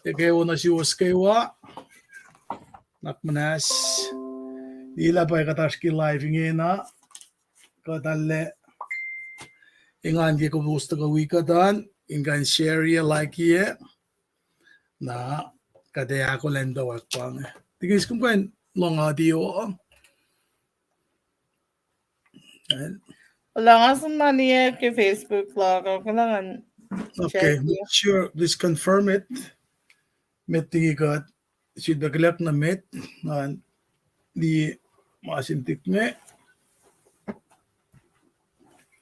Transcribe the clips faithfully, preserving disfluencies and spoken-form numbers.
Eke wo nuh suwos kwewa, nuhnak muhnahs. Liye lah pa kuht oasr ke live ingena, kuht arlac engan ke kowos tuhkuh wi kuht an, in kuh in share-ye, like-ye, na kuht ac ahkolah in tuh wak pa inge. Tikin, kom kuh in lohng audio. Lah nga som na liye ke Facebook la, kuh kuh lah ngan check. Okay, make sure, please confirm it. Met liki kuht sifilpac kolak nuh met, na liye ma sin tik me.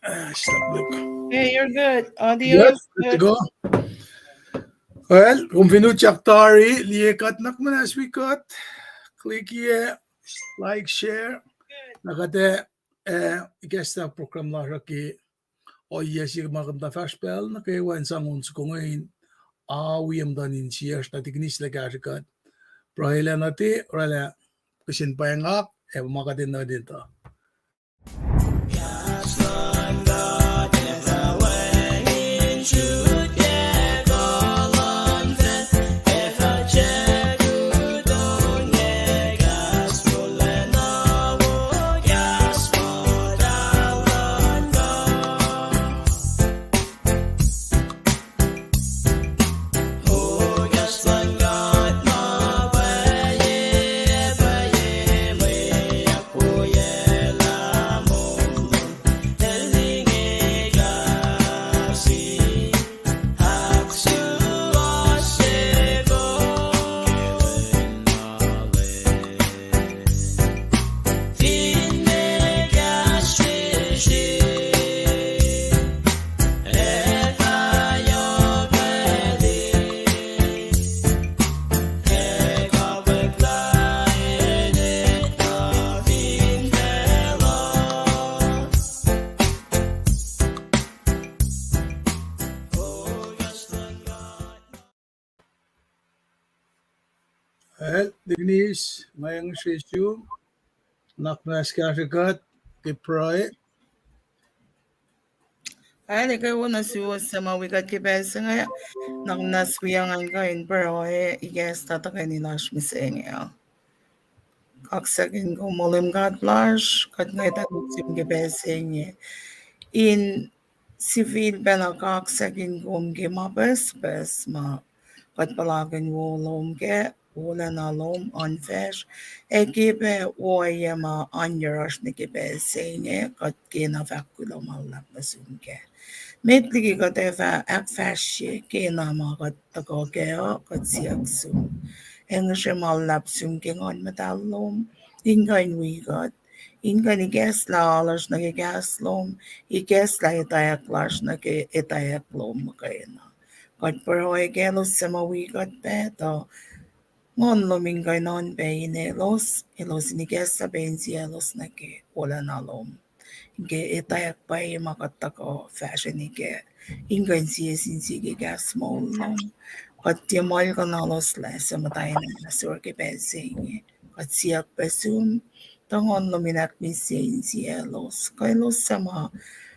Ah, stop, look. Hey, you're good. Audio is good. Good to go. Well, kom fin utyak tari, liye kuht, nuhnak muhnahs wi kuht. Click-ye, like, share. Na kuht ac, eh, ikacslah program lasr uh ke ohiyac se ma kuht muhta fahsr pacl nuh kwewa in sang on soko inge in awi muhtuhn insiyacsr, na tikinis lah kahsrwe kuht pruhelah nuh te, oraclah kihsen pwacngak ac ma kuht enenuh in etuh. Well, tikinis, nga eng se sum, nuhnak muhnahs kahsrwe kuht ke pruhe. Ac, eke wo nuh suwos suc ma wi kuht ke pacl se inge, nuhnak muhnahs wi ngan kuh in pruhe, ikacslah tuhkweni lasr mihsenge. Kaksakihn kom, O Leum God lasr, kuht ngwetacng sum ke pacl se inge in sifilpacna kaksakihn kom ke ma pucspucs ma kuht puhlakihn wo lom kac, wolacna lom, oan facsr, ac ke pac ohiyac ma oan yohrohsr nuh ke pacl se inge, kuht kena fahk kuloh ma luhlahp nuh sum kac. Met liki kuht ac fah ahkfahsrye kena ma kuht tuhkuh kac uh, kuht siyuck sum. Ac ngihsre ma luhlahp sum ke Nguhn Muhtahl lom in kuh in wi kuht, in kuh in ikacslah alu lasr nuh ke kahs lom, ikacslah etwacack lasr nuh ke etwacack lom muhkwena. Kuht pruhe ke elos suc ma wi kuht pac tuh Nguhn lom in kuh in oan pac in elos, elos in ikacslah pac insiyaclos nuh ke wolacna lom, in ke etwacack pwacye ma kuht tuhkuh fahsrweni kac, in kuh in sie sin sie ke kahs moul lom. Kuht tiac muhlkuhnahloslac suc muhta in ahsor ke pacl se inge. Kuht siyuck pac sum tuh Nguhn lom in ahkmihsye insiyaclos, kuh elos suc ma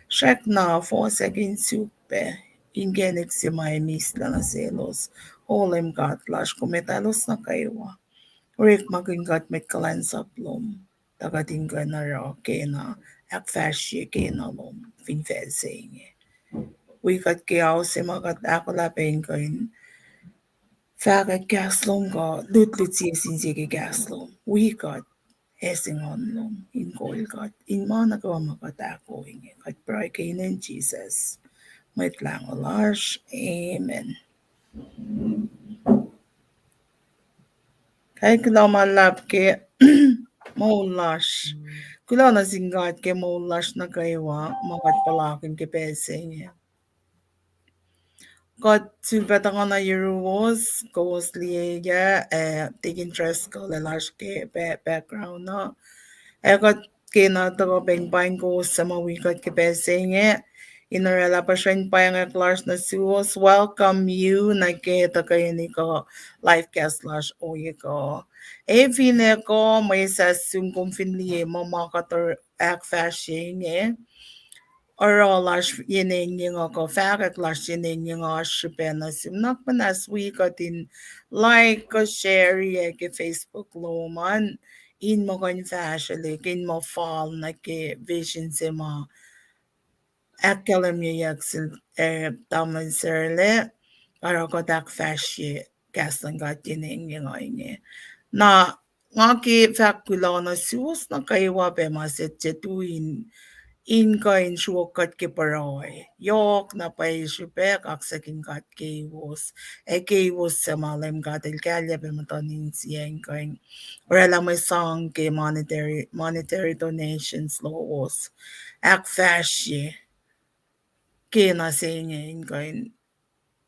srackna fohsack in suk pac inkacnek se ma ac mihslac nuh selos. O Leum God lasr, kom etuh elos nuh kwewa. Orekmakihn kuht mwet kuhlwacnsap lom, tuh kuht in kuh in oruh kena, ahkfahsrye kena lom fin facl se inge. Wi kuht ke ao se ma kuht ahkolah pac in kuh in fahkwack kahs lom kuh lutlut sie sin sie ke kahs lom. Wi kuht, ase Nguhn lom in kol kuht in ma nuh kwewa ma kuht ahkoo inge. Kuht pruhe ke inen Jisus, Mwet Lahngo lasr. Amen. Kuloh ma luhlahp ke moul lasr. Kuloh nuh sin God ke moul lasr nuh kwewa ma kuht puhlakihn ke pacl se inge. Kuht sulpac tuhkuh nuh yuruwos, kowos liye ah, Deacon Driscoll el oasr ke background uh. Ac kuht kena tuhkuh pac in paing kowos suc ma wi kuht ke pacl se inge, in oraclah puhsren pwacngack lasr nuh suwos, welcome you nuh ke tuhkweni kuh live cast lasr ohiyac kuh. Ac finne kuh mwesahs sum kom fin liye ma ma kuht ahkfahsrye inge, oruh lasr yen engyeng uh kuh fahkwack lasr yen engyeng uh oasr srihpac nuh sum. Nuhnak muhnahs wi kuht in like kuh share-i ke Facebook lom an, in muh kuh in fahsrwelihk, in muh fal nuh ke vision se ma ahkkahlwemyeyuck sel, eh, tamuhlwel Sarlac, oruh kuht ahkfahsrye kahs luhn God yen engyeng uh inge. Na nga ke fahk kuloh nuh suwos nuh kwewa pac ma se tuh in, in kuh in sruok kuht ke pruhe. Yohk na pwacye srihpac kaksakihn God keiwos, ac keiwos suc ma Leum God El kahlyac pac muhtuhn insiyac in kuh in oraclah mwe sang ke monetary, monetary donations lowos. Ahkfahsrye kena se inge in kuh in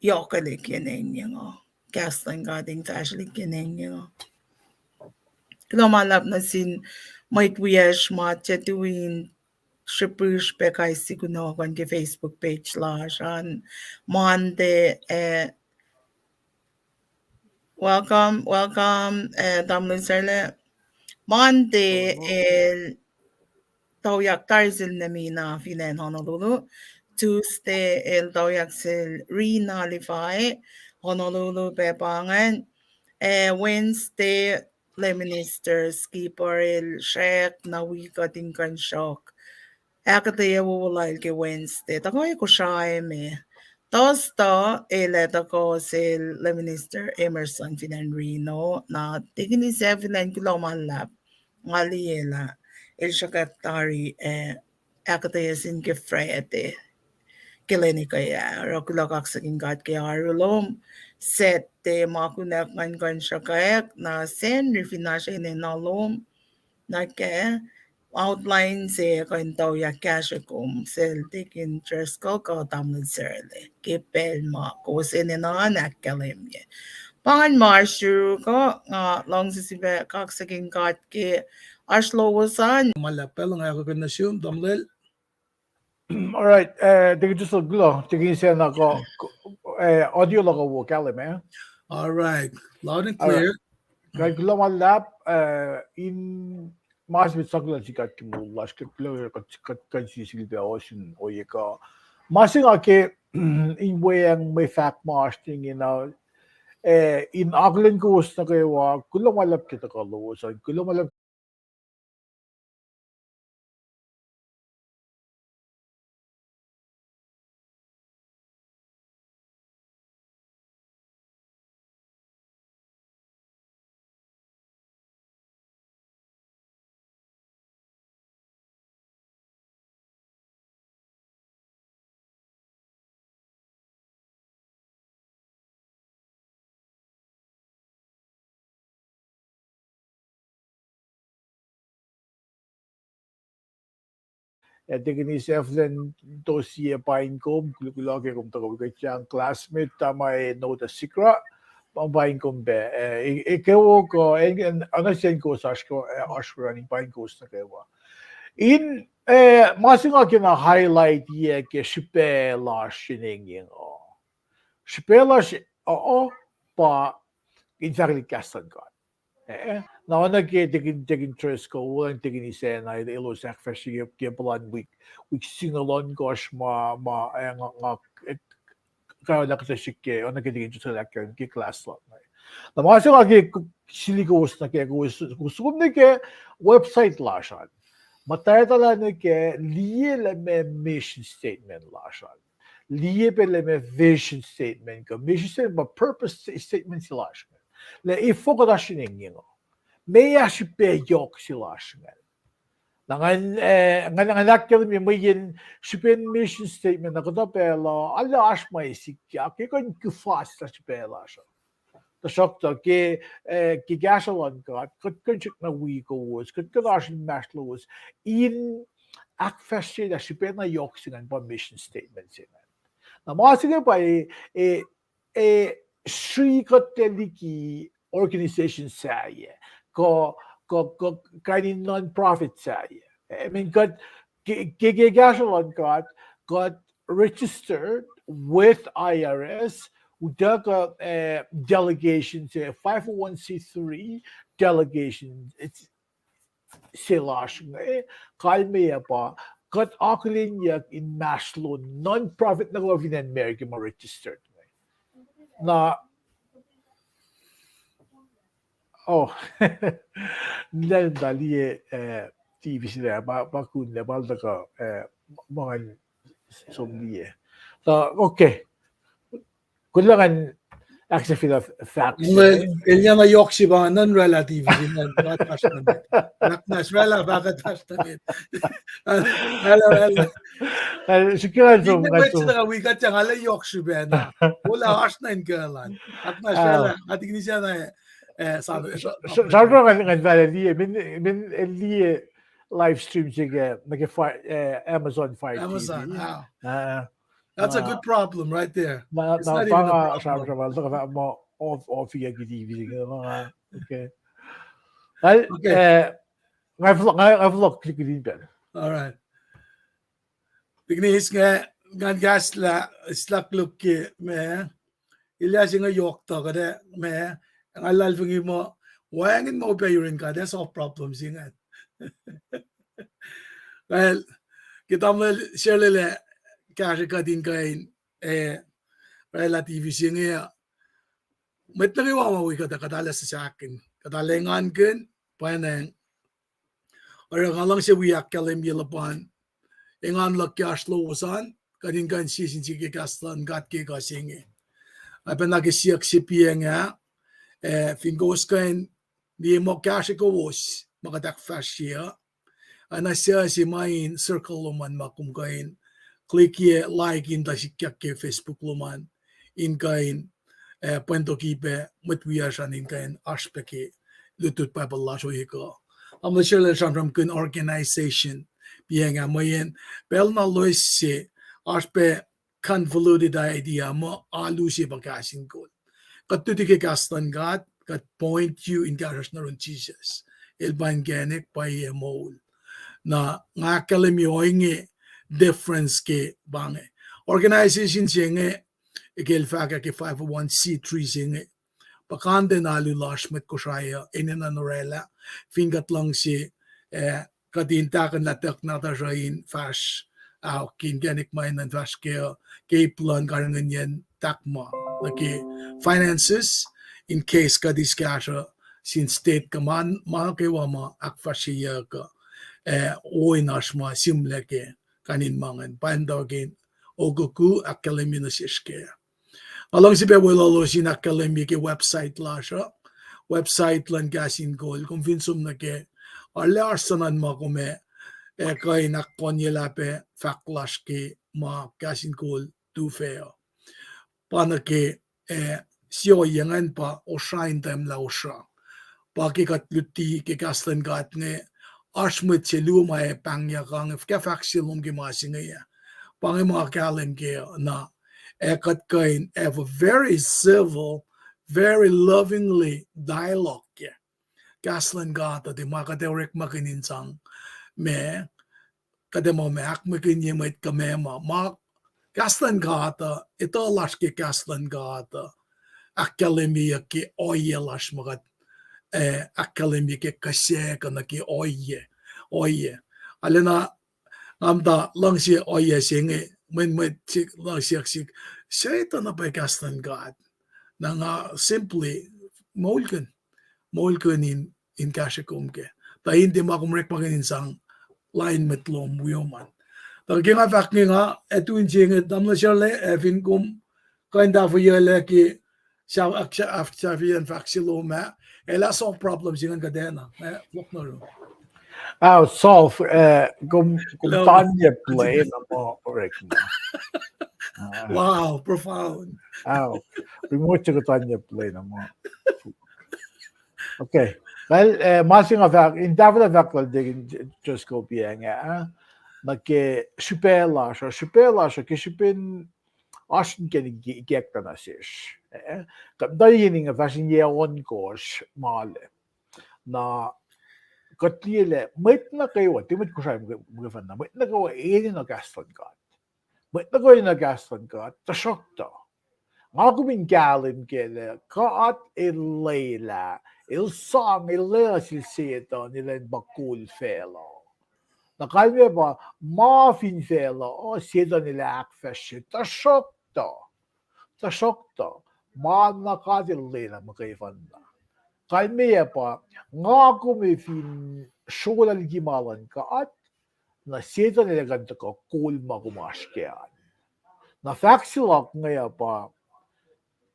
yohkwelihk yen engyeng uh. Kahs luhn God in fahsrwelihk yen engyeng uh. Kuloh ma luhlahp nuh sin mwet wiyacsr ma tuh in srihpihsr pac kais sie kunohkohn ke Facebook page lasr an Monday, eh, welcome, welcome, eh, tamuhlwel Sarlac. Monday el toyak tari sel Nemina fin acn Honolulu. Tuesday el toyak sel Rina Lifai, Honolulu pac pa ingacn. Eh, Wednesday, Lay Minister Skipper el srack na wi kuht in kuh in sruok ahkuhtweyac wowo lal ke Wednesday, tuhkuh Kosrae me. Thursday el ac tuhkuh sel Lay Minister Emerson fin acn Reno, na Deacon Isa fin acn, kuloh ma luhlahp, nga liye lah el sruhkwack tari, eh, ahkuhtweyac sin ke Friday ke lwen ekuh ah. Oruh kuloh kaksakihn God ke oaru lom. Saturday ma kunack ngan kuh in sruhkwack, na Sacnri fin oasr enenuh lom nuh kac, outline se kuh in toyak kahsre kom sel Deacon Driscoll kuh tamuhlwel Sarlac ke pacl ma kowos enenuh in ahkkahlwemye. Pa ingacn ma oasr yuruh kuh, nga luhngse sifilpac kaksakihn God ke oasr lowos an. Ma luhlahp, pacl nga kuh in nuh sum, tamuhlwel. All right, eh, Deacon Driscoll, kuloh, Deacon Isa na kuh, eh, audio luhk uh wo kahlwem, eh? All right, loud and clear. Kuloh ma luhlahp, eh, in ma se met sang kuloh nuh sin God ke moul lasr, kuht kuloh, kuht, kuht kuh in sisel pac ohsun ohiyac kuh. Ma se nga ke in weacng mwe fahk ma oasr ingena, eh, in akihlen kowos nuh kwewa, kuloh ma luhlahp ke tuhkuh lowos an, kuloh ma luhlahp Ac Deacon Isa, efuh lwen tos sie, paing kom, kuloh ke kom tuhkuh wi kuht, classmate, Tama Noda Sikra, pa paing kom pac, eh, ekuh wo kuh, eh, oacna sie kowos oasr kuh, eh, oasr running, paing kowos nuh kwewa. In, eh, ma se nga kena highlight-i ke srihpac lasr in engyeng uh. Srihpac lasr uh, uh, pa in fahkwelihk kahs luhn God. Eh, na oacna ke Deacon, Deacon Driscoll, wo Deacon Isa na elos ahkfahsrye ke puhlan wik, wik singucul ohnkohsr ma, ma, eh, nga, nga, eh, kaolah kuhtuh srihke, oacna ke Deacon Driscoll ahkkahlwemye ke class lal. Na ma se nga ke sili kowos nuh ke, kowos, kowos som nuh ke website lasr an. Muhtwacta lah nuh ke liye lah meac mission statement lasr an. Liye pac lah meac vision statement kuh mission statement, ma purpose statement se lasr ingacn. Lah efuh kuht oasr in engyeng uh. Meac srihpac yohk se lasr ingacn. Na ngan, eh, ngan, ngan ahkkahlwemye mweyen srihpen mission statement na kuhtuh pacl uh, arlac oasr ma sikyak, ke kuh in kuhfa sel srihpac lasr uh. Tuhsruhktuh ke, eh, ke kahsruh luhn God, kuht kuh in srackna wi kowos, kuht kuh in oasr inmahsrlowos in ahkfahsryelah srihpac na yohk se ingacn pa mission statement se ingacn. Na ma se inge pa, eh, eh, sri kuht liki organization sahyac, kuh, kuh, kuh kain in non-profit sahyac. I mean, kuht, ke, ke, ke kahsruh luhn God, kuht registered with I R S, utuckuh, eh, delegation se, five oh one c three delegation se lasr inge, kalmeyac pa kuht akihlenyuck inmahsrlon non-profit nuh kwewa fin acn America ma registered. Na, oh, nlan ta liye, eh, T V se lah, pa, pa kunlah, pa tuhkuh, eh, ma ngan som liye. Ta, okay. Kuloh ngan ahksahfyelah facts. Elyah na yohk se pa ngan oraclah T V se ingacn, fahk oasr nuh met. Fahk na oraclah, fahk oasr nuh met. Oraclah, oraclah. Srihke ngan som, ngan som. Mwet se na wi kuht, nga lah yohk srihpac na. Olah oasr nuh in kuh lal. Fahk na oraclah, nga tikinisacna, eh, sa, sa, sa, ngan, ngan fahla liye, min, min, eh, liye live stream se ke, nuh ke Fire, eh, Amazon Fire T V. Amazon, ah. Ah. That's a good problem right there. It's not even a problem. Sram, sram, sram, sram, ma, off, off, yeah, ke T V, okay. Well, okay. Eh, nga vlog, nga, nga vlog, click, click, click. All right. Tikinis nga, ngan kahslah, slak luk ke, ma, elyah se inge yohk tuh kuht, ma, nga luhlahlfongi muh, wacngihn ma upac yurin God, that's all problems ingacn. Well, ke tamuhlwel Sharlel ah kahsrwe kuht in kuh in, eh, oraclah T V se inge, mwet nuh kwewa ma wi kuht, kuht arlac sahsahkihn, kuht arlac engankihn, pwacnwacng. Oruh nga luhngse wi ahkkahlwemye luhpan engan luhk ke oasr lowos an, kuht in kuh in sie sin sie ke kahs luhn God ke ekuh se inge. Ac pacna ke siyuck se piacng ah, eh, fin kowos kuh in liye ma kahsrwe kowos ma kuht ahkfahsrye uh, ac na suc se ma in circle lom an ma kom kuh in click-ye like in tuh sikyak ke Facebook lom an, in kuh in, eh, pwacntoki pac mwet wiyacsr an in kuh in oasr pac ke lutlut Bible lasr ohiyac kuh. Tamuhlwel Sharlel sramsramkihn organization, piacng ah mweyen pacl na loes se, oasr pac convoluted idea muh alu se pa kahs in kol. Kuht luti ke kahs luhn God, kuht point you in kahsruhsr nuh yurin Jisus. El pa inkacnek, pwacye, moul. Na nga ahkkahlwemye ohinge difference ke pa inge. Organization se inge, ke el fahk ah ke five oh one C three se inge, puhkantwen alu lasr mwet Kosrae uh enenuh in oraclah, fin kuht luhngse, eh, kuht in tahkuhnlah tuhk nahtuhsr uh in fahsr, ah, ke inkacnek ma enenuh in fahsr kac uh, ke ip luhn karihngihnyacn tahk ma nuh ke finances, in case kuht eis kahsruh sin state kuh ma, ma nuh kwewa ma ahkfahsryeyuck uh, eh, wo in oasr ma sihmlac kac, kain in ma ingacn. Pa intucking okuku ahkkahlwemye nuh sesr kac. Nga luhngse pac weluhlos in ahkkahlwemye ke website lasr uh, website luhn Kahs in Kol, kom fin som nuh kac, arlac oasr suhnuhn ma kom ac, ac kuh in ahkkohnyelah pac fahk lasr ke ma Kahs in Kol tufah uh. Pa nuh ke, eh, sie ohiyac ingacn pa osra in tahmlah osra. Pa ke kuht luti ke kahs luhn God inge, oasr mwet se luo ma ac pahngyuck inge, fuhkah fahk se lom ke ma se inge ah. Pa inge ma kahlwem kac na, ac kuht kuh in have a very civil, very lovingly dialogue kac. Kahs luhn God uh tiac ma kuht ac orekmakihn in sang ma, kuht ac muh ma ahkmwekihnye mwet kuh ma ma, ma kahs luhn God uh, etuh lasr ke kahs luhn God uh ahkkahlwemyeyuck ke ohiyac lasr ma kuht, eh, ahkkahlwemye ke kihsac kuh nuh ke ohiyac, ohiyac. Arulacna nga muhta luhngse ohiyac se inge, mweyen mwet siyuck sihk, suc etuh na pwacye kahs luhn God? Na nga simply moulkihn, moulkihn in, in kahsrwe kom kac. Tuh in tiac ma kom orekmakihn in sang lain mwet lom wi kom an. Tuh ke nga fahk inge nga, ac tu in se inge, tamuhlwel Sharlel, ac fin kom kuh in tahfweyuclac ke ahksahfyeyacn fahk se lom ah, ac lah solve problem se ingacn kuhtwena, eh, fohlohk nuh ru. Ao, solve, eh, kom, kom tanye play na ma orekma. Wow, profound. Ao, remote se kom tanye play na ma. Okay. Well, eh, ma se nga fahk, in tahfwelah fahk lal Deacon Driscoll piacng ah, nuh ke srihpac lasr uh, srihpac lasr uh ke srihpen oasr inkacnek ikacklah nuh sesr. Eh, kuht tuh yen inge fahsr in yac ohnkohsr ma lac. Na kuht liye lah mwet nuh kwewa, tiac mwet Kosrae muhkwena, mwet nuh kwewa enenuh kahs luhn God. Mwet nuh kwewa enenuh kahs luhn God, tuhsruhktuh nga kom in kahlwem kac lah God El lwelah, El sang, El lwelah sel Setuhn, elan pa kol facluh. Na kalmac pa, ma fin facluh uh, Setuhn el ahkfahsrye, tuhsruhktuh, tuhsruhktuh, ma na God El lwelah muhkwena. Kalmac pa, nga kom fin srolah liki ma luhn God, na Setuhn el ac kuh in tuhkuh kol ma kom oasr kac an. Na fahk se luhk inge uh pa,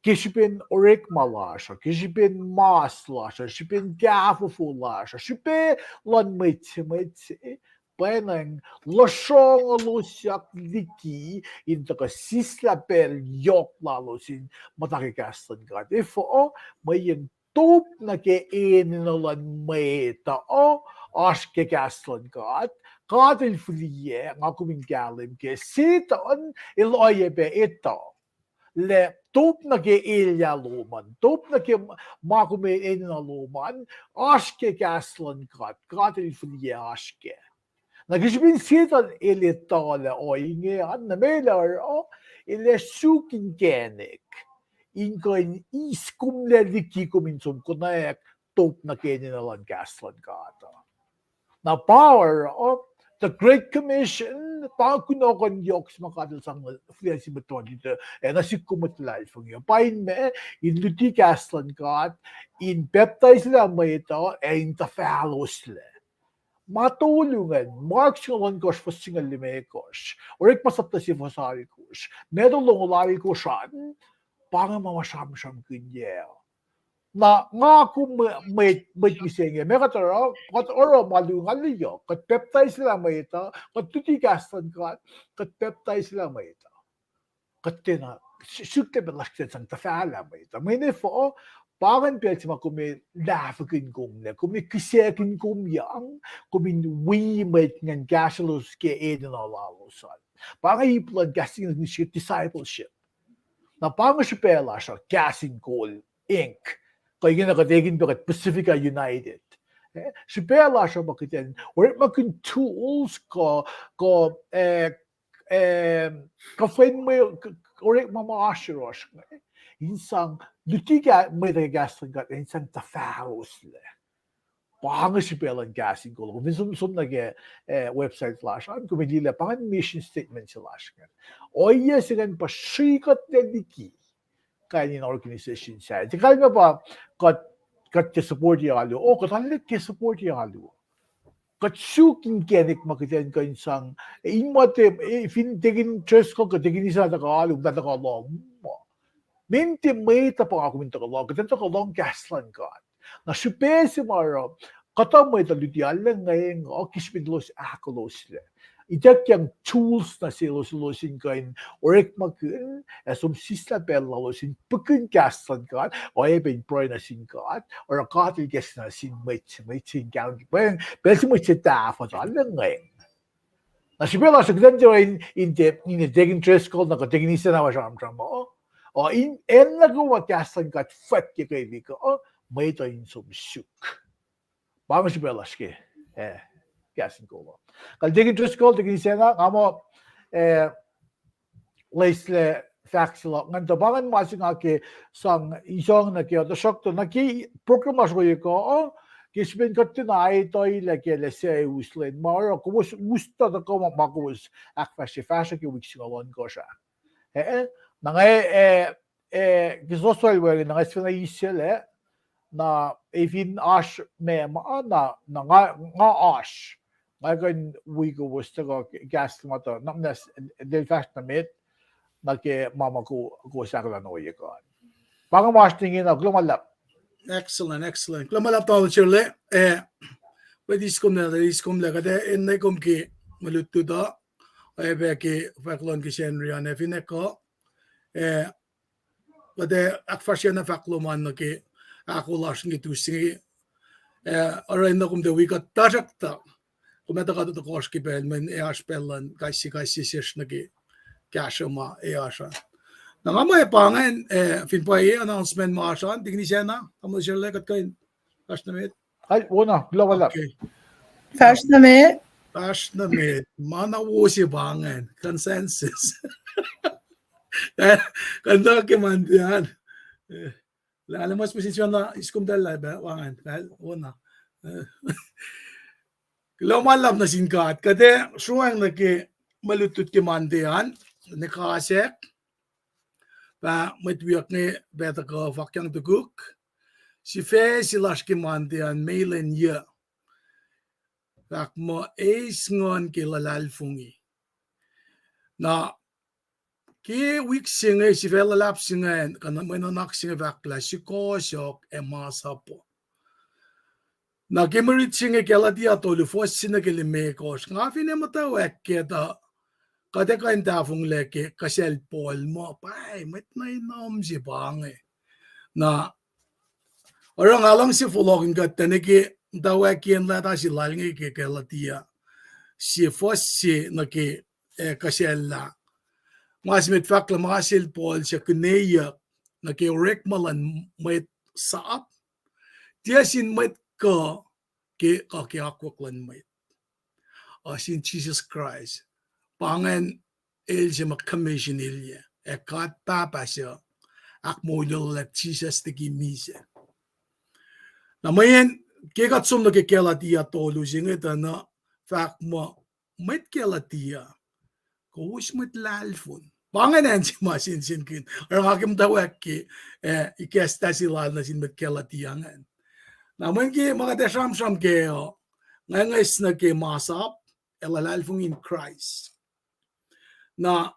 ke srihpen orekma lasr uh, ke srihpen mas lasr uh, srihpen kahfofo lasr uh, srihpac luhn mwet se, mwet se, pwacnwacng lusrohngolosyak liki in tuhkuh sislah pacl yohk lalos in muhta ke kahs luhn God. Efuh? Mweyen top nuh ke enenuh luhn mwet uh oasr ke kahs luhn God. God El fihliyac, nga kom in kahlwem kac, Setuhn el oacyacpac etuh lah top nuh ke elyah lom an, top nuh ke ma kom enenuh lom an, oasr ke kahs luhn God, God El fihliyac oasr kac. Na ke srihpen Setuhn el etuh lah ohinge an, na meac el oruh? El ac suk inkacnek in kuh in eis kom lac liki kom in som konwacack top nuh ke enenuh luhn kahs luhn God uh. Na pa oruh, the Great Commission, pa kunohkohn yohk se ma God El sang fihliyac sin mwet tuhma lutlut, ac nuh sihk kom mwet luhlahlfongi uh. Pa in meac? In luti kahs luhn God, in pacptaiselah mwet uh, ac in tuhfahloslac. Ma tolu ingacn, Mark singucul ohnkohsr fuhs singucul limekohsr, Orekma sapta se fuhs alkohsr, Matthew longoul alkohsr an, pa inge ma ma sramsramkihnyuck. Na nga kom mwet, mwet mihsenge, meac kuht oruh? Kuht oruh ma luhn nga liye, kuht pacptaiselah mwet uh, kuht luti kahs luhn God, kuht pacptaiselah mwet uh. Kuht tiacna, suk pac lasr kuht sang tuhfahlah mwet uh. Mweyen efuh? Pa ingacn pacl se ma kom ac lahfwekihn kom lac, kom ac kihsackuhnkomyang, kom in wi mwet ingacn kahsrwelos ke enenuh lalos an. Pa inge ip luhn kahs in discipleship. Na pa inge srihpac lasr uh, Kahs in Kol Inc. Kuh ingena kuht ekihn pac kuht Pacifica United. Eh, srihpac lasr uh pa kuht in orekmakihn tools kuh, kuh, eh, kuh fwen mwe, orekma ma oasr yohrohsr inge, in sang luti mwet uh ke kahs luhn God, in sang tuhfahloslac. Pa inge srihpac luhn Kahs in Kol. Kom fin som, som nuh ke, eh, website lasr an, kom liye lah pa ingacn mission statement se lasr ingacn. Ohiyac se ingacn pa srihkuhtlac liki kain in organization sahyac. Kalmac pa kuht, kuht ke support-i alu. O, kuht arlac ke support-i alu. Kuht suk inkacnek ma kuht in kuh in sang, in ma te, fin Deacon Driscoll kuh Deacon Isana tuhkuh alu, muhta tuhkuh lohng ma. Meac tiac mwet uh pa nga kom in tuhkuh lohng, kuht in tuhkuh lohng kahs luhn God. Na srihpac se ma oruh, kuhtuh mwet uh luti arlac ngacng uh ke srihpen elos ahkoloslac. Ituckyang tools nuh selos, elos in kuh in orekmakihn ac som sislah pacl lalos in pukihn kahs luhn God, oacyacpac in pruhe nuh sin God, oruh God El kahs nuh sin mwet se, mwet se in kahlwem, pacl se mwet se tahfuh arlac ngacng. Na srihpac lasr uh kuht in tiac, in, in Deacon Driscoll na kuht Deacon Isana ma sramsram uh, in acn nuh kwewa kahs luhn God fwack ke keik uh, mwet uh in som suk. Pa inge srihpac lasr ke, eh, Kahs in Kol uh. Kal Deacon Driscoll, Deacon Isana, nga muh, eh, loeslac fahk se luhk ingacn, tuh pa ingacn ma se nga ke sang isong nuh ke, tuhsruhktuh nuh ke program lasr ohiyac kuh, ke srihpen kuht tiacna etuh lah ke lah suc us lwen ma oruh kowos us tuh tuhkuh ma, ma kowos ahkfahsrye, fahsruh ke wik singucul ohnkohsr ah. Eh, na nga, eh, eh, ke soswal wacngihn na nga sifacna eis se lac, na efin oasr ma, ma, na, na nga, nga oasr. Nga kuh in wi kowos tuhkuh kahs ma tuh, na, na, del fahsr nuh met, nuh ke ma ma ko, kowos ahkolah in ohiyac kuh an. Pa inge ma oasr ingena, kuloh ma luhlahp. Excellent, excellent. Kuloh ma luhlahp tamuhlwel Sirlac, eh, pa eis kom lac, eis kom lac, kuht ac enenuh kom ke mwe lutlut uh, oacyacpac ke fahk luhn ke Sacnri an, ac fin kuh, eh, kuht ac ahkfahsrye na fahk lom an nuh ke ahkolah lasr ke tus inge, eh, oruh enenuh kom tuh wi kuht tuhsruhktuh kom ac tuhkuh tohkohsr ke pacl mweyen ac oasr pacl luhn kais sie, kais sie sesr nuh ke kahsruh ma ac oasr an. Na nga muh pa ingacn, eh, fin pwacye announcement ma oasr an, Deacon Isana, tamuhlwel Sirlac, kuht kuh in fahsr nuh met. Ai, wona, kuloh ma luhlahp. Okay. Fahsr nuh met. Fahsr nuh met. Ma na wo se pa ingacn, consensus. Kuht in tuhkuh ke Monday an. Eh, lah, lah mas pihsen sifacna eis kom tahl lah pa, pa ingacn, lah, wona. Eh. Kuloh ma luhlahp nuh sin God. Kuht ac sruang nuh ke mwe lutlut ke Monday an, ne kasack, pa mwet wiyuck inge pa tuhkuh fahkyang tukuk. Sifac se lasr ke Monday an, May lwen yuc. Fahk muh eis nguhn ke luhlahlfongi. Na ke wik se inge, sifac luhlahp se ingacn, kuh mwe nuhnak se inge fahk lah sukohsohk ac masap uh. Na ke mwe rit se inge Galatia tolu, fuhs se nuh ke limekohsr. Nga finne muhtwacwacack ke tuh kuht ac kuh in tahfonglac ke kuhsacl Paul muh, pwacye, mwet nuh in om se pa inge. Na oruh nga luhngse fohlohkihn kuht tuh nuh ke muhtwacwacackiyacn leta se lal inge ke Galatia, sie fuhs se nuh ke, eh, kuhsacl lah ma se met fahk lah ma sel Paul suc kuneyuck nuh ke orekma luhn mwet sap, tiac sin mwet kuh, ke kuh ke akwuck luhn mwet, uh, sin Jisus Kraist. Pa ingacn el se ma commission ilyac, ac God Pahpah suc ahkmoulyacllah Jisus liki misac. Na mweyen ke kuht som nuh ke Galatia tolu se inge tuh na fahk muh, mwet Galatia, kowos mwet lahlfon. Pa ingacn acn se ma sensenkihn. Oruh nga ke muhtwacwacack ke, eh, ikacslah se lal nuh sin mwet Galatia ingacn. Na mweyen ke ma kuht ac sramsram kac uh, ngwacngwacs nuh ke masap ac luhlahlfongi in Kraist. Na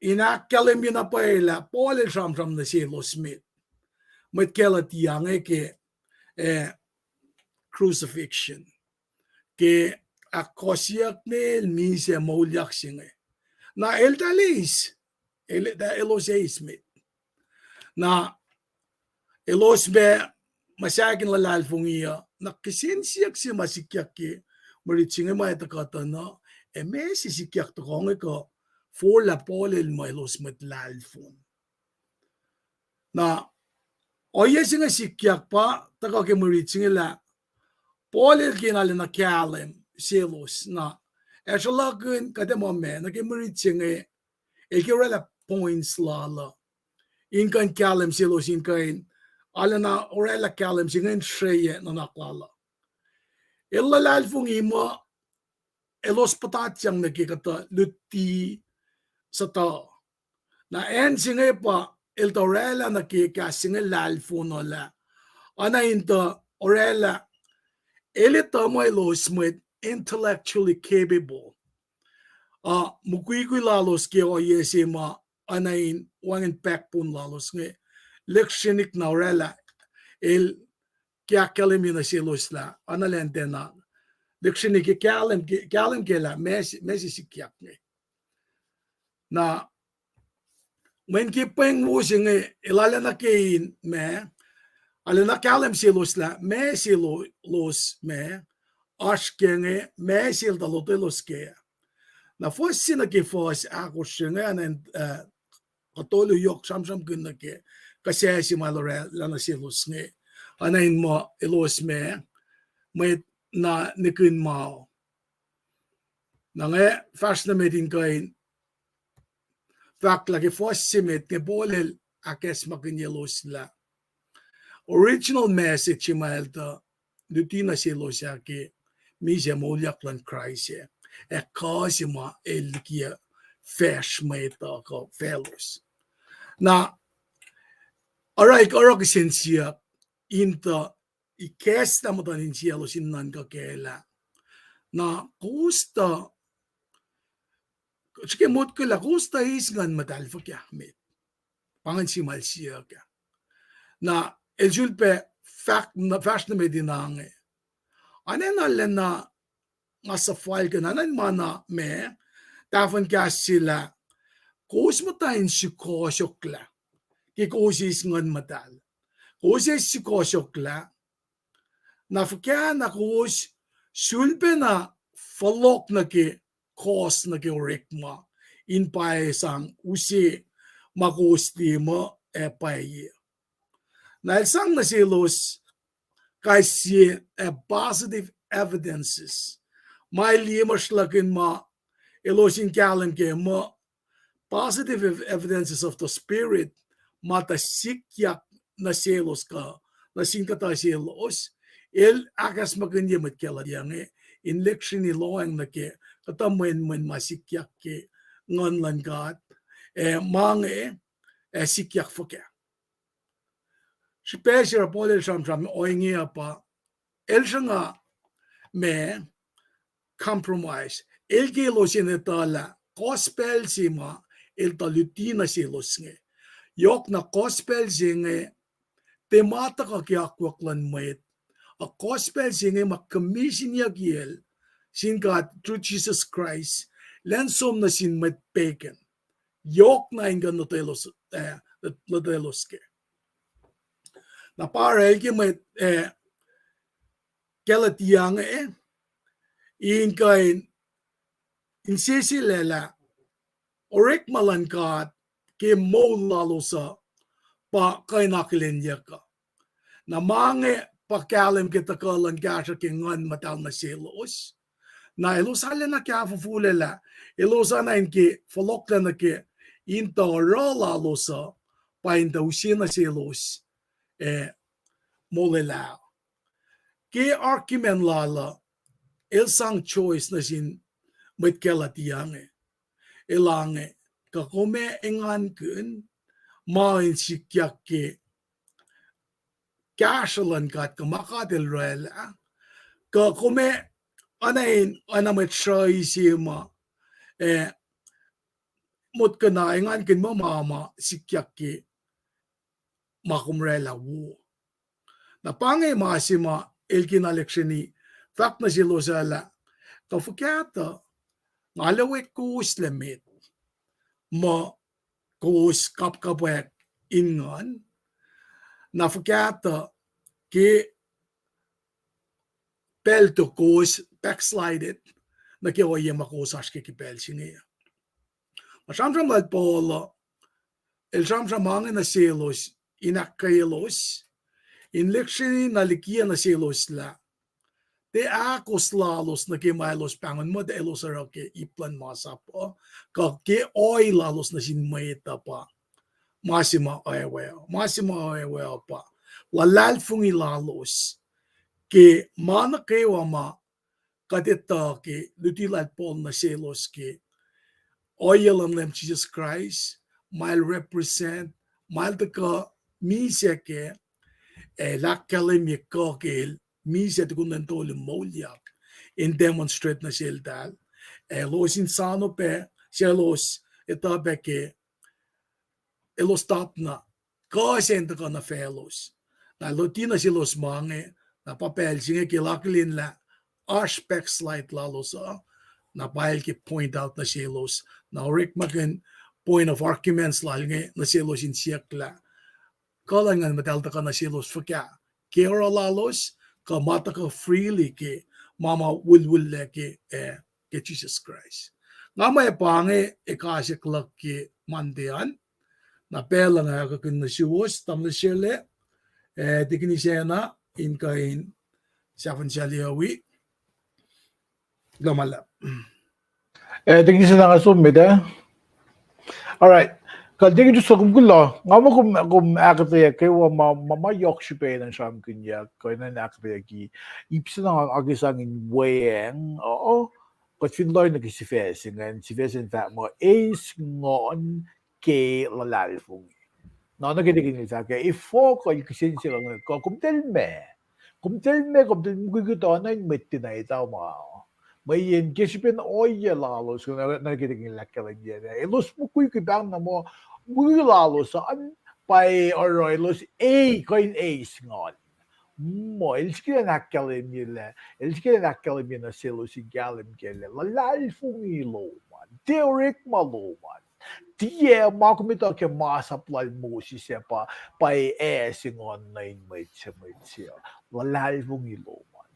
in ahkkahlwemye na pwacye lah Paul el sramsram nuh selos met, mwet Galatia inge ke, eh, crucifixion, ke ahkkohsyuck nel misac moulyak se inge. Na eltahl eis, el, elos eis met. Na elos ma muhsaheack in luhlahlfongi uh, na kihsen siyuck se ma sikyak ke mwe rit se inge ma etuh kuhtuh na, ac meac se sikyak tohkoh inge kuh forlah Paul el muh elos mwet lahlfon. Na ohiyac se inge sikyak pa tuhkuh ke mwe rit se inge lah Paul el kena lacna kahlwem selos na, ac sruhlahkihn kuht ac muh ma nuh ke mwe rit se inge, el ke orwaclah points lal uh in kuh in kahlwem selos in kuh in, arulacna orwaclah kahlwem se inge in srweyuc nuhnak lal uh. El luhlahlfongi muh elos puhtatyang nuh ke kuhtuh luti suhtuh. Na acn se inge pa el tuh orwaclah nuh ke kahs se inge lahlfon uh lah, oacna in tuh orwaclah, el etuh muh elos mwet intellectually capable, uh, mukwikwi lalos ke ohiyac se ma oacna in wacngihn backbone lalos inge. Lihksreni na orwaclah, el ke ahkkahlwemye nuh selos lah oacna lacn tiacna, lihksreni ke kahlwem ke, kahlwem ke lah meac se, meac se sikyak inge. Na mweyen ke pweng wo se inge el arulacna ke in ma, arulacna kahlwem selos lah meac se lo-, los ma oasr ke inge, meac se el tuh lotwelos kac. Na fuhs se nuh ke fuhs ahkosr se inge, oacna in, uh, kuh tolu yohk sramsramkihn nuh ke kuhsac se ma el orwaclah nuh selos inge, oacna in muh elos ma mwet na nihkihn ma. Na nga fahsr nuh met in kuh in fahk lah ke fuhs se met inge Paul el ahkacsmakihnyelos lah original message se ma el tuh luti nuh selos ah ke misac moulyak luhn Kraist ah, ac kuh se ma el likiyac fahsr mwet uh kuh faclos. Na oruh, oruh kihsen siyuck in tuh ikacslah muhtuhn insiyaclos in nuhnkuh kac lah, na kowos tuh, srihke motko lah kowos tuh eis Nguhn Muhtahl fuhkah met? Pa ingacn sie ma el siyuck ah. Na el sulpac fahk, fahsr nuh met in ange, oacna lacna nga suhfalkihn, oacna ma na ma tahfuhn kahs se lah kowos muhta in sukohsohklah ke kowos eis Nguhn Muhtahl. Kowos eis sukohsohklah, na fuhkah na kowos sulpac na fohlohk nuh ke kohs nuh ke orekma in pwacye sang use ma kowos liye muh ac pwacye. Na el sang nuh selos kais sie, uh, positive evidences ma el liye muh sruhlahkihn ma elos in kahlwem ke muh positive ev-, evidences of the Spirit ma tuh sikyak nuh selos kuh nuh sin kuhtuh selos. El ahkacsmakihnye mwet Galatia inge in lihksreni lohacng nuh ke kuhtuh mwenmwen ma sikyak ke Nguhn luhn God, ac ma inge, ac sikyak fuhkah. Srihpac se oruh Paul el sramsram ohinge uh pa, el sruhnga ma compromise. El ke elos in etuh lah gospel se ma el tuh luti nuh selos inge, yohkna gospel se inge tiac ma tuhkuh ke akwuck luhn mwet, a gospel se inge ma commissionkihnyuck el sin God through Jesus Christ, elan som nuh sin mwet pagan. Yohkna in kuh in lotwelos, eh, lotwelos kac. Na pa oruh el ke mwet, eh, Galatia inge, in kuh in, in sesseslah lah orekma luhn God ke moul lalos uh pa kuh in akihlenyuck uh. Na ma inge pa kahlwem ke tuhkuh luhn kahsruh ke Nguhn Muhtahl nuh selos. Na elos arulacna kahfofolac lah elos arulacna in ke fohlohklac nuh ke in tuh oruh lalos uh pa in tuh use nuh selos, eh, molwelah. Ke argument lal uh, el sang choice nuh sin mwet Galatia inge. El inge, kuh kom ac engankihn ma in sikyak ke kahsruh luhn God kuh ma God El orwaclah, kuh kom ac oacna in, oacna mwet sruhi se ma, eh, motko na engankihn muh ma ma sikyak ke ma kom orwaclah wo. Na pa inge ma se ma el ke na lihksreni fahk nuh selos uh lah, kuh fuhkah tuh nga lwelah kowos lac met muh kowos kapkapwack in Nguhn, na fuhkah tuh ke pacl tok kowos backslided nuh ke ohiyac ma kowos oasr ke ke pacl se inge. Na sramsram lal Paul uh, el sramsram ma inge nuh selos in ahkkweyelos, in lihksreni na likiyac nuh selos lah tiac ahkos lalos nuh ke ma elos pahngon muh elos oruh ke ip luhn masap uh, kuh ke ohi lalos nuh sin mwet uh pa ma se ma oakwuck, ma se ma oakwuck pa luhlahlfongi lalos ke ma nuh kwewa ma kuht etuh ke luti lal Paul nuh selos ke ohiyac luhn Leum Jisus Kraist, ma El represent, ma El tuhkuh misac kac, ac El ahkkahlwemye kuh ke El misac tukun lwen tolu moulyak in demonstrate nuh seltahl. Elos in soano pac, selos etuh pac ke elos topna kuh se in tuhkuh nuh faclos. Na luti nuh selos ma inge, na pa pacl se inge ke El akihlen lah oasr backslide lalos uh, na pa El ke point out nuh selos. Na orekmakihn point of arguments lal inge nuh selos in siyuck lah kuh luhn Nguhn Muhtahl tuhkuh nuh selos fuhkah, ke oruh lalos, kuh ma tuhkuh freely ke ma ma wilwillac ke, eh, ke Jisus Kraist. Nga mwe pa inge ekasyucklac ke Monday an, na pacl uh nga ahkkahlwemye nuh suwos, tamuhlwel Sele, eh, Tikin Isacna, in kuh in sahfahsrye wi. Kuloh ma luhlahp. Eh, Tikin Isacna, nga som met ah. All right. Kuht Tikin Joseph, kom kuloh. Nga muh kom, kom ahkuhtweyac kwewa ma, ma, ma yohk srihpac in sramsramkihnyuck, kuh in ahkuhtweyucki. Ip se na nga ke sang in weacng, uh, kuht fin lohacng nuh ke sifac se ingacn, sifac se in fahk muh eis Nguhn ke luhlahlfongi. Na nuh ke Tikin el fahk ah, efuh kuh el kihsen se luhn Nguhn, kuh komtal meac, komtal meac, komtal mukwikwi tuh oacna in mwet tiac etuh ma, mweyen ke srihpen ohiyac lalos, na nuh ke Tikin el ahkkahlwemye, elos mukwikwi pahng na muh mukwikwi lalos an pa oruh elos e-, kuh in eis Nguhn. Muh el srihke in ahkkahlwemye lah, el srihke in ahkkahlwemye nuh selos in kahlwem kac lah luhlahlfongi lom an, tiac orekma lom an, tiac ma kom etuh ke masap lal Moses ah pa, pa e-, ase Nguhn nuh in mwet se, mwet se uh, luhlahlfongi lom an.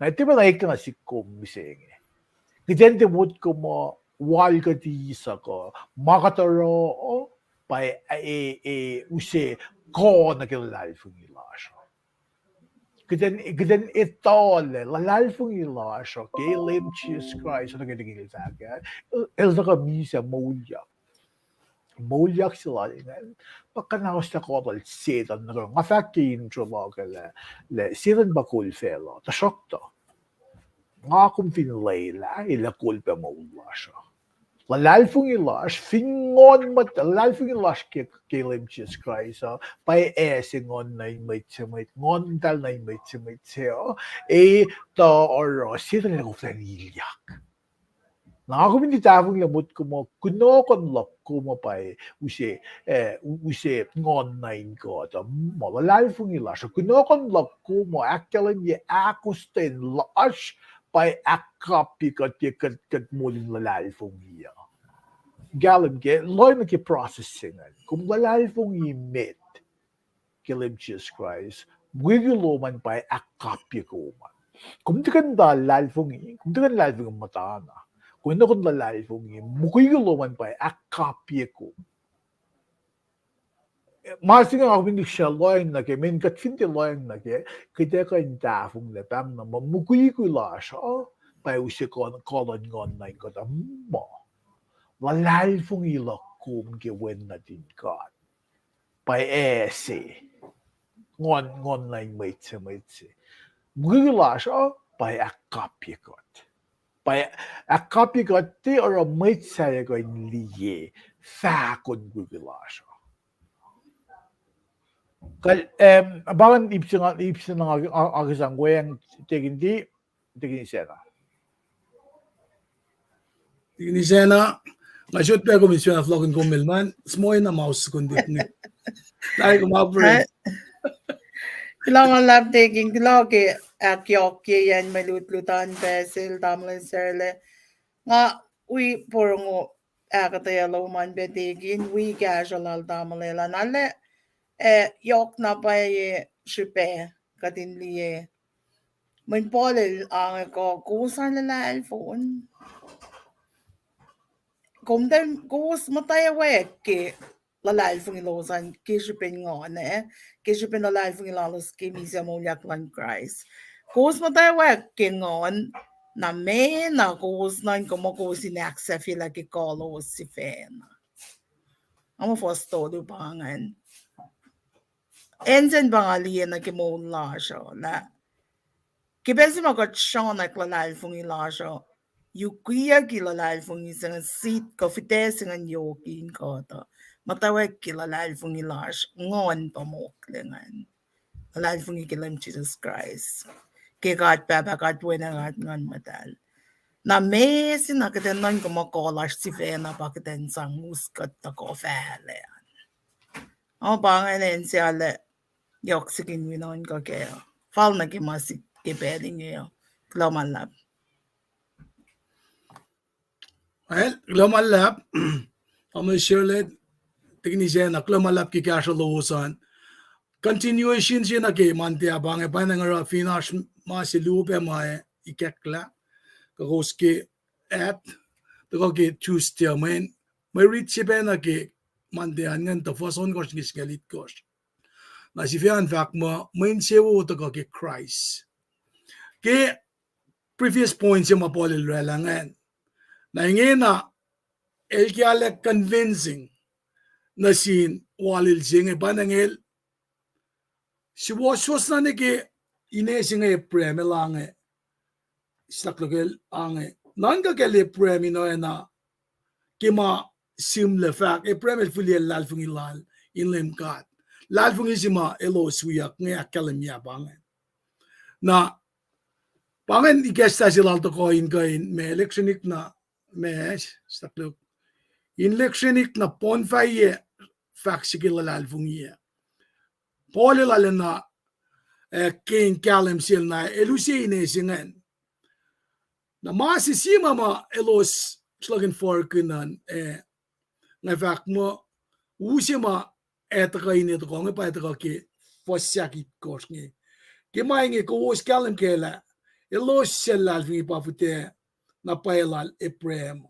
Na tiac pacna eklac nuh sihk kom mihsenge. Kuht in tiac motko muh wal kuht eis uh kuh ma kuht oruh uh pa e, e, e use kuh nuh ke luhlahlfongi lasr uh. Kuht in, kuht in etuh lah luhlahlfongi lasr uh ke Leum Jisus Kraist, nuh ke Tikin el fahk ah, el tuhkuh misac moulyak. Moulyak se lal ingacn pa kuhnahoslac kuh lal Setuhn. Nuh ke nga fahk ke intro luhk ah lah, lah Setuhn pa kol facluh, tuhsruhktuh Nga kom fin lwelah, el ac kol pac moul lasr uh. Luhlahlfongi lasr, fin nguhn muhtahl, luhlahlfongi lasr ke, ke Leum Jisus Kraist uh, pa ac se nguhn nuh in mwet se mwet, nguhn muhtahl nuh in mwet se mwet se uh, ac tuh oruh Setan el koflah ilyak. Na nga kom in tiac tahfonglac motko muh kunohkohn luhk kom uh pa ac use, eh, u-, use nguhn nuh in God uh, muh luhlahlfongi lasr uh. Kunohkohn luhk kom uh ahkkahlwemye ahkostwen lasr pa ac ahkkapye kuht ke kuht, kuht moul in luhlahlfongi uh. Kahlwem ke, lohacng nuh ke process se ingacn. Kom luhlahlfongi met ke Leum Jisus Kraist, mukwikwi lom an pa ac ahkkapye kom an. Kom tiac kuh in tuh luhlahlfongi, kom tiac kuh in luhlahlfongi muhta na. Kom kunohkohn luhlahlfongi, mukwikwi lom an pa ac ahkkapye kom. Ma se inge nga kom in lihksreni lohacng nuh ke, mweyen kuht fin tiac lohacng nuh ke, kuht ac kuh in tahfonglac pahng na muh mukwikwi lasr uh pa ac use kuh-, kuh luhn nguhn nuh in kuht uh, muh luhlahlfongi luhk kom ke Wen nuhtin God pa ac se nguhn, nguhn nuh in mwet se mwet se. Mukwikwi lasr uh pa ac ahkkapye kuht. Pa ac ahkkapye kuht, tiac oruh mwet sahyac kuh in liye fahkon mukwikwi lasr uh. Kal, em, pa ingacn ip se nga, ip se nga, nga, nga ke sang weacng tekin ti, tekin sacna. Tekin sacna, nga sot pac kom in sifacna fohlohkihn kom el man, smoina ma us sukun dik ni. Tahi kom apre. Kuloh ma luhlahp tekin, kuloh ke ahkyohkyeyacn mwe lutlut an pac sel tamuhlwel Sarlac. Nga wi porongo ahkuhtweyac lom an pac tekin, wi kahsruh lal tamuhlwel an, arlac, eh, yohk na pwacye srihpac kuht in liye. Mweyen Paul el ange kuh, kowos arlac luhlahlfongi. Kom tiac, kowos muhtwacwacack ke luhlahlfongi lowos an ke srihpen nguhn, eh, ke srihpen luhlahlfongi lalos ke misac moulyak luhn Kraist. Kowos muhtwacwacack ke nguhn, na meac na kowos nuhnkuh muh kowos in ahksahfyelah ke kuh lowos sifacna. Nga muh fuhs tolu pa ingacn. Acn se pa nga liye nuh ke moul lasr uh lah ke pacl se ma kuht sruhngack luhlahlfongi lasr uh, yukwiyucki luhlahlfongi se ingacn, sit kuh fihtac se ingacn yohk in kuht uh, muhtwacwacack ke luhlahlfongi lasr, nguhn pa mokle ingacn. Luhlahlfongi ke Leum Jisus Kraist, ke God Pahpah, God Wen, God Nguhn Muhtahl. Na meac se na kuht in nuhnkuh muh kuh lasr sifacna pa kuht in sang us kuht tuhkuh fahlac an. Ac pa ingacn, acn se arlac yohk sik in wi nuhnkuh kac. Fal nuh ke ma sik ke pacl inge uh. Kuloh ma luhlahp. Well, kuloh ma luhlahp. Tamuhlwel Sarlac, tekin sacna, kuloh ma luhlahp ke kahsruh lowos an. Continuation se nuh ke Monday ah pa inge, pa inge nga oruh fin oasr ma se luo pac ma ac ikacklah, kuh kowos ke add, tuhkuh ke Tuesday uh, mweyen mwe rit se pacna ke Monday an ingacn tuh fuhs ohnkohsr nuh ke singucul itkohsr. Na sifac an fahk muh mwe insewowo tuhkuh ke Kraist. Ke previous point se ma Paul el oraclah ingacn, na ingena el ke arlac convincing nuh sin walil se inge, pa ingacn el suwohswohs na nuh ke ine se inge Abraham el ange, staklokel ange. Nuhnkuh kacl Abraham in oacna ke ma sihmlac fahk, Abraham el fihliyac luhlahlfongi lal in Leum God. Luhlahlfongi se ma elos wiyuck inge ahkkahlwemye pa ingacn. Na pa ingacn ikacslah se lal tuhkuh in kuh in ma electronic na, ma, staklok, in electronic na bonfire fahk se ke luhlahlfongi ah. Paul el arulacna, eh, ke in kahlwem sel na el use ine se ingacn. Na ma se sie ma ma elos sruhlahkihn forkihn an, eh, nga fahk muh, use ma ac tuhkuh ine tuhkuh inge pa ac tuhkuh ke fuhs ahkitkohsr inge. Ke ma inge kowos kahlwem kac lah elos suc luhlahlfongi pa fihtac na pwacye lal Abraham.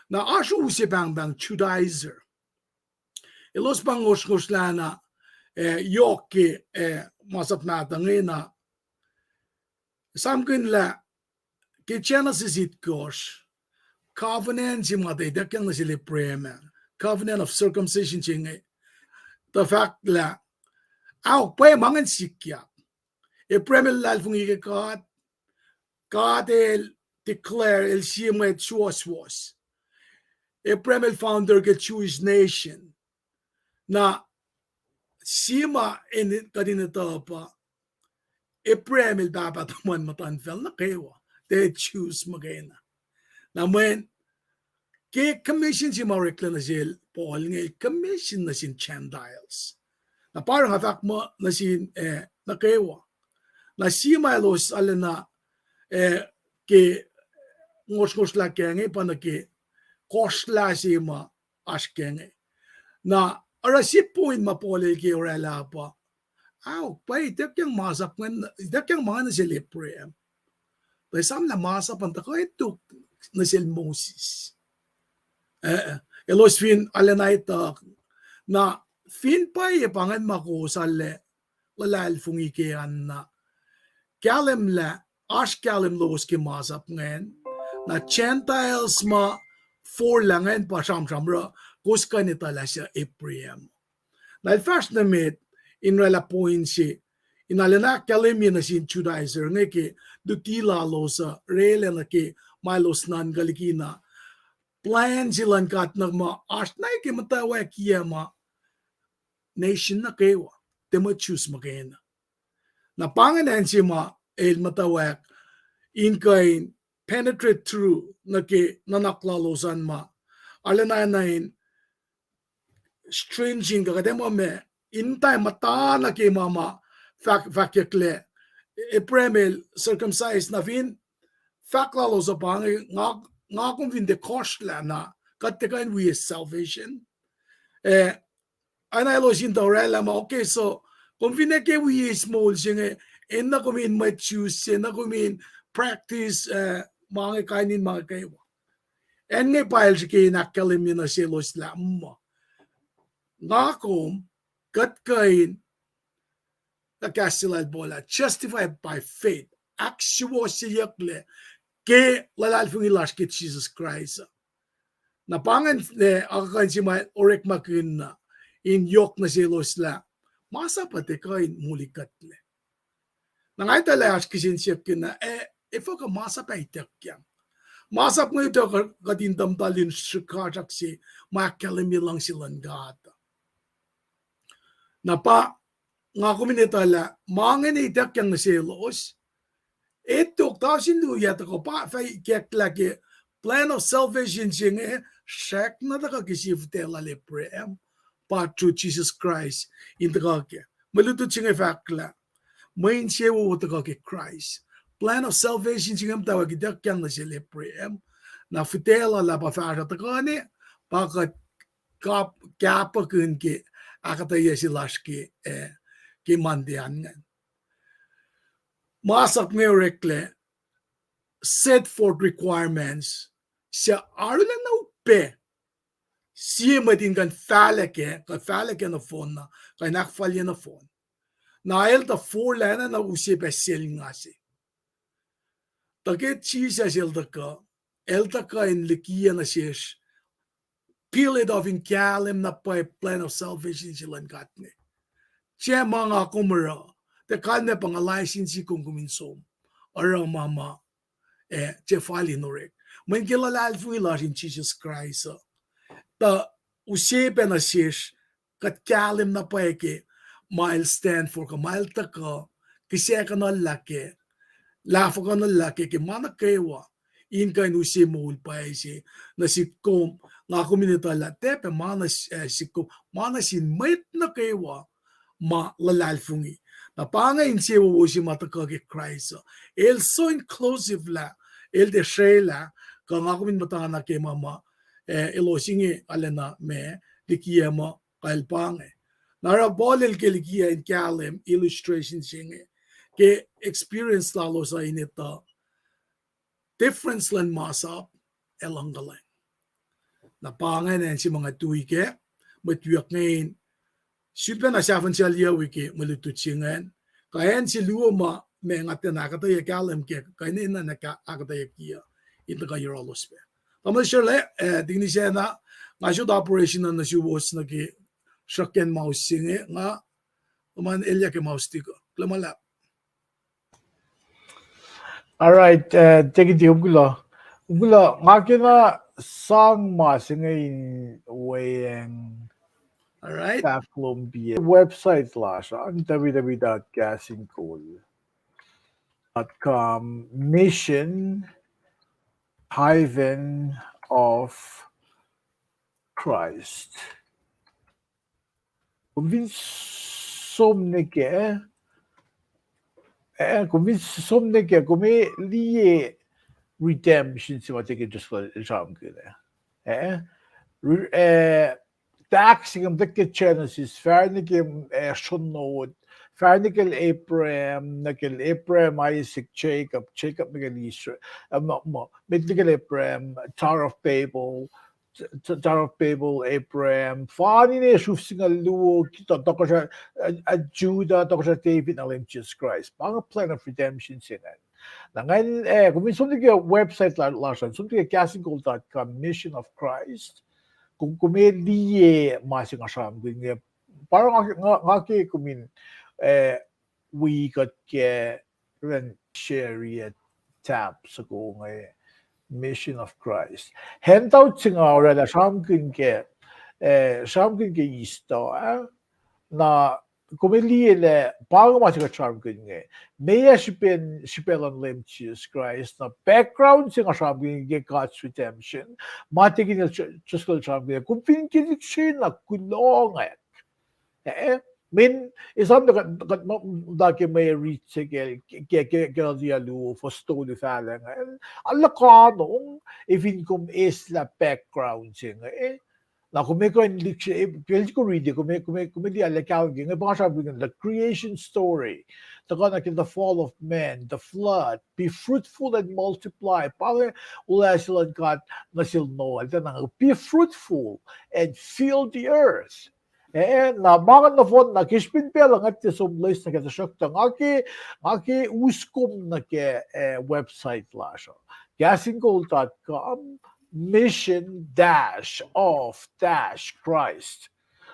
Na oasr use pahngpahng Judaizer. Elos pa ngosrngosrlana, eh, yohk ke, eh, masap mahtuh inge na. Samkihn lah ke Genesis itkohsr, covenant se ma tuh ituckyang nuh sel Abraham ah, covenant of circumcision se inge, tuh fahk lah, aok, pwacye ma ingacn sikyak. Abraham el luhlahlfongi ke God, God el declare, el sie mwet suwohswohs. Abraham el founder ke Jewish nation. Na sie ma in kuht in etuh pa, Abraham el pahpah tuhmwacn muhtuhnfacl nuh kwewa, tiac Jews muhkwena. Na mweyen ke commission se ma oreklac nuh sel Paul inge, commission nuh sin Gentiles. Na pa oruh nga fahk muh nuh sin, eh, nuh kwewa. Na sie ma elos arulacna, eh, ke ngosrngosrlah kac inge pa nuh ke kohsrlah se ma oasr kac inge. Na oruh sie point ma Paul el ke orwaclah pa, aok, pwacye, ituckyang masap ingacn, ituckyang ma nuh sel Abraham. Tuh esamlah masap an tuhkuh tok nuh sel Moses. Eh, elos fin arulacna etuh. Na fin pwacye pa ingacn ma kowos arlac luhlahlfongi kac an na, kahlwem lah, oasr kahlwem lowos ke masap ingacn. Na Gentiles ma forlah ingacn pa sramsram oruh, kowos kuh in etuh lah suc Abraham. Na el fahsr nuh met in orwaclah point se, in arulacna ahkkahlwemye nuh sin Judaiser inge ke luti lalos uh, orwaclah nuh ke ma elos nuhnkuh liki na plan se luhn God na ma oasr na ke muhtwacwackiyac ma nation nuh kwewa, tiac mwet Jews muhkwena. Na pa ingacn acn se ma el muhtwacwacack in kuh in penetrate through nuh ke nuhnak lalos an ma arulacna na in stringent kuh kuht ac muh ma in muhta muhta nuh ke ma ma fahk, fahkyucklac Abraham el circumcise na fin fahk lalos uh pa inge, nga, nga kom fin tiac kohsrlah na kuht tiac kuh in wi salvation. Eh, Ac na elos in tuh orwaclah muh, okay, so, kom fin ac ke wi eis moul se inge, enenuh kom in mwet Jews se, enenuh kom in practice, eh, ma inge kain in ma inge kwewa. Acn inge pa el srihke in ahkkahlwemye nuh selos lah muh, nga kom, kuht kuh in, na kahs se lal Paul ah, justified by faith, ahksuwohsyeyucklac ke luhlahlfongi lasr ke Jisus Kraist. Na pa ingacn, eh, akuhkuhin se ma orekmakihn na in yohk nuh selos lah masap uh tiac kuh in molikuhtlac. Na nga etuh lah oasr kihsen siyuck na, eh, efuh kuh masap ac ituckyang? Masap inge utuckuh kuht in tahmtahel in srihkasrak se ma ahkkahlwemye luhngse luhn God. Na pa nga kom in etuh lah ma inge ituckyang nuh selos. Etok tausin luo yac tuhkuh pa fah ikacklah ke plan of salvation se inge srackna tuhkuh ke sie fihtac lal Abraham, pa through Jesus Christ in tuhkuh kac. Mwe lutlut se inge fahk lah mwe insewowo tuhkuh ke Christ. Plan of salvation se inge muhtwacwacack ituckyang nuh sel Abraham. Na fihtac lal ah pa fahsruh tuhkuh ne, pa kuht kap, kapkihn ke ahkuhtweyac se lasr ke, eh, ke Monday an ingacn. Masap inge oreklac set forth requirements suc arulacna upac sie mwet in kuh in fahlac kac, kuh fahlac kac nohfohn na, kuh in ahkfalye nohfohn. Na el tuh forlah enenuh use pac selnga se. Tuh ke Jisus el tuhkuh, el tuhkuh in likiyac nuh sesr, peel it off, in kahlwem na pwacye plan of salvation se luhn God inge. Tiac ma nga kom oruh, tiac kalmac pa nga license kom, kom in som oruh ma ma, eh, tiac fal in orek. Mweyen ke luhlahlfongi lasr in Jisus Kraist uh, tuh use pac nuh sesr, kuht kahlwem na pwacye ke ma el stand for, kuh ma el tuhkuh, kihsackuhnuhllah kac, lahfwekuhnuhllah kac ke ma nuh kwewa, in kuh in use moul pwacye se nuh sihk kom, nga kom in etuh lah tiac pac ma nuh, eh, sihk kom, ma nuh sin mwet nuh kwewa ma luhlahlfongi. Na pa inge insewowo se ma tuhkuh ke Kraist uh. El so inclusive lah, el tiac srwaclah, kuh nga kom in muhtana ke ma ma, eh, elos inge arulacna ma likiyac muh kal pa inge. Na oruh Paul el ke likiyac in kahlwem illustration se inge ke experience lalos uh in etuh difference luhn masap ac luhngkuhlwacng. Na pa ingacn acn se ma nga tui kac, mwet wiyuck inge in sulpacna sahfin sal yohk ke mwe lutlut se ingacn. Kuh acn se luo ma, ma nga tiacna ahkuhtweyac kahlwem kac, kuh enenuh na ahkuhtweyucki uh in tuhkuh yohrohlos pac. Tamuhlwel Sharla, eh, tikini sacna, nga sot operation uh nuh suwos nuh ke sruhkyen mouse se inge, nga, ma elyah ke mouse tikuh. Kuloh ma luhlahp. All right, uh, take it, Umkulo. Umkulo, nga kena sang ma se inge in weacng. All right. Fahk lom pia website lasr an, www dot kahs in kol dot com, Mission hyphen of Christ. Kom fin som nuh kac, eh, kom fin som nuh kac, kom liye redemption se ma tiac ke just sramsramkihn, eh, eh, re-, eh, tax se kom tiac ke Genesis, fahsr nuh ke, eh, sronot, fahsr nuh ke Abraham, nuh ke Abraham, Isaac, Jacob, Jacob nuh ke Israel, eh, ma, ma, met nuh ke Abraham, Tower of Babel, T-, Tower of Babel, Abraham, fani ne sruf singucul luo, to-, tohkohsrah, uh, uh, Judah, tohkohsrah David, na Leum Jesus Christ. Pa inge plan of redemption se ingacn. Na ingacn, eh, kom fin som nuh ke website la-, lasr an, som nuh ke kahs in kol dot com, Mission of Christ. Kom, kom liye ma se nga sramsramkihn inge. Pa nga, nga, nga ke kom in, eh, wi kuht ke ren share tab soko inge, Mission of Christ. Handout se nga oraclah sramsramkihn ke, eh, sramsramkihn ke Easter, eh? Na kom liye lah pa inge ma se kuht sramsramkihn inge. Meac srihpen, srihpac luhn Leum Jesus Christ, na background se nga sramsramkihn ke God's redemption, ma tiac kihtin el ju-, just kol sramsramkihn. Kom fin ke lihksreni na kulohngack. Eh, min, esam na kuht, kuht muhta ke mwe rit se ke, ke, ke, ke Galatia luo, fuhs tolu fahla ingacn. Alu konong, efin kom eslah background se inge, eh? Na kom kuh in lihksreni, eh, pacl se kom riti, kom, kom, kom liye lah kahlwem ke inge pa sramsramkihn the creation story. Tuhkuh nuh ke the fall of man, the flood, be fruitful and multiply. Pa inge olwelah se luhn God nuh sel Noah, el tuh na, be fruitful and fill the earth. Eh, na ma inge nohfohn na ke srihpen pacl uh nga tiac som loes nuh ke, tuhsruhktuh nga ke, nga ke us kom nuh ke, eh, website lasr uh, kahs in kol dot com, Mission dash of dash Christ.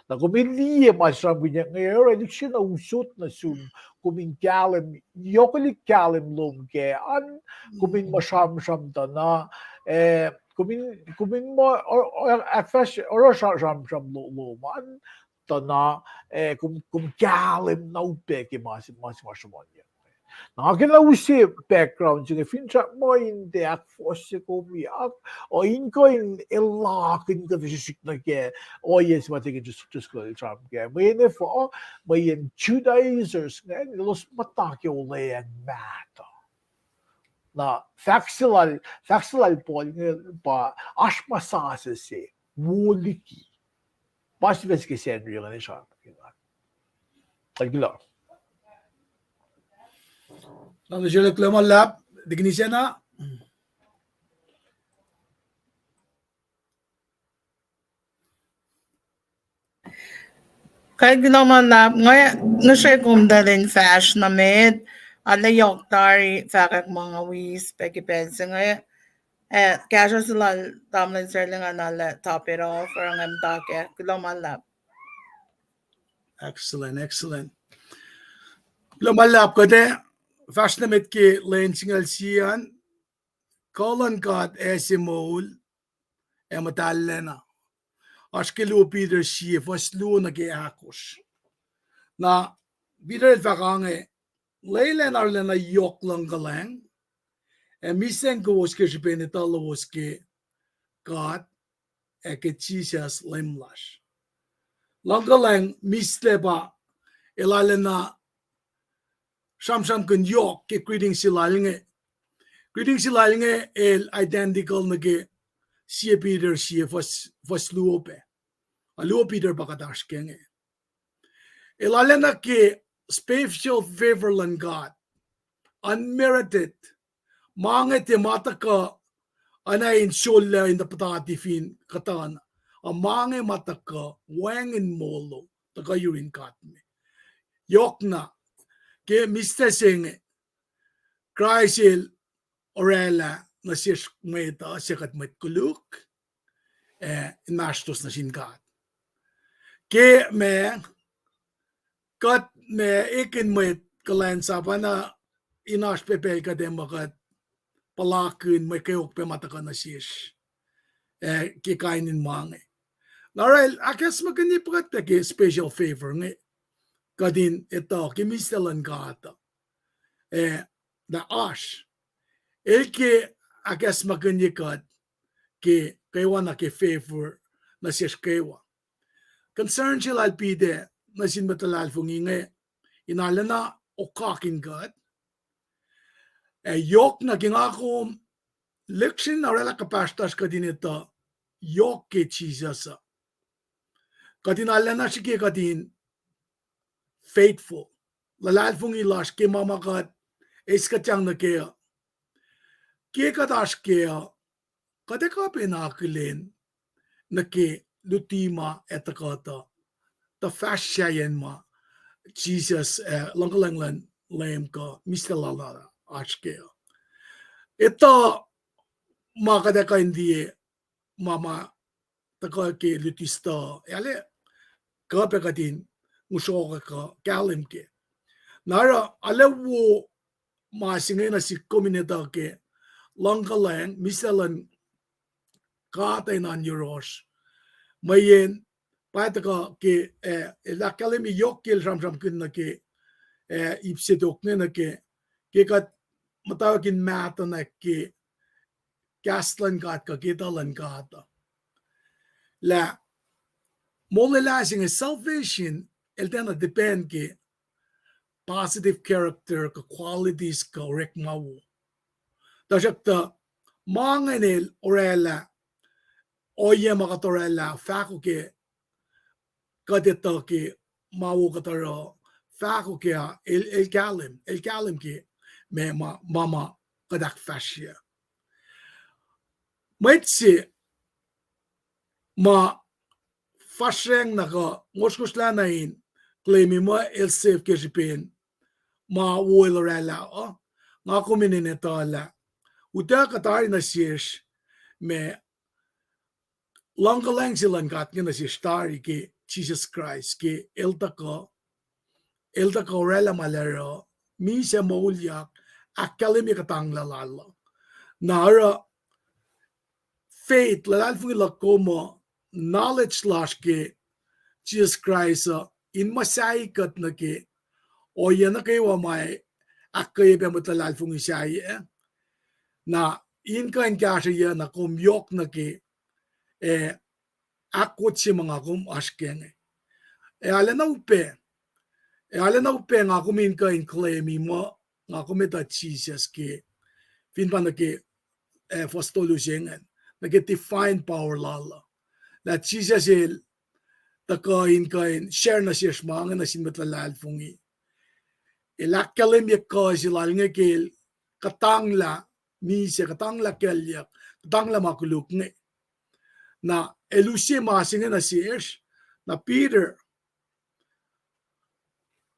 Na kom liye ma sramsramkihn inge, oruh lihksreni na usot nuh sum, kom in kahlwem, yohkwelihk kahlwem lom kac an, kom in muh sramsram tuh na, eh, kom in, kom in muh, o-, o-, ahkfahsr, oruh sra-, sramsram lo-, lom an, tuh na, eh, kom, kom kahlwem na upac ke ma se, ma se ma sruhmuhnyuck. Na nga kena use background se inge, finsrak muh in tiac ahkfohsye kom yak, o in kuh in elakihn kuht srihsrihk nuh ke ohiyac se ma tiac ke just, just kol sramsram kac. Mweyen efuh, mweyen Judaizers ingacn elos muhta ke olweacng mahtuh. Na fahk se lal, fahk se lal Paul inge pa oasr ma sasuc se wo liki. Pa sifac se ke Sacnri ingacn sramsramkihn. Kuloh. Tamuhlwel Shelek, kuloh ma luhlahp, Deacon Isacna. Kuloh ma luhlahp, nga, nga srihke kom tuh in fahsr nuh met, arlac yohk tari fahkwack ma nga wi pac ke pacl se inge. Eh, kahsruh se lal tamuhlwel Serling an arlac top it off, oruh nga muhta kac. Kuloh ma luhlahp. Excellent, excellent. Kuloh ma luhlahp kuht ac fahsr nuh met ke lwen singucul sie an, kuh luhn God ac se moul ac muhtahllacna. Oasr ke luo Peter sie, fuhs luo nuh ke ahkosr. Na Peter el fahk ange, lwelah in arulacna yohk luhngkuhlwacng, ac mihsacng kowos ke srihpen etuh lowos ke God ac ke Jisus Leum lasr. Luhngkuhlwacng mihslac pa el arulacna sramsramkihn yohk ke greeting se lal inge. Greeting se lal inge el identical nuh ke sie Peter sie, fuhs, fuhs luo pac. A luo Peter pa kuht oasr ke inge. El arulacna ke special favor luhn God, unmerited. Ma inge tiac ma tuhkuh oacna in sollac in tuh puhtati fin kuhtuhna. A ma inge ma tuhkuh wacngihn molo, tuhkuh yurin God me. Yohkna, ke mihslac se inge, Kraist el oraclah nuh sesr mwet uh, se kuht mwet koluk, ac inmahsrlos nuh sin God. Ke ma, kuht ma ekihn mwet kuhlwacnsap, oacna in oasr pac pacl kuht ac muh kuht puhlakihn mwe kweok pac ma tuhkuh nuh sesr, ah, ke kain in ma inge. Na oruh el ahkacsmakihnye pa kuht pac ke special favor inge, kuht in etuh ke mihslac luhn God uh, ah, na oasr. El ke ahkacsmakihnye kuht ke kwewana ke favor nuh sesr kwewa. Concern se lal Peter nuh sin mwet luhlahlfongi inge, in arulacna okak in kuht. Ac yohk nuh ke nga kom, lihksreni orwaclah kuhpahsrtohsr kuht in etuh yohk ke Jisus uh. Kuht in arulacna srihke kuht in faithful, luhlahlfongi lasr ke ma ma kuht eis kuhtyang nuh kac uh. Ke kuht oasr kac uh, kuht ac kuh pac in akihlen nuh ke luti ma ac tuhkuh tuh, tuh fahsr sahyacn ma Jisus, ah, luhngkuhlwacng luhn Leum kuh mihslac lal uh oasr kac uh. Etuh ma kuht ac kuh in liye, ma ma tuhkuh ke luti stuh, ac arlac kuh pac kuht in ngihsre kuh kahlwem kac. Na oruh arlac wo ma se inge nuh sihk kom in etuh ke luhngkuhlwacng, mihslac luhn God ac nuhn yohrohsr. Mweyen pa tuhkuh ke, ah, el ahkkahlwemye yohk ke el sramsramkihn nuh ke, ah, ip se tok inge nuh ke, ke kuht muhtwacwacack in mahtuhnak ke kahs luhn God kuh ke etuh luhn God uh, lah molwelah se inge salvation, el tiacna depend ke positive character kuh qualities kuh orekma wo. Tuhsruhktuh ma ingacn el orwaclah, ohiyac ma kuht orwaclah fahko ke kuht etuh ke ma wo kuht oruh, fahko ke, ah, el, el kahlwem, el kahlwem ke ma, ma, ma, ma kuht ahkfahsrye. Mwet se ma fahsracng na kuh ngosrngosrlah na in claim-i muh el save ke srihpen ma wo el orwaclah uh, nga kom in etuh lah utuckuh tari nuh sesr ma luhngkuhlwacng se luhn God inge nuh sesr tari ke Jisus Kraist, ke el tuhkuh, el tuhkuh orwaclah ma el oruh, misac moulyak, ahkkahlwemye kuhtanglah lal uh. Na oruh faith, luhlahlfongi luhk kom uh, knowledge lasr ke Jisus Kraist uh, in muhsahi kuht nuh ke ohiyac nuh kwewa ma ahkkweye pac mwet luhlahlfongi sahyac. Na in kuh in kahsrweyuc na kom yohk nuh ke, ah, ahkot se ma nga kom oasr kac inge. Ac arulacna upac, ac arulacna upac nga kom in kuh in claim-i muh nga kom etuh Jisus ke, fin pa nuh ke, ah, fuhs tolu se ingacn, nuh ke divine power lal uh. Lah Jisus el tuhkuh in kuh in share nuh sesr ma inge nuh sin mwet luhlahlfongi. El ahkkahlwemye kuh se lal inge ke el kuhtanglah misac, kuhtanglah kuclyuck, kuhtanglah ma koluk inge. Na el use ma se inge nuh sesr, na Peter,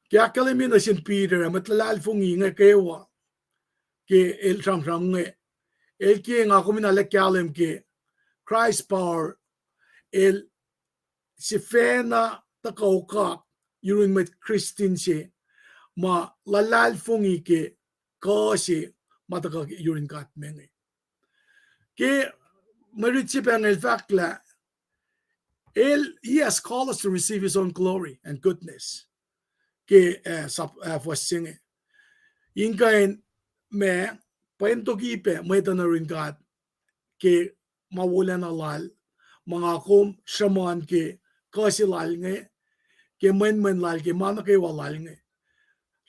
ke ahkkahlwemye nuh sin Peter ac mwet luhlahlfongi inge kwewa, ke el sramsram inge, el ke nga kom in arlac kahlwem ke Christ power, el sifacna tuhkuh okak yurin mwet Christian se ma luhlahlfongi ke kuh se ma tuhkuh yurin God me inge. Ke mwe rit se pacl inge el fahk lah el, he has called us to receive his own glory and goodness. Ke, ah, sap-, ah, fuhs se inge, in kuh in ma, pwen toki pac mwet uh nuh yurin God ke ma wolacna lal, ma nga kom sruhmuhn ke kuh se lal inge, ke mwenmwen lal, ke ma nuh kwewa lal inge.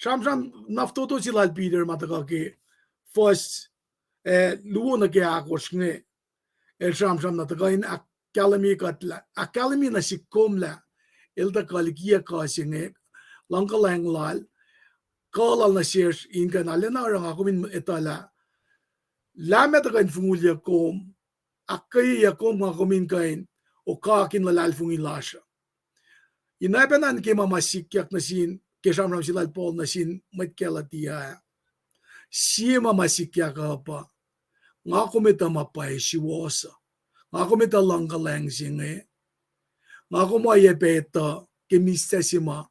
Sramsram na fototo se lal Peter ma tuhkuh ke fuhs, ah, luo nuh ke ahkosr inge, el sramsram na tuhkuh in ahkkahlwemye kuht lah, ahkkahlwemye nuh sihk kom lah el tuhkuh likiyac kuh se inge, luhngkuhlwacng lal, kuh lal nuh sesr in kuh in arulacna oruh nga kom in etuh lah, lah ma tuhkuh in fongulyac kom, ahkkweyeyuc kom, nga kom in kuh in okak in luhlahlfongi lasr uh. Ina pacna ke ma ma sikyak nuh sin, ke sramsram se lal Paul nuh sin mwet Galatia, sie ma ma sikyak uh pa, nga kom etuh ma pwacye suwohs uh, nga kom etuh luhngkuhlwacng se inge, nga kom oacyacpac etuh ke misac se ma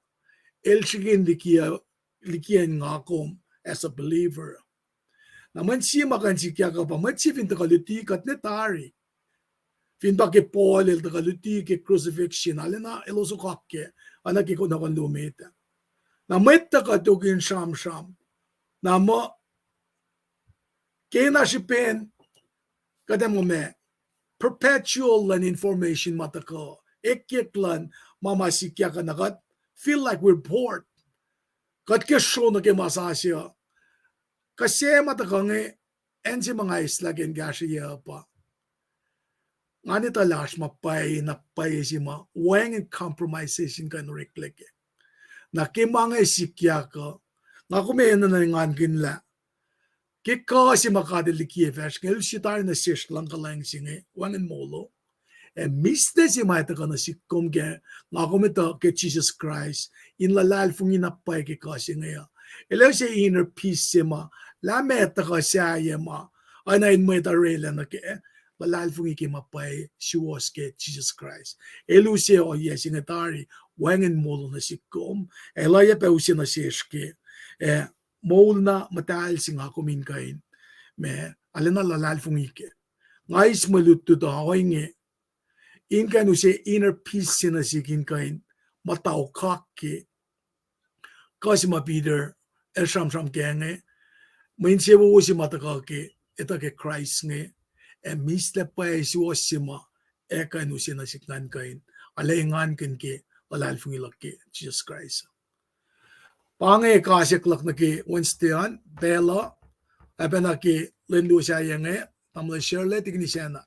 el srihke in likiyac, likiyacn nga kom as a believer. Na mwet se ma kuh in sikyak uh pa mwet se fin tuhkuh luti kuht ne tari. Fin pa ke Paul el tuhkuh luti ke crucifixion, arulacna elos okak ke, oacna ke kunohkohn luo met ah. Na mwet tuhkuh tok in sramsram. Na muh, kena srihpen, kuht ac muh ma, perpetual luhn information ma tuhkuh, ekyek luhn ma ma sikyak uh na kuht feel like we're bored. Kuht ke sro nuh ke ma sasuc uh. Kuh se ma tuhkuh inge, acn se ma nga eislah ke in kahsrweyuc uh pa, nga etuh lah oasr ma pwacye na pwacye se ma wacngihn compromisation kuh in oreklac kac. Na ke ma inge sikyak uh, nga kom enenuh in engankihn lah ke kuh se ma God El likiye fahsr inge, El use tari nuh sesr luhngkuhlwacng se inge, wacngihn molo. Ac mihslac se ma tuhkuh nuh sihk kom ke, nga kom etuh ke Jisus Kraist, in luhlahlfongi na pwacye ke kuh se inge uh. El use inner peace se ma, lah ma tuhkuh sahyac ma, oacna in mwet orwaclah nuh ke, luhlahlfongi ke ma pwacye suwohs ke Jisus Kraist. El use ohiyac se inge tari, wacngihn molo nuh sihk kom, ac El oacyacpac use nuh sesr ke, ac moul na muhtahl se nga kom in kuh in, ma, arulacna luhlahlfongi kac. Nga eis mwe lutlut uh ohinge, in kuh in use inner peace se nuh sihk in kuh in muhta okak ke kuh se ma Peter el sramsram kac inge, mwe insewowo se ma tuhkuh ke, etuh ke Kraist inge, ac mihslac pwacye suwohs se ma, ac kuh in use nuh sihk ngan kuh in, arlac engankihn ke, luhlahlfongi luhk ke Jisus Kraist. Pa inge kasak luhk nuh ke Wednesday an, pacl uh, ac pacna ke lwen luo sahyac inge, tamuhlwel Shirley, tikinisacna.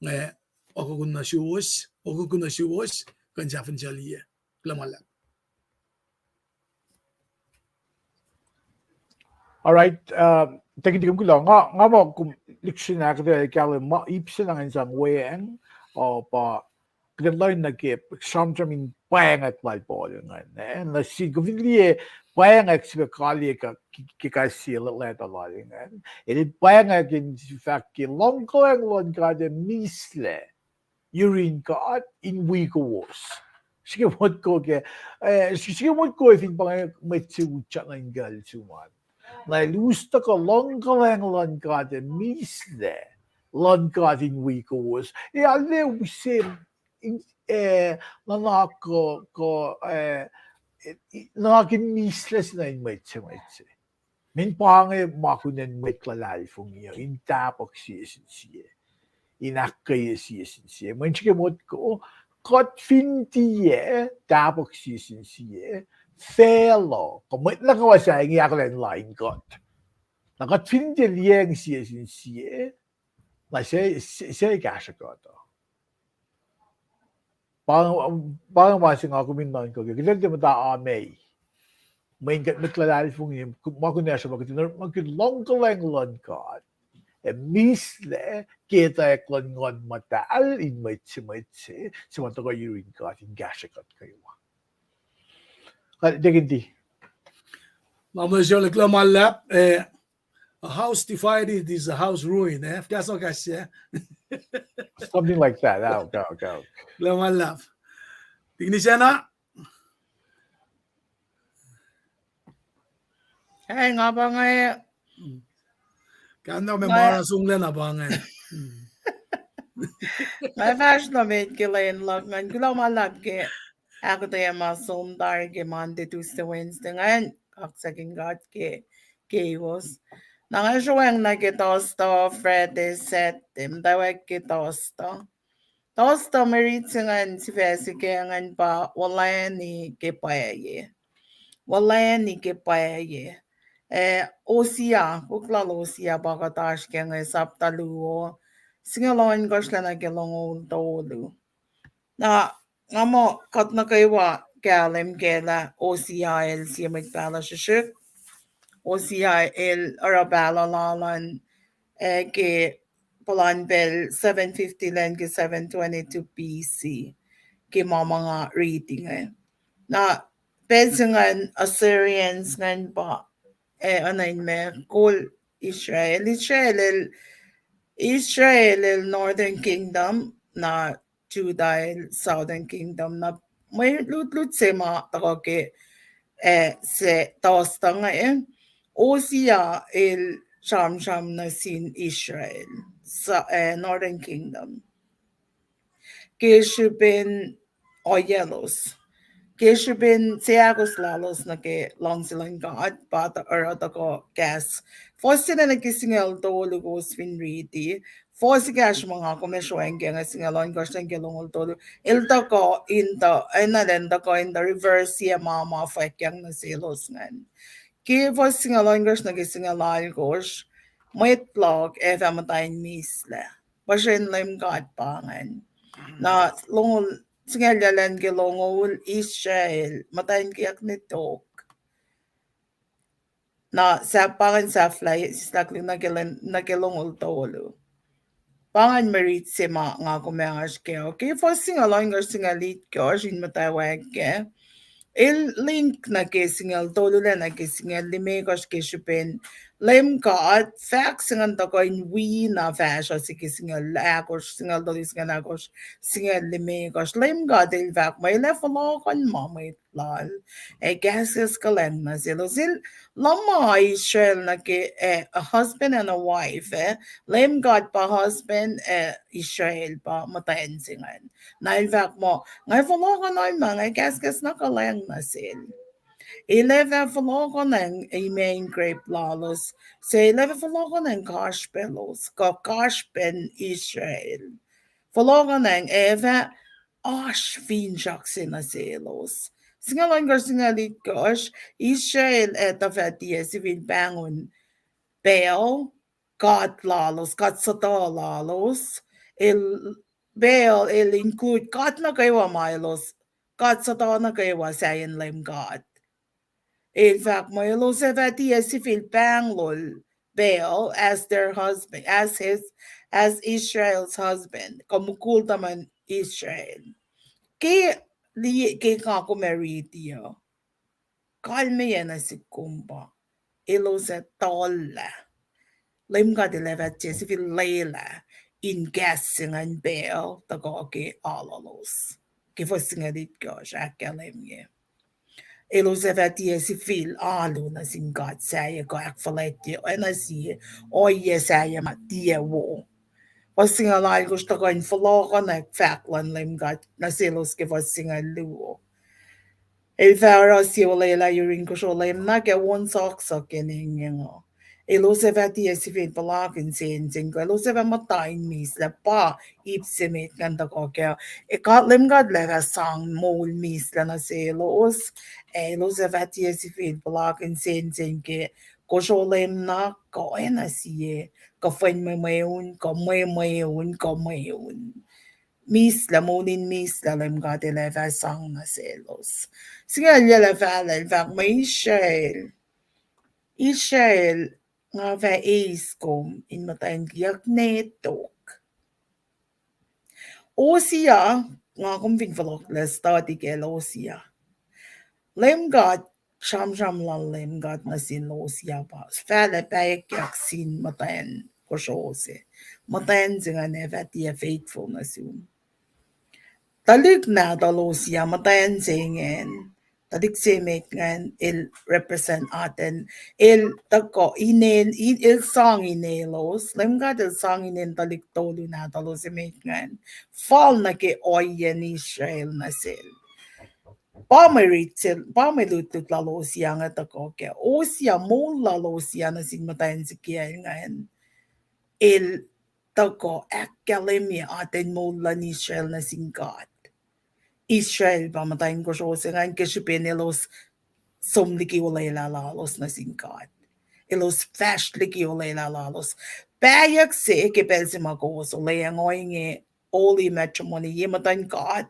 Nga, okokun na suwos, okokun na suwos, kuh in sahfihn sel liye. Kuloh ma luhlahp. All right, uh, thank you, thank you, kuloh. Nga, nga muh kom lihksreni ahkuhtweyac kahlwem ma ip se na ngan sang weacng, uh, pa kuht in lohng nuh ke sramsram in pwacngwack lal Paul ingacn, eh? Na sin kom fin liye pwacngwack sifilpac kaliyac ke, ke kais sie leta lal ingacn. El pwacngwack in fahk ke luhngkuhlwacng luhn God ac mihslac yurin God in wi kowos. Srihke motko ke, eh, srihke motko fin pa inge mwet se utyak nuh in kuh sum an. Na el us tuhkuh luhngkuhlwacng luhn God ac mihslac luhn God in wi kowos. E, arlac use, eh, nuhnak kuh, kuh, eh, nuhnak in mihslac se nuh in mwet se, mwet se. Mweyen pa inge ma kunacn mwet luhlahlfongi uh, in tahpuhk sie sin sie, in ahkkweye sie sin sie. Mweyen srihke motko, kuht fin tiac tahpuhk sie sin sie, facluh, kuh mwet nuh kwewa sahyac inge ahkolah in lain kuht. Na kuht fin tiac liyacacng sie sin sie, na se, se, se kahsruh kuht uh. Pa, pa ma se nga kom in nuhnkuh ke, kuht tiac muhta amei. Mweyen kuht mwet luhlahlfongi, ma kunacsr uh pa kuht in orekmakihn luhngkuhlwacng luhn God, ac mihslac ke etwacack luhn Nguhn Muhtahl in mwet se, mwet se, se ma tuhkuh yurin God in kahsruh kuht kwewa. Kuht tiac kihtin. Tamuhlwel Shirley, kuloh ma luhlahp, eh, a house divided is a house ruined, eh? Fuhkah sohkahs, eh? Something like that. Kuloh ma luhlahp. Tikinisacna? Ac nga pa inge. Kahnna me ma oruh songlac na pa inge. Nga fahsr nuh met ke lwen luhk ingacn, kuloh ma luhlahp ke ahkuhtweyac ma som tari ke Monday, Tuesday, Wednesday ingacn, kaksakihn God ke keiwos. Na nga sruhweacng nuh ke Thursday, Friday, Saturday, muhtwacwacack ke Thursday. Thursday mwe rit se ingacn sifac se ke ingacn pa Wolacna ke Pwacye. Wolacna ke Pwacye. Eh, Hosea, puk lal Hosea pa kuht oasr ke inge, sapta luo, singucul ohnkohsr lacna ke longoul tolu. Na, nga muh kuht nuh kwewa kahlwem kac lah Hosea el sie mwet pahluh srihsrihk. Hosea el oruh pahluh lal an, eh, ke puhlan pacl seven fifty lacn ke seven twenty-two B C, ke ma ma nga riti inge. Na pacl se ingacn Assyrians ingacn pa, eh, oacna in ma kol Israel. Israel el, Israel el Northern Kingdom, na Judah el Southern Kingdom. Na mwe lutlut se ma tuhkuh ke, eh, se Thursday inge, eh, Hosea el sramsram nuh sin Israel, Northern Kingdom, ke srihpen ohiyac lalos, ke srihpen seahkos lalos nuh ke luhngse luhn God pa oruh tuhkuh kahs. Fuhs se nuh ke singucul tolu kowos fin riti. Fuhs ekahsr ma nga kom ac sroacng ke inge, singucul ohnkohsr nuh ke longoul tolu. El tuhkuh in the, enenuh in tuhkuh in the reverse, sie ma ma fwackyang nuh selos ingacn. Ke fuhs singucul ohnkohsr nuh ke singucul alkohsr, mwet luhk ac fah muhta in mihslac. Puhsren Leum God pa ingacn. Na longoul, singucul luo nuh ke longoul, Israel muhta in kiyuck ne tok. Na sahp pa ingacn sahflah sislah nuh ke, nuh ke longoul tolu. Pa ingacn mwe rit se ma nga kom ac oasr kac. Ke fuhs singucul ohnkohsr, singucul itkohsr in muhtwacwacack kac. El link nuh ke singucul tolu lac nuh ke singucul limekohsr ke srihpen Leum God fahk se ingacn tuhkuh in wi na fahsruh se ke singucul ahkosr, singucul tolu, singucul ahkosr, singucul limekohsr. Leum God El fahk muh El ac fohlohkohn ma mwet Lal, ac kahskahs kuhlwacng nuh selos. El luhma Israel nuh ke, eh, a husband and a wife, eh, Leum God pa husband, eh, Israel pa muhtwacn se ingacn. Na El fahk muh, nga ac fohlohkohnacng ma nga ac kahskahs na kuhlwacng nuh sel. El ac fah fohlohkohnacng imac in grape lalos, suc El ac fah fohlohkohnacng kasrpaclos, kuh kasrpacn Israel. Fohlohkohnacng ac fah oasr finsrak se nuh selos. Singucul ohnkohsr, singucul itkohsr, Israel ac tuh fah tiac sifil pahngon Baal, god lalos, god suhtuh lalos. El, Baal el include god nuh kwewa ma elos, god suhtuh nuh kwewa sahyacn Leum God. El fahk muh elos ac fah tiac sifil pahnglol Baal as their husband, as his, as Israel's husband, kuh mukul tuhmwacn Israel. Ke liye, ke nga kom ac riti uh, kalmeyac nuh sihk kom pa elos ac tuhllah. Leum God El ac fah tiac sifil lwelah in kahs se ingacn Baal tuhkuh ke alulos. Ke fuhs singucul itkohsr ahkkahlwemye, elos ac fah tiac sifil alu nuh sin god sahyac kuh ahkfuhlwactye oacna sie ohiyac sahyac ma tiac wo. Fuhs singucul alkohsr tuhkuh in fohlohkohnwack fahk luhn Leum God nuh selos ke fuhs singucul luo. El fah oruh sie olwelah yurin kosro lwemnak ac on sohksohk ke nengeng uh. Elos ac fah tiac sifil puhlakihn sensen kuh elos ac fah muhta in mihslac. Pa ip se emet ingacn tuhkuh kac. Ac Leum God El ac fah sang moul mihslac nuh selos, ac elos ac fah tiac sifil puhlakihn sensen ke kosro lwemnak kuh oacna sie kuhfwen mwemweun kuh mwemweun kuh mweun. Mihslac, moul in mihslac Leum God El ac fah sang nuh selos. Singucul yac lah fahlah El fahk muh Israel, Israel, nga fah eis kom in muhtwacn kiyuck ne tok. Hosea, nga kom fin fohlohklac study kacl Hosea, Leum God, sramsram lal Leum God nuh sin Hosea pa fahlah pahyuckyak sin muhtwacn kosro se. Muhtwacn se ingacn ac fah tiac faithful nuh sum. Tuhlihk nahtuhl Hosea, muhtwacn se ingacn, tuhlihk se emet ingacn el represent atacn, el tuhkuh inel, el sang inelos. Leum God El sang inen tuhlihk tolu nahtuhlos emet ingacn fal nuh ke ohiyacn Israel nuh sel. Pa mwe rit sel, pa mwe lutlut lal Hosea inge tuhkuh kac. Hosea, moul lal Hosea nuh sin muhtwacn se kiyacl ingacn, el tuhkuh ahkkahlwemye atacn moul luhn Israel nuh sin God. Israel pa muhtwacn kosro se ingacn ke srihpen elos som liki olwelah lalos nuh sin God. Elos fahsr liki olwelah lalos. Pahyuck se ke pacl se ma kowos olweacng ohinge, holy matrimony, ye muhtuhn God.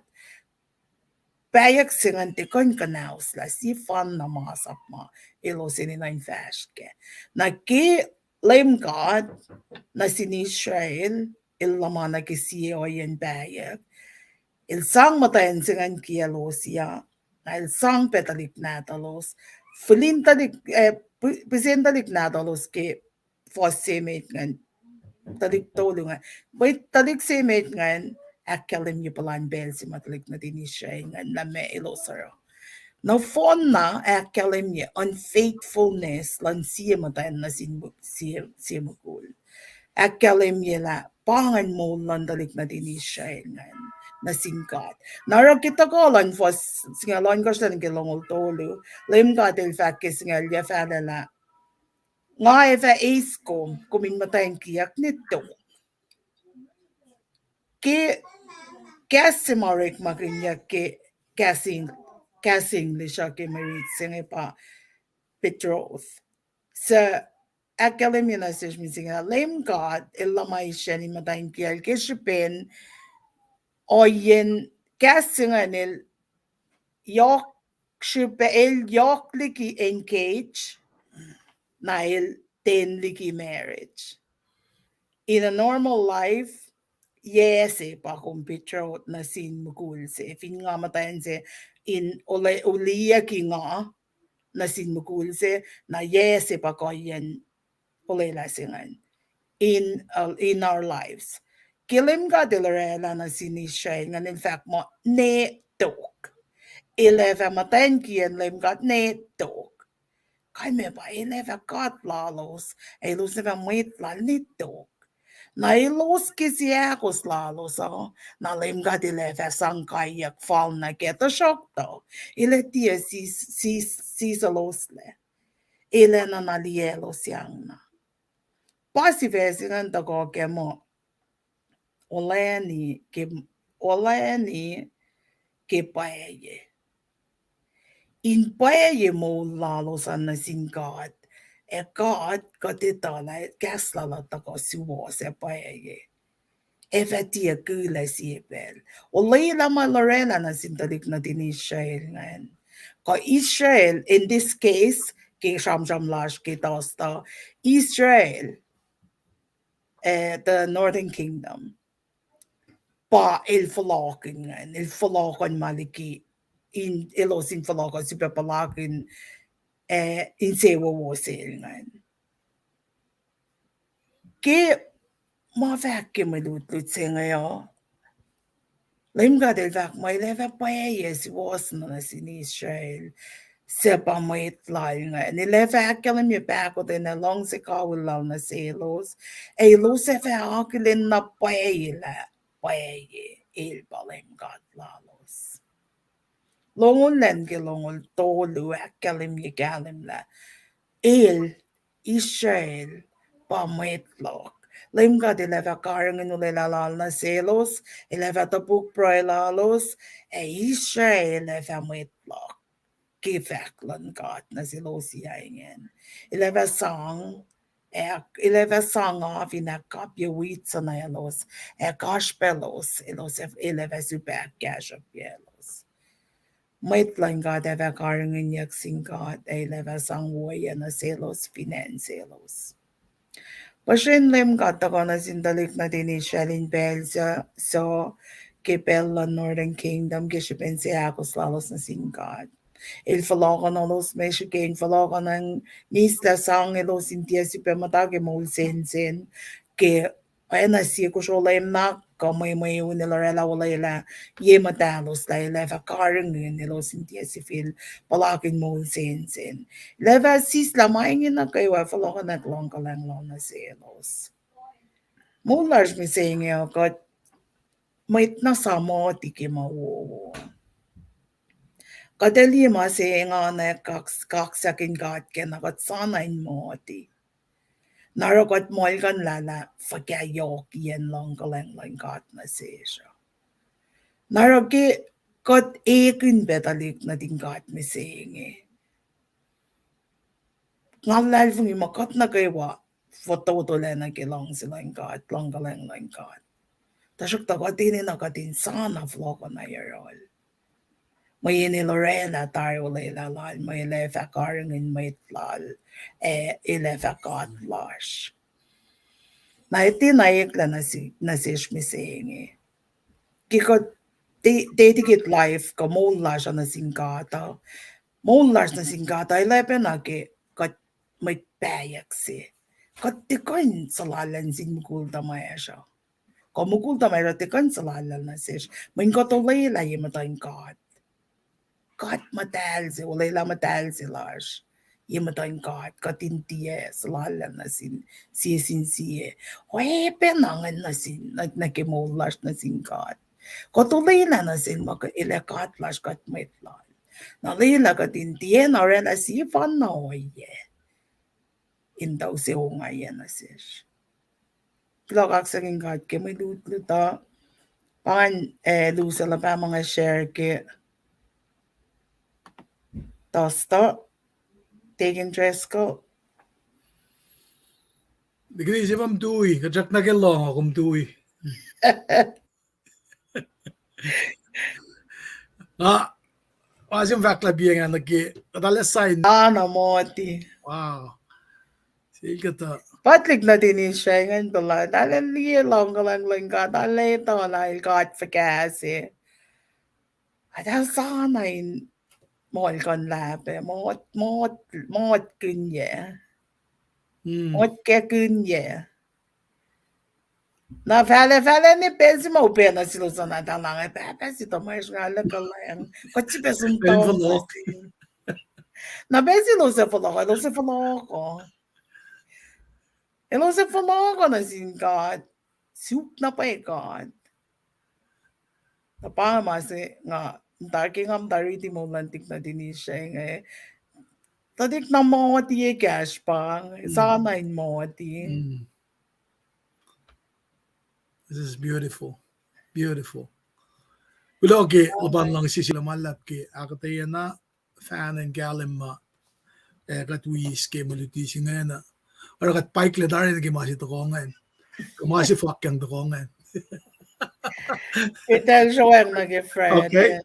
Pahyuck se ingacn tiac kuh in kuhnauslah sie fanna masap ma elos enenuh in fahsr kac. Na ke Leum God nuh sin Israel, el luhma nuh ke sie ohiyacn pahyuck. El sang muhtwacn se ingacn kiyacl Hosea, na el sang pac tuhlihk nahtuhlos. Fihlin tuhlihk, eh, pihsen tuhlihk nahtuhlos ke fuhs se emet ingacn, tuhlihk tolu ingacn. Mwet tuhlihk se emet ingacn ahkkahlwemye puhlan pacl se ma tuhlihk nuhtin Israel ingacn lah meac elos oruh. Nohfohnna ahkkahlwemye unfaithfulness luhn sie muhtwacn nuh sin mu-, sie, sie mukul. Ahkkahlwemye lah pa ingacn moul luhn tuhlihk nuhtin Israel ingacn nuh sin God. Na oruh ke tuhkuh luhn fuhs singucul ohnkohsr nuh ke longoul tolu, Leum God El fahk ke singucul yac fahlac lah, nga ac fah eis kom, kom in muhtwacn kiyuhk ne tok. Ke kahs se ma orekmakihnyuck ke kahs Eng-, kahs English uh ke mwe riti se inge pa betroth. Suc ahkkahlwemye nuh sesr mihsenge lah Leum God El luhma Israel in muhtwacn kiyacl ke srihpen ohiyacn kahs se ingacn el yohk srihpac, el yohk liki engage, na el ten liki marriage. In a normal life, yac se pa kom betrothed nuh sin mukul se, fin nga muhtwacn se in ole-, oliyucki nga nuh sin mukul se, na yac se pa kuhiyacn olwelah se ingacn in, uh, in our lives. Ke Leum God El orwaclah nuh sin Israel ingacn, El fahk muh ne tok. El ac fah muhtwacn kiyacn Leum God ne tok. Kalmac pa El ac fah God lalos, ac elos ac fah mwet Lal ne tok. Na elos ke seahkos lalos uh, na Leum God El ac fah sang kaiyuck fal nuh kac, tuhsruhktuh El ac tiac sis-, sis-, sisoloslac. El ac nuhna liyaclosyang na. Pa sifac se ingacn tuhkuh ke muh olani ke, olani ke pwacye. In pwacye moul lalos an nuh sin God. Ac God kuht etuh lah kahs Lal uh tuhkuh suwohs ac pwacye. Ac fah tiac kihla sie pacl. Olwelah ma El orwaclah nuh sin tuhlihk nuhtin Israel ingacn. Kuh Israel, in this case, ke sramsram lasr ke Thursday, Israel, eh, the Northern Kingdom, pa el fohlohkihn ingacn, el fohlohkohn ma liki, in, elos in fohlohkohn sifilpac puhlakihn, eh, insewowo sel ingacn. Ke ma fahk ke mwe lutlut se inge uh, Leum God El fahk muh El ac fah pwacye suwohs nuh sin Israel, suc pa mwet Lal ingacn. El ac fah ahkkahlwemye pahkotwen ac luhngse kawihl Lal nuh selos, ac elos ac fah akihlen na pwacye lah pwacye El pa Leum God lalos. Longoul luhn ke longoul tolu ahkkahlwemye kahlwem lah El, Israel, pa mwet luhk. Leum God El ac fah karihngihn olwelah Lal nuh selos, El ac fah topuk pruhe lalos, ac Israel ac fah mwet luhk. Ke fahk luhn God nuh selos ah ingacn. El ac fah sang, ac El ac fah sang af in ahkkapye wit suhnalos, ac kasrpalos, elos ac, El ac fah sifilpac kahsruhpyelos. Mwet luhn God ac fah karihngihnyuck sin God, ac El ac fah sang woiyac nuh selos fin acn selos. Puhsren Leum God tuhkuh nuh sin tuhlihk nuhtin Israel in pacl suc, suc ke pacl luhn Northern Kingdom ke srihpen seahkos lalos nuh sin God. El fohlohkohnuhlos, ma srihke in fohlohkohnacng, mihslac sang elos in tiac sifilpac muhta ke moul sensen, ke oacna sie kosro lwemnak kuh mwemweun El orwaclah olwelah ye muhtahlos lah El ac fah karihngihn elos in tiac sifil puhlakihn moul sensen. El ac fah sislah ma inge nuh kwewa, fohlohkohnak luhng kuhlwacng Lal nuh selos. Moul lasr mihsenge uh kuht mwet na sa moti ke ma wowo. Kuht ac liye ma se engan ac kaks-, kaksakin God ke na kuht sa na in moti. Na oruh kuht muhlkuhnlah lah fuhkah yohkiyacn luhng kuhlwacng luhn God nuh sesr uh. Na oruh ke kuht ekihn pac tuhlihk nuhtin God mihsenge, nga luhlahlfongi muh kuht nuh kwewa fototolac nuh ke luhngse luhn God, luhng kuhlwacng luhn God. Tuhsruhktuh kuht enenuh kuht in sa na fohlohkohnai yohrohl. Mweyen El orwaclah tari olwelah Lal, mwe El ac fah karihngihn mwet Lal, ac El ac fah God lasr. Na e tiacna eklac nuh se-, nuh sesr mihsenge. Ke kuht de-, dedicate life kuh moul lasr uh nuh sin God uh, moul lasr nuh sin God uh, el ac pacna ke kuht mwet pahyuck se. Kuht tiac kuh in suhlallacl sin mukul tuhmwacsr uh. Kuh mukul tuhmwacsr uh tiac kuh in suhlallacl nuh sesr. Mweyen kuht olwelah ye muhtuhn God. kuht muhtahl se, olwelah muhtahl se lasr. Ye muhtuhn God, kuht in tiac suhlallacl nuh sin, sie sin sie. Oacyacpac na ngan nuh sin, nuh, nuh ke moul lasr nuh sin God. Kuht olwelah nuh sin ma kuh, El ac God lasr, kuht mwet Lal. Na lwelah kuht in tiacna oraclah sefanna ohiyac in tuh use ongaiyac nuh sesr. Kuloh kaksakihn God ke mwe lutlut uh. Pa ngan, eh, lusac lah pa ma nga share ke Tusta, Deacon Driscoll. Nikini se pa mtui, kuht srackna ke lohng, kom tui. Nga, ma se fahk lah piacng ah nuh ke, kuht arlac sign. Ana moti. Wow. Sel kuhtuh. Patrick nuhtin Israel ingacn tuh lah, arlac liye luhngkuhlwacng luhn God, arlac etuh lah el God fuhkah se. Arlac sana in muhlkuhnlah pac, mot, mot, motkihnyac. Hmm. Motkackihn yac. Na fahlac, fahlac ne pacl se ma upac nuh selos an, tuh lah inge, Pahpah se tuhmasr, nga arlac kuhlwacng. Kuht sifilpac som tong fohlohk. Na pacl se elos ac fohlohk, elos ac fohlohk uh. Elos ac fohlohk uh nuh sin God. Suk na pwacye God. Na pa ma se nga, muhta ke nga muhta riti moul luhn Patrick nuhtin Israel inge. Patrick na moti ekahsr pa, sana in moti. Mm. This is beautiful. Beautiful. Kuloh ke luhpan luhngse se lal ma luhlahp ke ahkuhtweyac na, fan in kahlwem ma, eh, kuht wi ke mwe luti se ingena. Oruh kuht paiklah tari nuh ke ma se tohkoh ingacn. Ke ma se fahkyang tohkoh ingacn. Kuht ac sroang nuh ke Friday. Okay.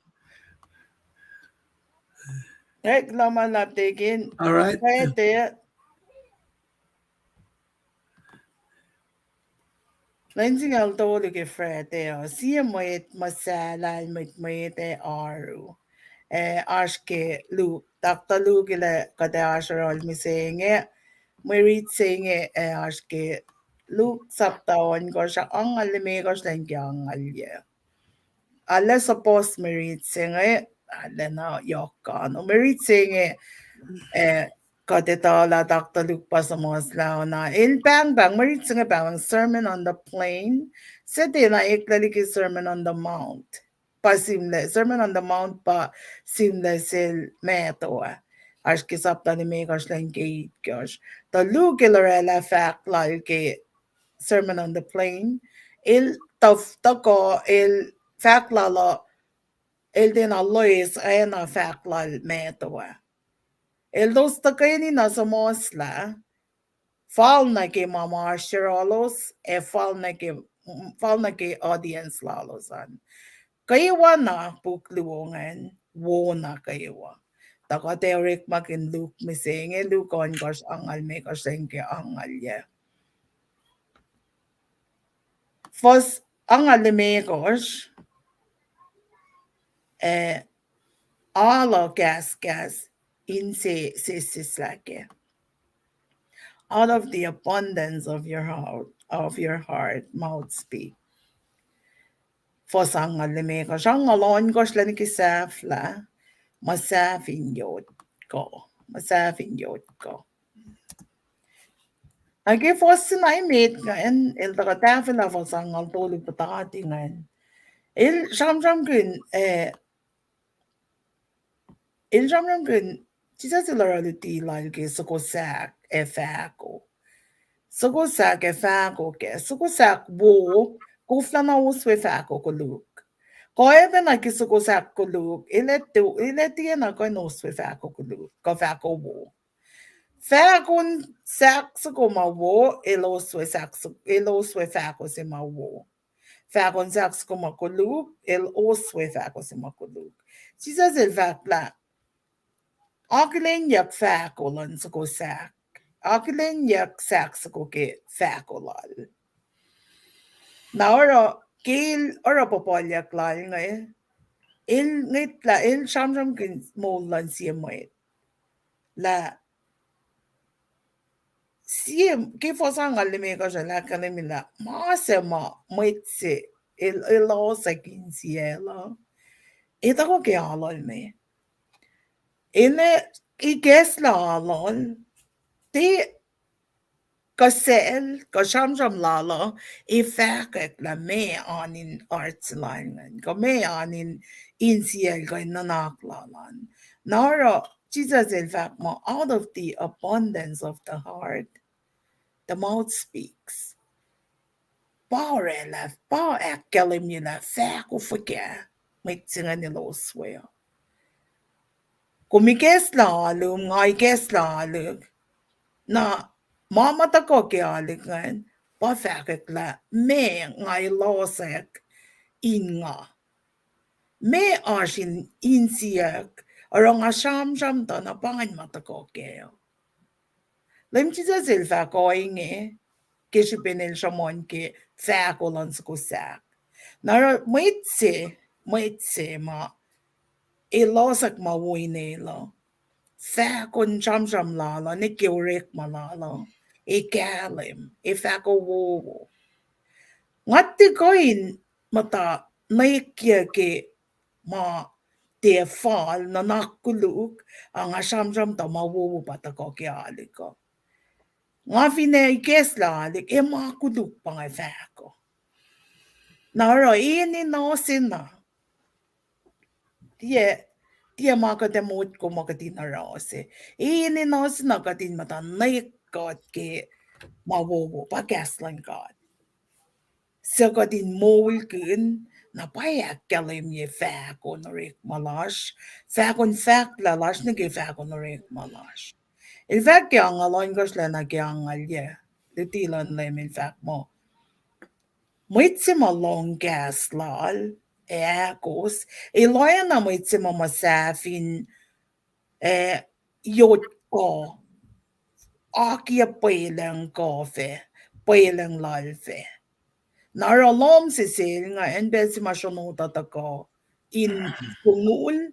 Eh, kuloh ma luhlahp Deacon. All right. Friday. Lwen singucul tolu ke Friday uh, sie mwet muhsahllah, mwet mwet ac oaru. Eh, oasr ke Luke, Doctor Luke el ac kuht ac oasr yohrohl mihsenge, mwe rit se inge ac oasr ke Luke sapta ohnkohsr, angngaul limekohsr lwen ke angngaul yac. Arlac suppose mwe rit se inge, arlac na yohk kano. Mwe rit se inge, eh, kuht etuh lah Doctor Luke pa suhmuhslah na. El pahngpahng, mwe rit se inge pahngpahng Sermon on the Plain. Se tiacna eklac liki Sermon on the Mount. Pa sihmlac, Sermon on the Mount pa sihmlac sel Matthew ah. Oasr ke sapta limekohsr lwen ke itkohsr. Tuh Luke el oraclah fahk lal ke Sermon on the Plain. El tuh, tuhkuh, el fahk lal uh, el tiacna loes oacna fahk lal Matthew ah. Elos tuhkweni na suhmuhslah, fal nuh ke ma ma oasr yohrohlos, ac fal nuh ke, fal nuh ke audience lalos an. Kwewana puk luo ingacn, wo na kwewa. Tuh kuht ac orekmakihn Luke mihsenge, Luke ohnkohsr, angngaul limekohsr lwen ke angngaul yac. Fuhs angngaul limekohsr, eh, alu kahskahs inse sesseslah kac. Out of the abundance of your heart, of your heart, mouth speak. Fuhs angngaul limekohsr, angngaul ohnkohsr lwen ke sahflah, muhsahf in yot kuh, muhsahf in yot kuh. Na ke fuhs sinai met ingacn, el tuhkuh tahfwelah fuhs angngaul tolu puhtati ingacn. El sramsramkihn, eh, el sramsramkihn, Jisus el oruh luti lal ke soko sahk ac fahko. Soko sahk ac fahko kac, soko sahk wo, koflana oswe fahko koluk. Kuh oacpacna ke soko sahk koluk, el ac tiacna kuh in oswe fahko koluk, kuh fahko wo. Fahkon sahk soko ma wo, el oswe sahk, el oswe fahko se ma wo. Fahkon sahk soko ma koluk, el oswe fahko se ma koluk. Jisus el fahk lah, akihlenyuck fahko luhn soko sahk. Akihlenyuck sahk soko ke fahko lal. Na oruh, ke el oruh puhpuhlyuck lal inge, el ngwetlah, el sramsramkihn moul luhn sie mwet. Lah sie, ke fuhs angngaul limekohsr el ahkkahlwemye lah ma se ma mwet se el, elos ac kihnsiacl uh, etuh ke alu lal me. El ac ikacslah lal, tiac kuh sel, kuh sramsram lal uh, ac fahkwack lah meac oan in heart se lal ingacn, kuh meac oan in insiyacl kuh in nuhnak lal an. Na oruh Jisus el fahk muh, out of the abundance of the heart, the mouth speaks. Pa oraclah, pa ahkkahlwemye lah fahko fuhkah mwet se ingacn elos we uh. Kom ikacslah alu, nga ikacslah alu, na ma ma tuhkuh ke alu ingacn pa fahkwack lah meac nga elosack in nga, meac oasr in insiyuck, oruh nga sramsram tuh na pa ingacn ma tuhkuh kac uh. Leum Jisus el fahk ohinge ke srihpen el sruhmuhn ke fahko luhn soko sahk. Na oruh mwet se, mwet se ma elosack ma wo inel uh, fahko in sramsram lal uh, nuh ke orekma lal uh, ac kahlwem, ac fahko wowo. Nga tiac kuh in muhta nwekyuc ke ma tiac fal, nuhnak koluk, a nga sramsram tuh ma wowo pa tuhkuh ke alu uh. Nga finne ikacslah alu, ac ma koluk pa nga fahko. Na oruh enenuh se na, tiac, tiac ma kuht ac motko muh kuht in oruh se. Enenuh se na kuht in muhta nwe kuht ke ma wowo, pa kahs luhn God. Suc kuht in moulkihn, na pa ahkkahlwemye fahko in orekma lasr, fahko in fahklah lasr nuh ke fahko in orekma lasr. El fahk ke angngaul ohnkohsr lacna ke angngaulyac, luti luhn Leum el fahk muh, mwet se ma lohng kahs lal, ac ahkos, el oacna mwet se ma muhsah fin, eh, yot kuh, akiyac pwelucng kuh fac, pwelucng lal fac. Na oruh lohm se sel ingacn pacl se ma sronot uh tuhkuh in fongul,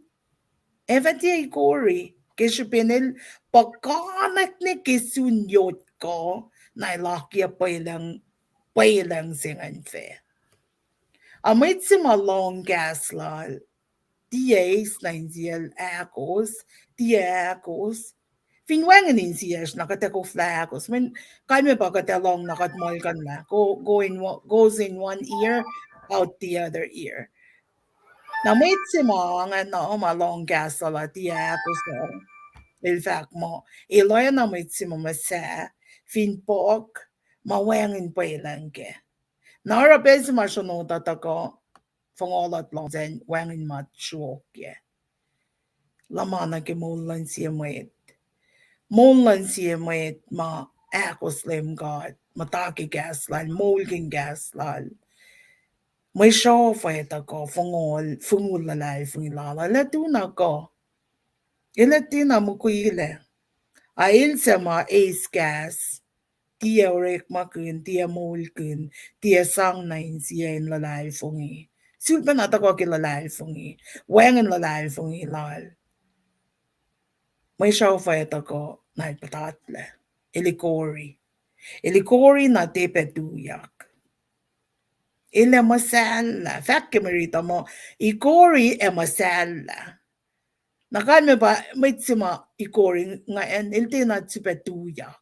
ac fah tiac ikori, ke srihpen el puhkantwen ke sun yot kuh, na el akiyac pwelucng, pwelucng se ingacn fac. A mwet se ma lohng kahs lal, tiac eis nuh insiyacl ahkos, tiac ahkos. Fin wacngihn insiyacsr na kuht ac koflah ahkos. Mweyen kalmac pa kuht ac lohng na kuht muhlkuhnlah. Go, go in, goes in one ear, out the other ear. Na mwet se ma ingacn uh ma lohng kahs lal uh tiac ahkos uh, el fahk muh, el oacna mwet se ma muhsah fin puhk ma wacngihn pwelucng kac. Na oruh pacl se ma sronot uh tuhkuh, fongol uh lohng sacn wacngihn ma sruokyac. Luhma nuh ke moul luhn sie mwet. Moul luhn sie mwet ma ahkos Leum God, muhta ke kahs lal, moulkihn kahs lal. Mwe sruhf uh tuhkuh, fongol, fongul luhlahlfongi lal uh, el ac tu na kuh. El ac tiacna mukwilac. A el suc ma eis kahs, tiac orekmakihn, tiac moulkihn, tiac sang nuh insiyac in luhlahlfongi. Sulpacna tuhkuh ke luhlahlfongi, wacngihn luhlahlfongi lal. Mwe sruhf uh tuhkuh na el puhtatlac. El ikori. El ikori na tiac pac tuyak. El ac muhsahllah. Fahk ke mwe riti muh ikori ac muhsahllah. Na kalmac pa mwet se ma ikori ingacn, el tiacna sifilpac tuyak.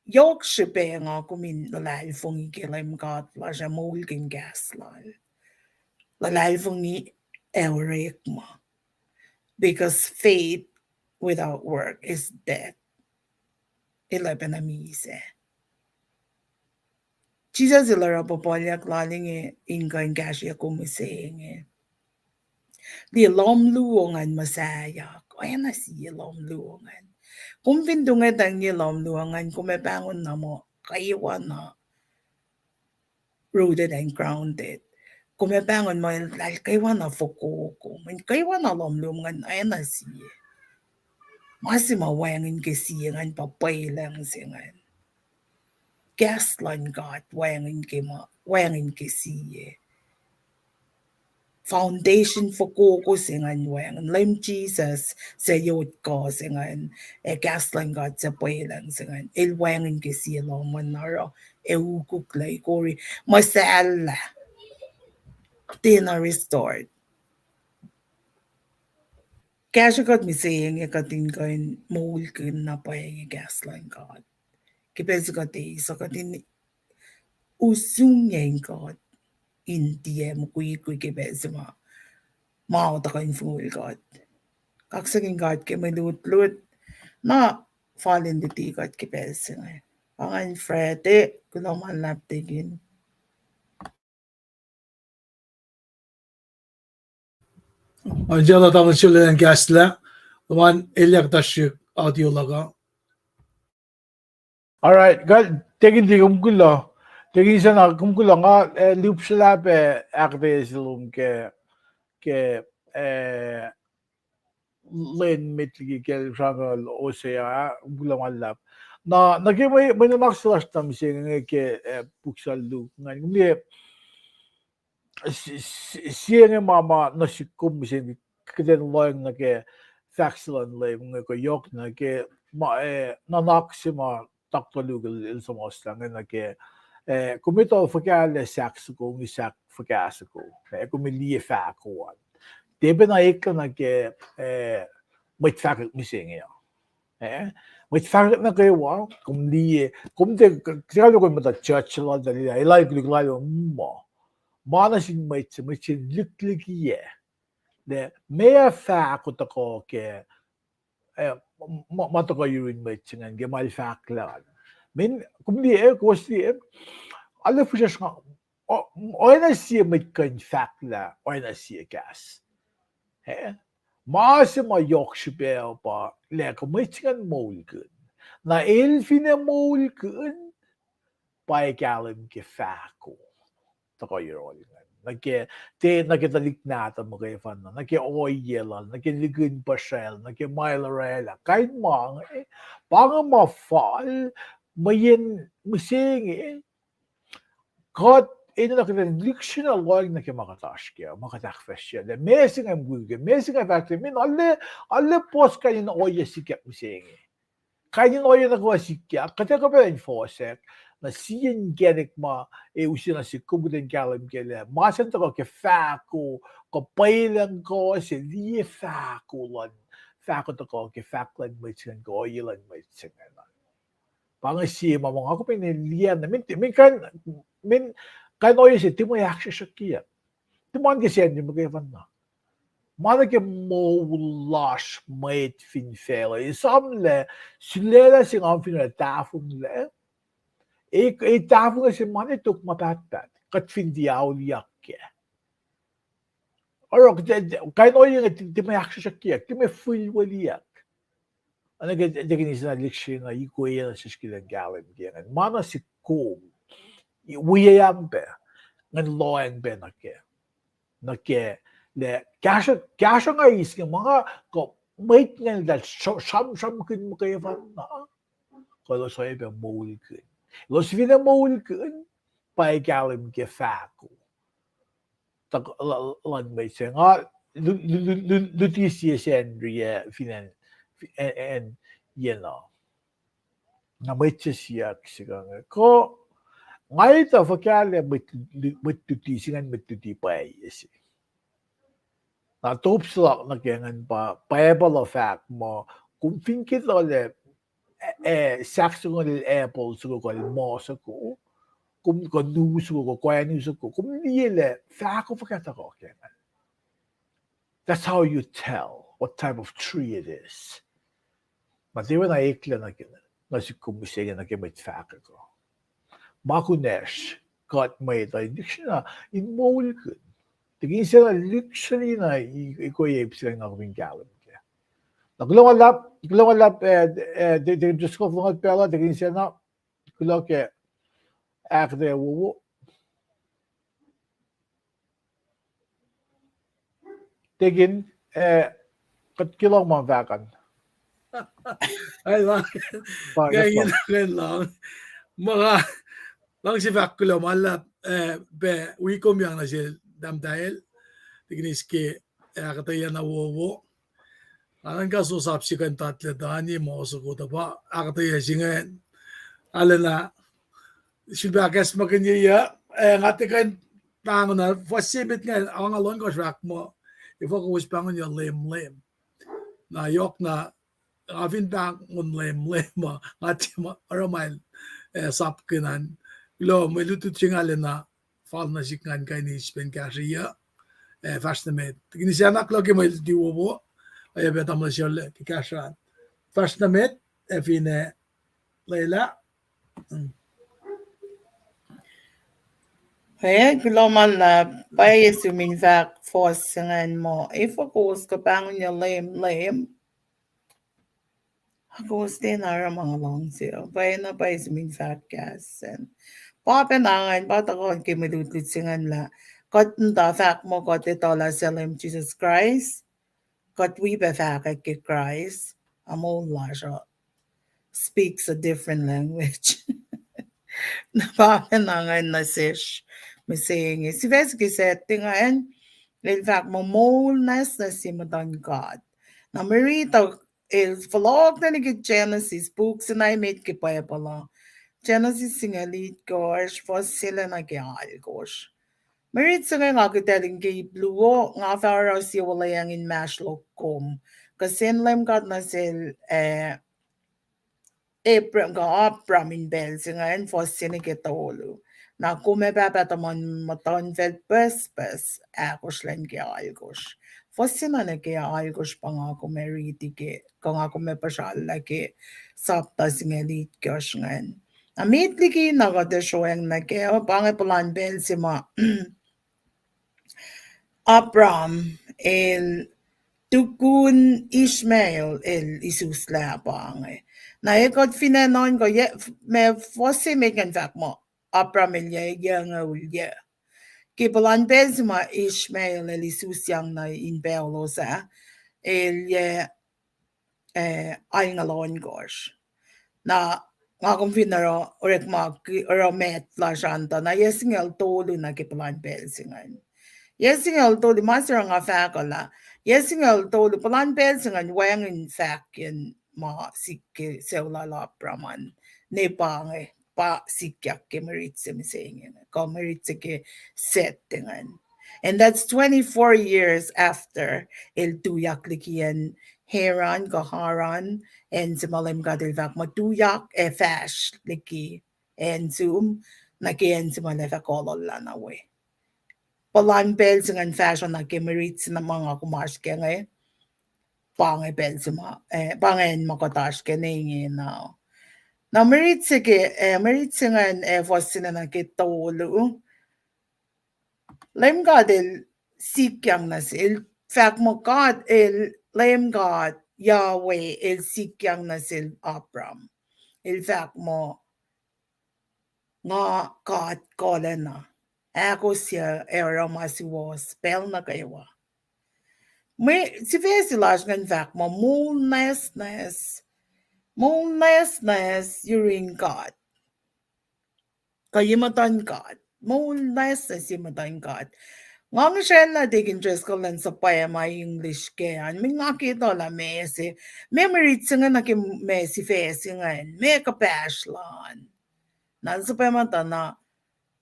Yohk srihpac nga kom in luhlahlfongi ke Leum God lasr ac moulkihn kahs lal. Luhlahlfongi ac orekma. Because faith without work is dead. El oacpacna misac. Jisus el oruh puhpuhlyuck lal inge in kuh in kahsrwe kom mihsenge. Liye lohm luo ingacn muhsaheack, oacna sie lohm luo ingacn. Kom fin tungeta inge lohm luo ingacn, kom ac pahngon na muh kwewana rooted and grounded. Kom ac pahngon muh eltahl kwewana fokoko, mweyen kwewana lohm luo ingacn oacna sie. Ma se ma wacngihn ke sie ingacn pa pwelucng se ingacn. Kahs luhn God wacngihn ke ma, wacngihn ke sie. Foundation fokoko se ingacn wacngihn. Leum Jisus suc yot kuh se ingacn, ac kahs luhn God suc pwelucng se ingacn. El wacngihn ke sie lohm ingacn oruh ac ukukla ikori, muhsahllah, tiacna restored. Kahsruh kuht mihsenge kuht in kuh in moulkihn na pwacye kahs luhn God. Ke pacl se kuht eis uh, kuht in usung in God in tiac mukwikwi ke pacl se ma, ma utuckuh in fongul God. Kaksakihn God ke mwe lutlut, na fal in luti kuht ke pacl se inge. Pa ingacn Friday, kuloh ma luhlahp tekin. Angela, tamuhlwel, sulaclah in kahslah. Luhman elyah kuhtasrihk audio luhk uh. All right, God, tekin tiac kom kuloh. Tekin sacna kom kuloh, nga, eh, lihpsrelah pac ahkuhtweyac se lom ke, ke, eh, lwen met liki kacl sramsramkihn Hosea, ah, kom kuloh ma luhlahp. Na, nuh ke mwe, mwe nuhnak se lasr na mihsenge ke, eh, puk sel Luke ingacn, kom liye, s-, s-, sie inge ma, ma nuh sik kom mihsenge, kuht in lohacng nuh ke fahk se luhn Leum inge, kuh yohk nuh ke ma, eh, nuhnak se ma Doctor Luke el, el suhmuhslah inge nuh ke, eh, kom etuh fuhkah lah sahk soko inge sahk fuhkah soko, eh, kom liye fahko an. Tiac pacna eklac nuh ke, eh, mwet fahkwack mihsenge uh. Eh, mwet fahkwack nuh kwewa, kom liye, kom tiac, tiac kalmac kom muhta church lal, tuh liye, elan koluk lal muh, ma nuh sin mwet se, mwet se lihklihkiyac lah meac fahko tuhkuh ke, eh, ma, ma tuhkuh yurin mwet se ingacn ke ma el fahk lah. Min, kom liye, kowos liye, arlac fihsracsr nga, o-, oacna sie mwet kuh in fahk lah oacna sie kahs. Eh? Ma se ma yohk srihpac pa lah kuh mwet se ingacn moulkihn. Na el finne moulkihn, pa ac kahlwem ke fahko tuhkuh yohrohl ingacn. Nuh ke, tiac, nuh ke tuhlihk nahtuhl muhkwena, nuh ke ohiyac lal, nuh ke likihn puhsracl, nuh ke ma el oraclah. Kain ma inge, pa inge ma fal, mweyen mihsenge, kuht enenuh kuht in lihksreni lohacng nuh ke ma kuht oasr kac, ma kuht ahkfahsryelah. Meac se inge mukwikwi kac, meac se inge fahk lah, min arlac, arlac puhs kain in ohiyac sikyak mihsenge. Kain in ohiyac nuh kwewa sikyak, kuht ac kuh pac in fohsack, na sie inkacnek ma ac use nuh sihk kom kuht in kahlwem kac lah ma se in tuhkuh ke fahko, kuh pwelucng kuh se liye fahko luhn, fahko tuhkuh ke fahk luhn mwet se ingacn kuh ohiyac luhn mwet se ingacn. Pa inge sie ma ma nga kom in liye na, min, min kain, min kain ohiyac se tiac mwe ahksruhksruhkyeyuck. Tiac ma ke Sacnri muhkwena. Ma nuh ke moul lasr mwet fin facluh. Esamlah, sulaclah se nga fin tahfonglac. E, e tahfonglac se ma ne tok ma pahtpaht. Kuht fin tiac auliyak kac. Oruh, kain ohiyac inge tiac, tiac mwe ahksruhksruhkyeyuck, tiac mwe fihlweliyuck. Oacna ke, tiac kihtin sifacna lihksreni na ikweyac nuh sesr ke lwen kahlwem ke ingacn. Ma nuh sihk kom, wiyac ang pac, ngan lohacng pac nuh kac. Nuh kac, lah kahsruh, kahsruh nga eis inge, ma nga kuh mwet ingacn eltahl sra-, sramsramkihn muhkwena, kuh elos oacyacpac moulkihn. Elos finne moulkihn, pa ac kahlwem ke fahko tuh l-, l-, luhn mwet se. Nga lu-, lu-, lu-, lu-, luti sie Sacnri ah fin acn, fi-, acn, acn, you know. Na mwet se siyuck sihk inge, kuh nga etuh fuhkah lah mwet, mwet luti se ingacn mwet luti pwacye se. Na top se luhk nuh ke ingacn pa Bible uh fahk muh, kom fin ke tuhlac, eh, eh, sahk soko lal apple soko kuh moss soko, kom kuh nu soko kuh kwacnu soko, kom liye lah fahko fuhkah tuhkuh ke ingacn. That's how you tell what type of tree it is. Ma tiac na eklac nuh ke, nuh sihk kom mihsenge nuh ke mwet fahkwack uh. Ma kunacsr, kuht mwet uh in lihksreni na in moulkihn. Tikin sacna lihksreni na i-, ikweyac ip se nga kom in kahlwem kac. Na kuloh ma luhlahp, kuloh ma luhlahp, eh, eh, te-, te-, Driscoll, kuloh ma luhlahp pacl uh, tikin sacna, kuloh ke ahkuhtweyac wowo. Tikin, eh, kuht ke lohng ma fahk an. Ai, lah. Pa, ingacn lah. Ma nga luhngse fahk kuloh ma luhlahp, eh, pac wi kom yang nuh sel tahmtahel. Tikin eis ke ahkuhtweyac na wowo. Nga nuhnkuh sosap sikuhn tahtlac tani ma soko tuh pa ahkuhtweyac se ingacn. Arulacna sulpac ahkacsmakihnye, eh, nga tiac kuh in pahngon, fuhs se met ingacn, nga lohng kohsr fahk muh, efuh kowos pahngonyuc lemlem. Na yohk na, nga fin pahngon Leum, Leum uh, nga tiac ma, oruh ma el, eh, sapkihn an. Kuloh, mwe lutlut se inge lwelah fal nuh sihk ngan kuh in spen kahsruh uh, eh, fahsr nuh met. Kihtin siyuck luhk ke mwe luti wowo, oacyacpac tamuhlwel se ke kahsruh an. Fahsr nuh met, ac finne lwelah. Mm. Eh, kuloh ma luhlahp, pwacye sum in fahk fuhs se ingacn muh, efuh kowos kuh pahngon Leum, Leum, kowos tiacna oruh ma nga luhngse uh. Pwacye na pwacye sum in fahk kahs sacn. Pa pacna ingacn, pa tuhkuh ke mwe lutlut se ingacn lah kuht muhta fahk muh kuht etuh lah suc Leum Jisus Kraist, kuht wi pac fahkwack ke Kraist, a moul lasr uh speaks a different language. Na pa pacna ingacn nuh sesr mihsenge. Sifac se ke Sacnri ingacn, el fahk muh moul nwacsnwacs ye muhtuhn God. Na mwe riti uh, el fohlohk nuh ke Genesis, puk se na emet ke Bible uh. Genesis singucul itkohsr, fuhs sie lacna ke alkosr. Mwe riti se inge nga kihtaclihk ke ip luo, nga fah oruh sie wuhlweacng inmahsrlok kom. Kihsen Leum God nuh sel, eh, Abram, kuh Abram in pacl se ingacn, fuhs sie nuh ke tolu. Na kom ac pahpah tuhmwacn muhtuhnfacl pucspucs, ahkosr lwen ke alkosr. Fuhs sie na nuh ke alkosr pa nga kom ac riti ke, kuh nga kom ac puhsrallah ke sapta singucul itkohsr ingacn. Na met liki na kuht ac sroacng nuh kac uh, pa inge puhlan pacl se ma Abram el tukun Ishmael el isuslah pa inge. Na e kuht fin acn on kuh ye, ma fuhs se met ingacn fahk muh Abram el yac, yac anguul yac. Ke puhlan pacl se ma Ishmael el isusyang nuh in pacl los ah, el yac, eh, alngoul ohnkohsr. Na nga kom fin oruh orekma, oruh math lasr an tuh, na yac singucul tolu nuh ke puhlan pacl se ingacn. Yac singucul tolu, ma se oruh nga fahk uh lah, yac singucul tolu, puhlan pacl se ingacn wacngihn fahkwack ma sikyak ke sucu lal Abram an, ne pa inge, pa sikyak ke mwe riti se mihsenge, kuh mwe riti se ke Sacnri ingacn. And that's twenty-four years after el tuyak liki acn Haran, kuh Haran, acn se ma Leum God el fahk muh tuyak ac fahsr liki acn sum, nuh ke acn se ma el ac fah kolollah na we. Puhlan pacl se ingacn fahsr nuh ke mwe riti se na ma nga kom oasr kac inge, pa inge pacl se ma, eh, pa inge acn ma kuht oasr kac ne ingena. Na mwe riti se ke, eh, mwe riti se ingacn, eh, fuhs se na nuh ke tolu. Leum God el sikyang nuh sel, el fahk muh God el, Leum God, Yahweh, el sikyang nuh sel Abram. El fahk muh, nga God kuhlacna, ahkos ac oruh ma suwohs pacl nuh kwewa. Mwe sifac se lasr ingacn fahk muh moul nwacsnwacs, moul nwacsnwacs yurin God, kuh ye muhtuhn God, moul nwacsnwacs ye muhtuhn God. Nga ngihsre lah Deacon Driscoll elan suhpwacma English kac an, mweyen nga ke etuh lah meac se, meac mwe riti se inge nuh ke ma sifac se ingacn, meac kuhpahsr lal. Na suhpwacma tuh na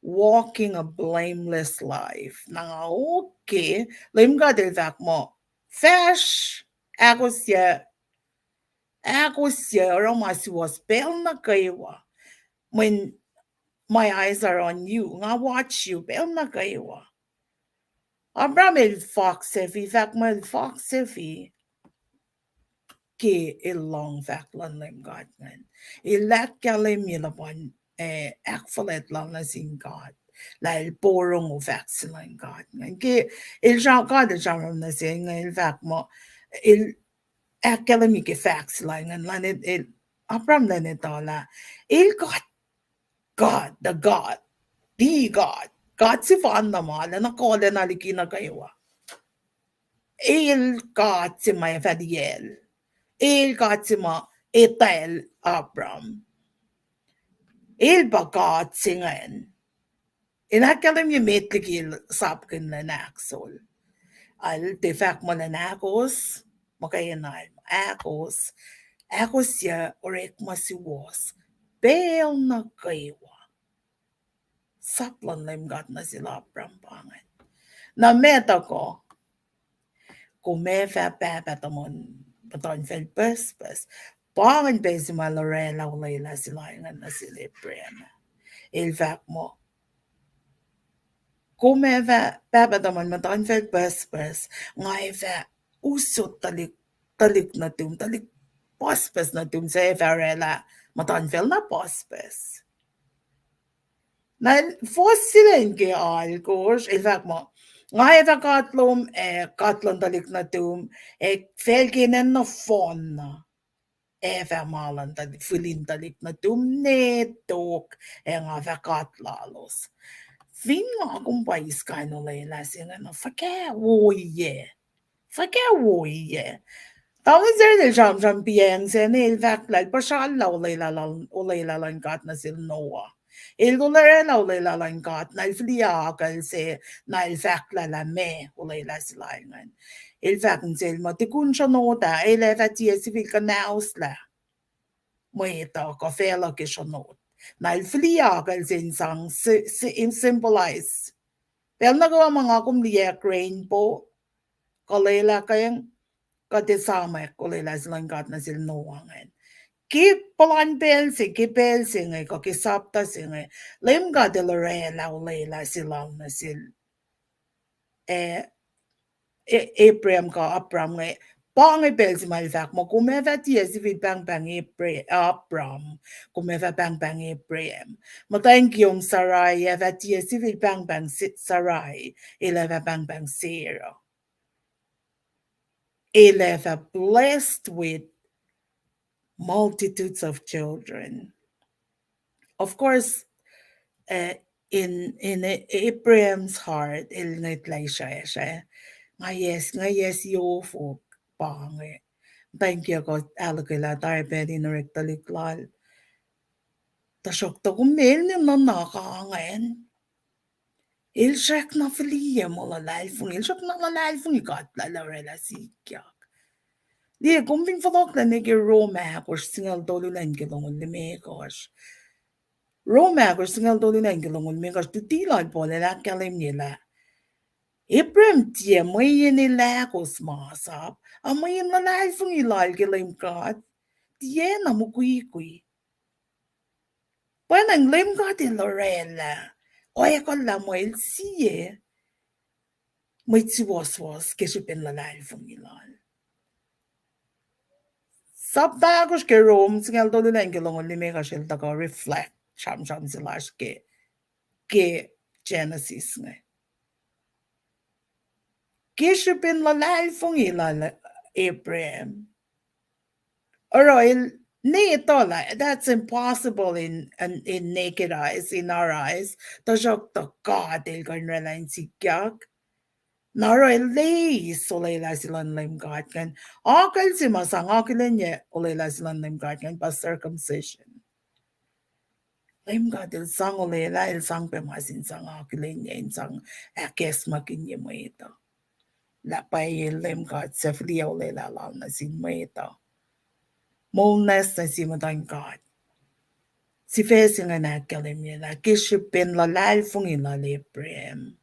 walking a blameless life. Na nga okay, Leum God el fahk muh, fahsr, ahkos ac, ahkos ac oruh ma suwohs pacl nuh kwewa. Mweyen my eyes are on you, nga watch you pacl nuh kwewa. Abram el faksefi, fahk muh el faksefi ke el lohng fahk luhn Leum God ingacn. El ahkkahlwemye luhpan, eh, ahkfuhlwact lal nuh sin God, lah el porongo fahk se luhn God ingacn. Ke el sra-, God el sramsram nuh se ingacn, el fahk muh, el ahkkahlwemye ke fahk se lal ingacn, lah el, Abram elan etuh lah el God, God, the God, the God, God sefanna ma lacna kuhlacna liki nuh kwewa. El God se ma ac fah liyacl. El God se ma etwacl Abram. El pa God se ingacn. El ahkkahlwemye met liki el sapkihn lacn ahkos. El tiac fahk muh lacn ahkos, muhkwena el ahkos, ahkos ac orekma suwohs pacl nuh kwewa. Sap luhn Leum God nuh sel Abram pa ingacn. Na meac tuhkuh? Kom ac fah pahpah tuhmwacn muhtuhnfacl pucspucs. Pa ingacn pacl se ma el orwaclah olwelah se lal ingacn nuh sel Abraham. El fahk muh, kom ac fah pahpah tuhmwacn muhtuhnfacl pucspucs, nga ac fah usot tuhlihk, tuhlihk nuhtum, tuhlihk pucspucs nuhtum suc ac fah orwaclah muhtuhnfacl na pucspucs. Na el fuhs se lwen ke alkosr, el fahk muh, nga ac fah God lom, ac God luhn tuhlihk nuhtum, ac facl Canaan nohfohn na ac fah ma luhn tuhlihk, fihl in tuhlihk nuhtum ne tok, ac nga fah God lalos. Fin nga kom pa eis kain olwelah se ingacn, fuhkah ohiyac. Fuhkah ohiyac. Tamuhlwel Sarah el sramsram piyacng sacn, el fahk lah el puhsrallah olwelah luhn, olwelah luhn God nuh sel Noah. El orwaclah olwelah luhn God, na el fihliyac akucl se, na el fahklah lah meac olwelah se lal ingacn. El fahk nuh sel muh, tukun sronot ah, el ac fah tiac sifil kuhnahoslah mwet uh kuh facluh ke sronot. Na el fihliyac akucl se in sang, se, se, in symbolize. Pacl nuh kwewa ma nga kom liyacack rainbow, kuh olwelah kac, kuht esamwack olwelah se luhn God nuh sel Noah ingacn. Ke puhlan pacl se, ke pacl se inge, kuh ke sapta se inge, Leum God El orwaclah olwelah se lal nuh sel, eh, E-, Abraham kuh Abram inge, pa inge pacl se ma el fahk muh, kom ac fah tiac sifil pahngpahng Abra-, Abram, kom ac fah pahngpahng Abraham. Muhtwacn kiyom Sarai ac fah tiac sifil pahngpahng Se-, Sarai, el ac fah pahngpahng Sarah. El ac fah blessed with multitudes of children. Of course, uh, in, in A-, Abraham's heart, el ngwetlah isrwacsr, nga yac, nga yac siofok pa inge. Thank you, kuht ahluhkwelah tari pacl in orek tuhlihk lal. Tuhsruhktuh kom el ne nuhnak ingacn. El srackna fihliyac muh luhlahlfongi, el srackna luhlahlfongi God lah el orwaclah sikyak. Liye, kom fin fohlohklac nuh ke Rom ahkosr, singucul tolu lun ke longoul limekohsr. Rom ahkosr, singucul tolu lun ke longoul limekohsr, luti lal Paul el ahkkahlwemye lah Abraham tiac mweyen el ahkos masap, a mweyen luhlahlfongi lal ke Leum God tiacna mukwikwi. Pwacnwacng Leum God El orwaclah, oacyacpac lah muh El sie mwet suwohswohs ke srihpen luhlahlfongi lal. Sapta ahkosr ke Rom, singucul tolu lun ke longoul limekohsr el tuhkuh reflect sramsram se lasr ke, ke Genesis inge. Ke srihpen luhlahlfongi lal Abraham, oruh el, ne etuh lah that's impossible in, in, in naked eyes, in our eyes. Tuhsruhktuh God El kuh in orwaclah in sikyak. Na oruh el eis olwelah se luhn Leum God ingacn. Akucl se ma sang akihlenyac olwelah se luhn Leum God ingacn pa circumcision. Leum God El sang olwelah, El sang pac ma se in sang akihlenyac, in sang ahkacsmakihnye mwet uh. Lah pwacye Leum God suc fihliyac olwelah lal nuh sin mwet uh. Moul nwacsnwacs sin muhtuhn God. Sifac se ingacn ahkkahlwemye lah ke srihpen luhlahlfongi lal Abraham,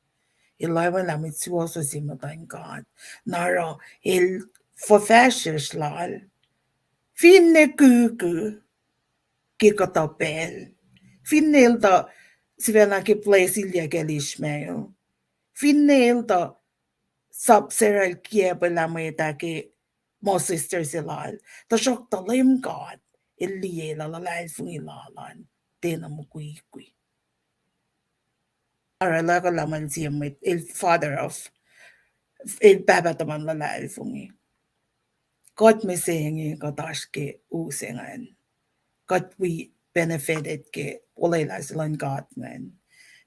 el oacna mwet suwohswohs sin muhtuhn God. Na oruh el fuhfahsryucsr lal, finne kuku ke kuhtuh pacl, finne el tuh sifacna ke bless ilyak el Ishmael, finne el tuh sap Sarah el kiacpwelah mwet ah ke muh sister se lal. Tuhsruhktuh Leum God El liye lah luhlahlfongi lal an tiacna mukwikwi. Oruh el ahkolah ma el sie mwet, el father of, el pahpah tuhmwacn luhlahlfongi. Kuht mihsenge kuht oasr ke u se ingacn. Kuht wi benefited ke olwelah se luhn God ingacn.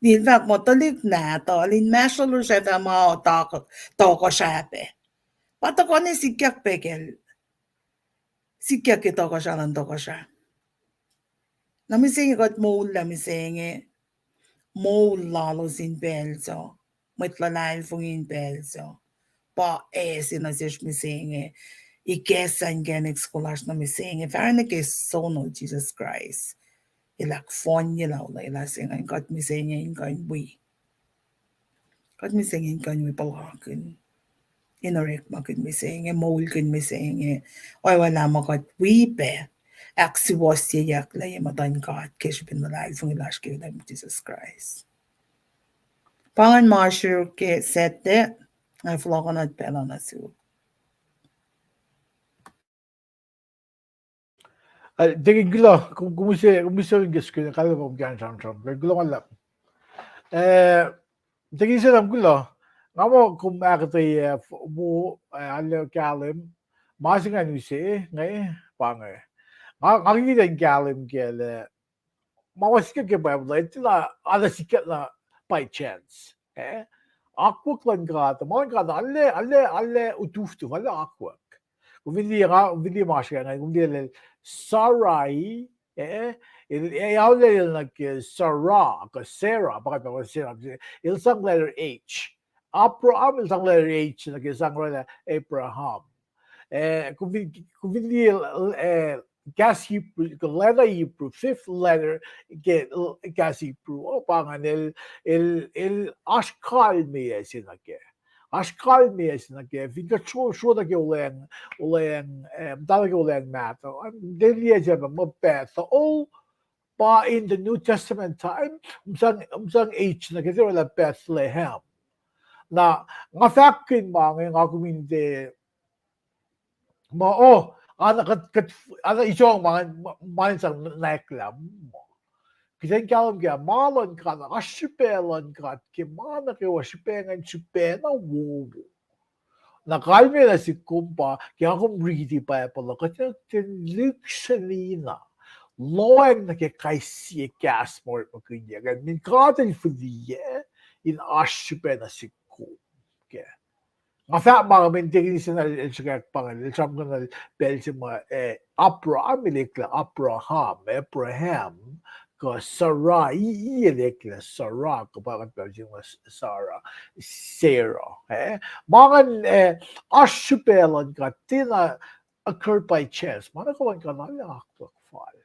Nil fahk muh tuhlihk nahtuhl inmahsrlosr ac fah ma tohkohsrah pac. Pa tuhkuh ne sikyak pac kacl, sikyak ke tohkohsrah luhn tohkohsrah. Na mihsenge kuht moul lah mihsenge, moul lalos in pacl sac, mwet luhlahlfongi in pacl sac, pa ase nuh sesr mihsenge, ikacslah inkacnek soko lasr nuh mihsenge, fahsr nuh ke sonol Jisus Kraist. El ahkfohnye lah olwelah se ingacn, kuht mihsenge in kuh in wi. Kuht mihsenge in kuh in wi puhlakihn. in orekmakihn mihsenge, moulkihn mihsenge, oacna ma kuht wi pac ahksuwohsyeyucklac ye muhtuhn God ke srihpen luhlahlfongi lasr ke Leum Jisus Kraist. Pa ingacn ma sruok ke Saturday, nga fohlohkohn pacl uh nuh sum. Uh, Deacon, kuloh, kom, kom use, kom use in ke screen, kalmac kom ke sramsram, kuloh ma luhlahp. Uh, Deacon Sena, kuloh, nga muh kom ahkuhtweyac, uh, wo, uh, arlac kahlwem, ma se ingacn use, inge, pa inge. Nga, nga kihtin kahlwem ke lah, ma ma sikyak ke Bible, etuh lah, arlac sikyak na by chance. Eh? Akwuck luhn God, ma luhn God, arlac, arlac, arlac utuftuf, arlac akwuck. Kom fin liye, nga, kom fin liye ma srihk inge, kom fin liye lah Sarai, eh, el, eh, el, el nuh ke Sarah, kuh Sarah, pa kuht muh Sarah, el sang letter H. Abraham, el sang letter H, nuh ke sang orwaclah Abraham. Eh, kom fin, kom fin liye, eh, kahs Hebrew, ke letter Hebrew, fifth letter ke, kahs Hebrew, oh, pa ingacn el, el, el oasr kalmeyac se nuh kac. Oasr kalmeyac se nuh kac, fin kuht sruok, sruok nuh ke Olweacng, Olweacng, eh, muhta nuh ke Olweacng Mahtuh, tiac liye se pa muh Bethel, pa in the New Testament time, msang, msang H nuh ke tiac orwaclah Bethlehem. Na, nga fahkkihn ma inge, nga kom in tiac ma, oh, ana kuht, kuht, ana isong ma, ma, ma in sang nwacklah. Kihtin kahlwem ke ma luhn God, oasr srihpac luhn God ke ma nuh kwewa, srihpac ingacn srihpac na wowo. Na kalmac nuh sihk kom pa, ke nga kom riti Bible uh, kuht in, in lihksreni na lohacng nuh ke kais sie kahs ma orekmakihnyuck, ac min God el fihliyac in oasr srihpac nuh sihk kom. Ke nga fahk ma, min Deacon Sena el sruhkwack pa inge, el sramsramkihn pacl se ma, eh, Abraham el eklac Abraham, Abraham, kuh Sarai, i, i el eklac Sarah, kuh pa kuht pacl se ma Sarah, Sarah, eh? Ma ingacn, eh, oasr srihpac luhn God, tiacna occur by chance. Ma nuh kwewa luhn God arlac akwuck fal.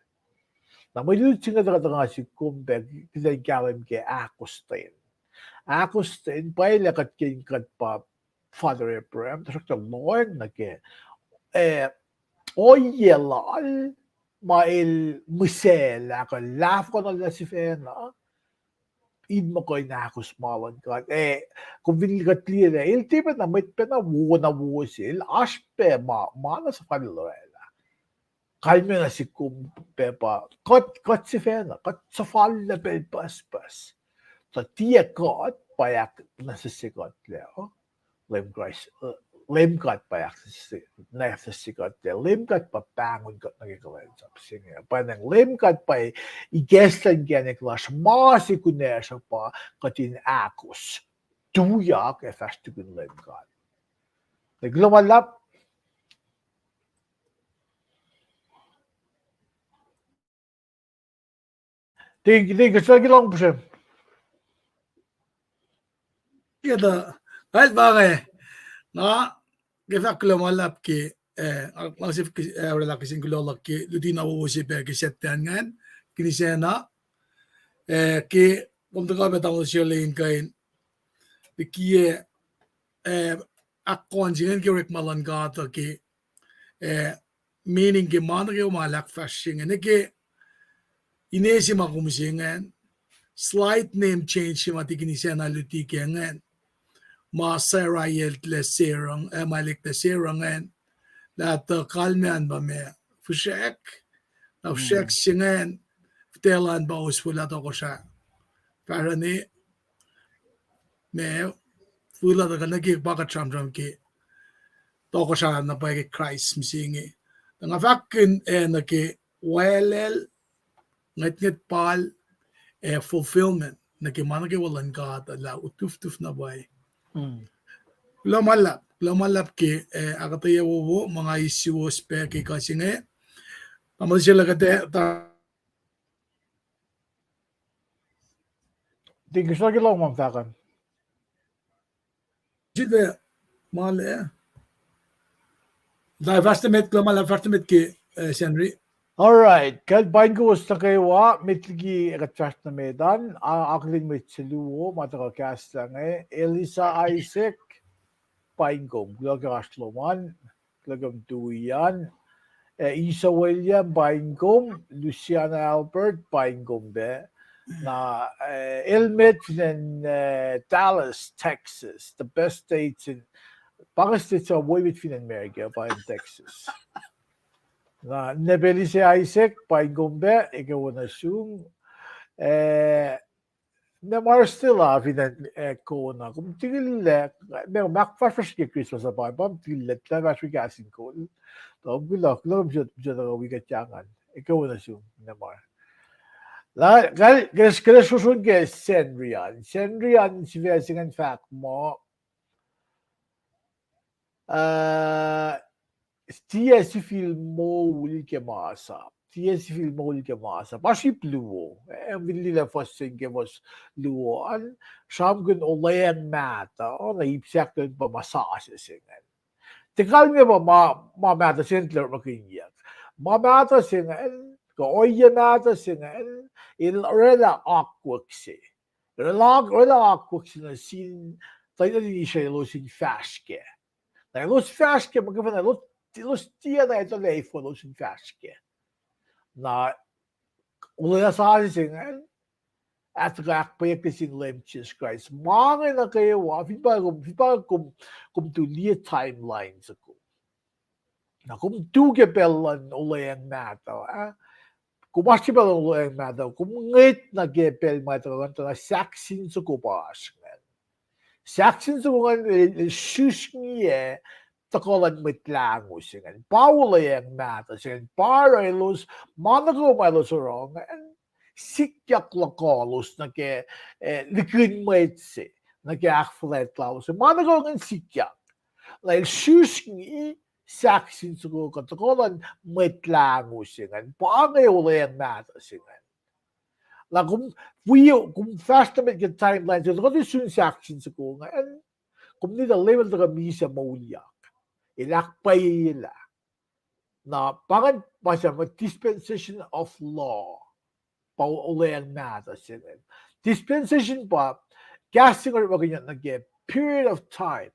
Na mwe lutlut se inge tuhkuh tuhkuh sihk kom pac, kihtin kahlwem ke ahkostwen. Ahkostwen, pwacye lah kuht ke kuht pa Father Abraham, tuhsruhktuh lohacng nuh ke, eh, ohiyac lal, ma el mihsaclah, kuh lahfwekuhnuhlah sifacna, in muh kuh in ahkos ma luhn God. Eh, kom fin kuht liye lah, el tiac pacna mwet pacna wo na wo se, el oasr pac ma, ma na suhfal el orwaclah. Kalmac nuh sihk kom pac pa, kuht, kuht sifacna, kuht suhfal lah pacl pucspucs. Tuh tiac kuht pa ahknwacsnwacsye kuhtlac, uh, Leum Kraist, uh, Leum God pa ahknwacsnwacsye kuhtlac. Leum God pa pahngon kuht nuh ke kuhlwacnsap se inge. Pa nacng Leum God pa ikacslah inkacnek lasr ma se kunacsr uh pa kuht in ahkos, tuyak ac fahsr tukun Leum God. Kuloh ma luhlahp. Thank you, thank you, sir, ke lohng pihsrem. Ke tuh, kal pa inge, nga ke fahk kuloh ma luhlahp ke, eh, nga sif, eh, orwaclah kihsin kuloh luhk ke luti na wowo se pac ke Saturday ingacn, Deacon Sena, eh, ke kom tuhkuh pac tamuhlwel Sherley in kuh in likiyac, eh, ahkkohn se ingacn ke orekma luhn God uh ke, eh, meaning ke ma nuh kwewa ma el ahkfahsrye ingacn. Nuh ke ine se ma kom use ingacn, slight name change se ma Deacon Sena luti ke ingacn, ma Sarai el eklac Sarah, eh, ma el eklac Sarah ingacn, lah tuh kalmac an pa ma fihsrack, na fihsrack se ingacn, fihtac lal an pa oswelah tohkohsrah fahsruh ne, ma fihl uh tuhkuh nuh ke pa kuht sramsram ke tohkohsrah na pwacye ke Kraist mihsenge. Na nga fahkkihn, eh, nuh ke welel, ngwetngwet pal, ac fulfillment nuh ke ma nuh kwewa luhn God lah utuftuf na pwacye. Kuloh ma luhlahp, kuloh ma luhlahp ke, eh, ahkuhtweyac wowo ma nga eis suwos pac ke kuh se inge. Tamuhlwel Sherley, kuht, Deacon Sena, ke lohng ma fahk an. Sifilpac ma lac. Lah fahsr nuh met, kuloh ma luhlahp, fahsr nuh met ke, eh, Sacnri. All right. Kuht paing kowos nuh kwewa met liki kuht fahsr nuh met an, a, akihlen mwet se luo ma tuhkuh kahslah inge, Elisa Isaac, paing kom, kuloh ke oasr lom an, kuloh ke kom tui an. Eh, Isa William, paing kom, Luciana Albert, paing kom pac. Na, eh, Elmet fin acn, eh, Dallas, Texas, the best states in, pa inge state se wo met fin acn America, pa in Texas. Na Nebelise Isaac, paing kom pac, ekuh wo nuh sum. Eh, Nemar Stella fin acn, eh, Kona, kom tikillac, ma, ma ahkfahsrfahsr ke Christmas uh pa, pa tikillac, lah fahsr wi kahs in kol. Tuh kom kuloh, kuloh kom sot, sot wi kuht ingacn. Ekuh wo nuh sum, Nemar. Lah, kal, kal, kal srohsrohn ke Sacnri an. Sacnri an sifac se ingacn fahk muh, uh, tiac sifil moul ke masap. Tiac sifil moul ke masap. Oasr ip luo. Eh, fin liye fuhs se inge ke fuhs luo an, sramsramkihn olweacng mahtuh, na ip se ahkluo pa ma sasuc se ingacn. Tiac kalmac pa ma, ma mahtuh se ingacn tiac orekmakihnyuck. Ma mahtuh se ingacn, kuh ohiyac mahtuh se ingacn, el orwaclah akwuck se. Orwaclah, orwaclah akwuck se nuh sin tuhlihk nuhtin Israel elos in fahsr kac. Na elos fahsr kac, muhkwena elos, elos tiacna etuh lah efuh elos in fahsr kac. Na olwelah sasuc se ingacn, ac tuhkuh ahkpwacyeiyuck nuh sin Leum Jisus Kraist. Ma inge nuh kwewa, fin pa kom, fin pa kom, kom tu liye timeline soko. Na kom tu ke pacl luhn olweacng mahtuh, ah? Kom oasr ke pacl luhn olweacng mahtuh, kom ngwet nuh ke pacl ma tuhkuh ingacn, tuh na sahksin soko pa oasr ingacn. Sahksin soko ingacn el, el srihsrngiyac tuhkuh luhn Mwet Lahngo se ingacn. Pa olweacng mahtuh se ingacn. Pa oruh elos, ma nuh kwewa ma elos oruh ingacn, sikyak luhkuhlos nuh ke, eh, likina mwet se, nuh ke ahkfuhlwact lalos. Ma nuh kwewa ingacn sikyak. Na el srihsrngi sahksin soko kuh tuhkuh luhn Mwet Lahngo se ingacn. Pa inge olweacng mahtuh se ingacn. Na kom, wi, kom fahsr nuh met ke timeline se, tuhkuh tuh sun sahksin soko ingacn, kom nita level tuhkuh misac moulyak. El ahkpwacyeyelah. Na pa ingacn pa se ma dispensation of law. Pa olweacng mahtuh se ingacn. Dispensation pa, kahs se inge orekmakihnyuck nuh ke period of time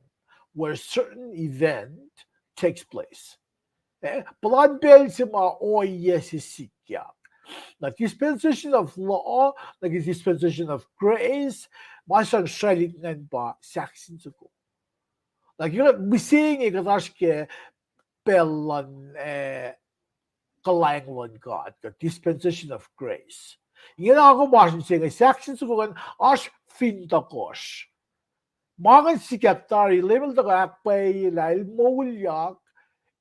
where certain event takes place. Eh, puhlan pacl se ma ohiyac se sikyak. Na dispensation of law, nuh ke dispensation of grace, ma sang sraclihk ingacn pa sahksin soko. Na ke kuht mihsenge kuht oasr ke pacl luhn, eh, kuhlwacng luhn God, kuh dispensation of grace. Ingena kom oasr mihsenge sahksin soko ingacn oasr fin tohkohsr. Ma ingacn sikyak tari, level tuhkuh ahkpwacyeyelah, el moulyak,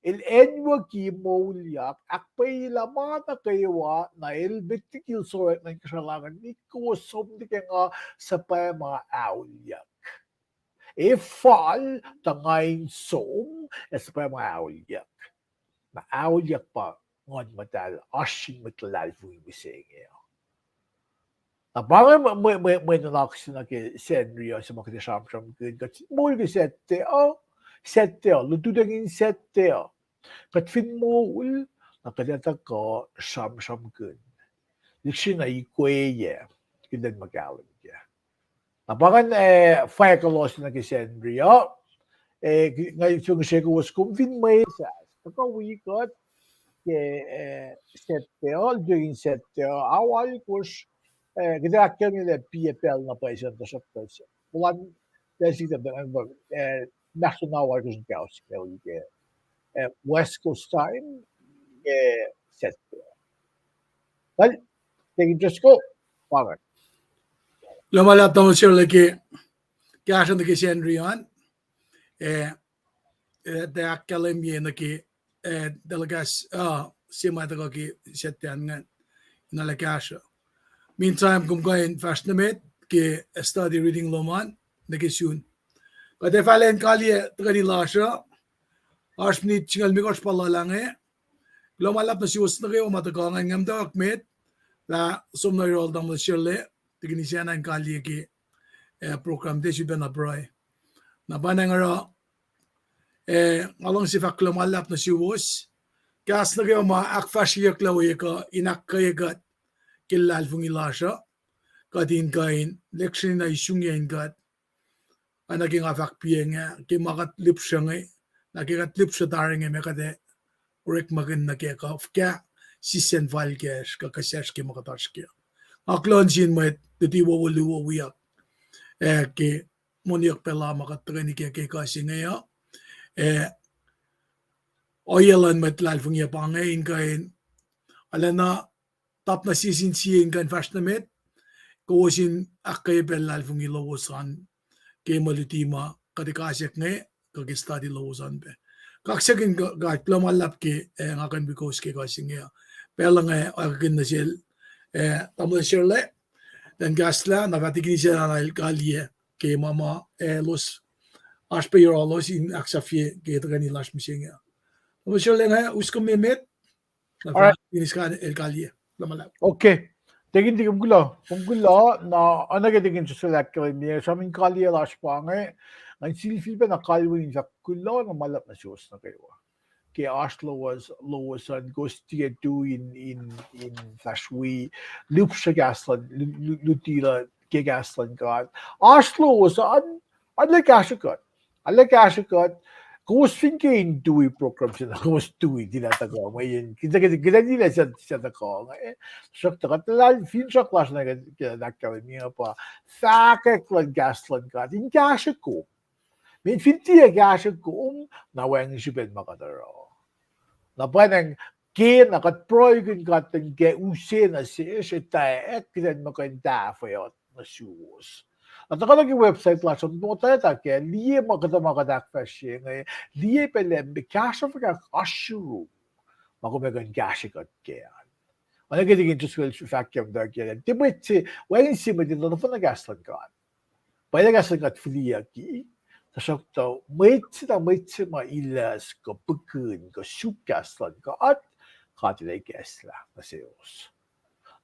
el acnwucki moulyak, ahkpwacyeyelah ma nuh kwewa, na el met liki el sohkwack nuh inkuhsrao ingacn, nik kowos som nuh ke nga suhpwacma auliyak. Ac fal tuh nga in som ac suhpwacma auliyak. Na auliyak pa Nguhn Muhtahl oasr sin mwet luhlahlfongi mihsenge uh. Na pa inge mwe, mwe, mwe nuhnak se nuh ke Sacnri uh se ma kuht ac sramsramkihn, kuht fin moul ke Saturday uh, Saturday uh, lututacng in Saturday uh, kuht fin moul, na kuht ac tuhkuh sramsramkihn lihksreni na ikweyac, kuht in muh kahlwem kac. Na pa ingacn, eh, fahk lalos nuh ke Sacnri uh, eh, nga fin srihke kowos kom fin mwesahs, tuhkuh wi kuht ke, eh, Saturday uh, lututacng in Saturday uh, ao alkosr, eh, kuht ahkkahlwemye lah piyac pacl na pwacye se an, tuhsruhktuh puhlan pacl se kuht, eh, mahsrlon ao alkosr nuh ke ao singucul ke, eh, West Coast time, eh, Saturday. Well, Deacon Driscoll, pa ingacn. Kuloh ma luhlahp tamuhlwel Sirle ke kahsruh nuh ke Sacnri an. Eh, eh, tuh ahkkahlwemye nuh ke, eh, telecast, uh, se ma tuhkuh ke Saturday an ingacn, in arlac kahsruh. Meantime, kom kuh in fahsr nuh met ke study reading lom an nuh ke sun. Kuht ac fah lwen kaliyac tuhkweni lasr uh, oasr minit singucul limekohsr pa luhlah inge. Kuloh ma luhlahp nuh suwos nuh kwewa ma tuhkuh ingacn, ngwetngwet met lah som nuh yohrohl tamuhlwel Sirle, Deacon Isacna in kaliyac ke, eh, program tiac sulpac na pruhe. Na pa na nga oruh, eh, nga luhngse fahk kuloh ma luhlahp nuh suwos. Kahs nuh kwewa ma ahkfahsryeyucklac we kuh in ahkkweye kuht ke luhlahlfongi lasr uh, kuht in kuh in lihksreni na isungyacn kuht Oacna ke nga fahk piac inge, ke ma kuht lihpsre inge, na ke kuht lihpsre tari inge ma kuht ac orekmakihn nuh ke kuh fuhkah sisacn fal kacsr kuh kuhsacsr ke ma kuht oasr kac. Nga kuloh nuh sin mwet luti wowo luo wiyuck, ah, ke moniyuck pacl uh ma kuht tuhkweni ke ke kuh se inge uh, ah, ohiyac luhn mwet luhlahlfongi uh pa inge in kuh in, arulacna, top nuh sie sin sie in kuh in fahsr nuh met, kowos in ahkkweye pacl luhlahlfongi lowos an ke mwe luti ma kuht ac kasak inge, kuh ke study lowos an pac. Kaksakihn God, kuloh ma luhlahp ke, ah, nga kuh in wi kowos ke kuh se inge uh. Pacl inge oakihn nuh sel, ah, tamuhlwel Sharla, elan kahslah, na fah tikinis ah na el kaliyac ke ma ma, ah, elos oasr pac yohrohlos in ahksahfye ke tuhkweni lasr mihsenge. Tamuhlwel Sharla, nga us kom emet, na fah tikinis ah el kaliyac. Kuloh ma luhlahp. Okay. Tikin, tikin, kom kuloh, kom kuloh, na oacna ke tikin Joseph el ahkkahlwemye, sram in kaliyac lasr pa inge, ngan sifilpac na kalweni in fahk kuloh na ma luhlahp nuh suwos nuh kwewa. Ke oasr lowos, lowos an kowos tiac tui in, in, in fahsr wi lihpsre kahs luhn, lu-, lu-, luti luhn, ke kahs luhn God. Oasr lowos an, arlac kahsrwe kuht. Arlac kahsrwe kuht. Kowos fin ke in tui program se na kowos tui, tilac tuhkuh mweyen kuht ac, kuht ac tilac siyuck tuhkuh inge. Tuhsruhktuh kuht luhlahlfongi, finsrak lasr nuh ke, ke ahkkahlwemye pa fahkwack luhn kahs luhn God in kahsrwe kom. Mweyen fin tiac kahsrwe kom, na wacngihn srihpen ma kuht oruh. Na pwacnwacng ke na kuht pruhekihn God in ke use nuh sesr, etwacack kuht in muh kuh in tahfweack nuh suwos. Na tuhkuh nuh ke website lasr an, motwelah kac, liye ma kuhtuh ma kuht ahkfahsrye inge, liye pac lah kahsruh fuhkah oasr yurum ma kom ac kuh in kahsrwe kuht kac an. Oacna ke tikin Joseph el fahk ke muhtwacwacack, tiac mwet se, wacngihn sie mwet in nohfohn kahs luhn God. Pwacye lah kahs luhn God fihliyucki, tuhsruhktuh mwet se na mwet se ma ilahs kuh pihkihn kuh suk kahs luhn God, God el ikacslah nuh selos.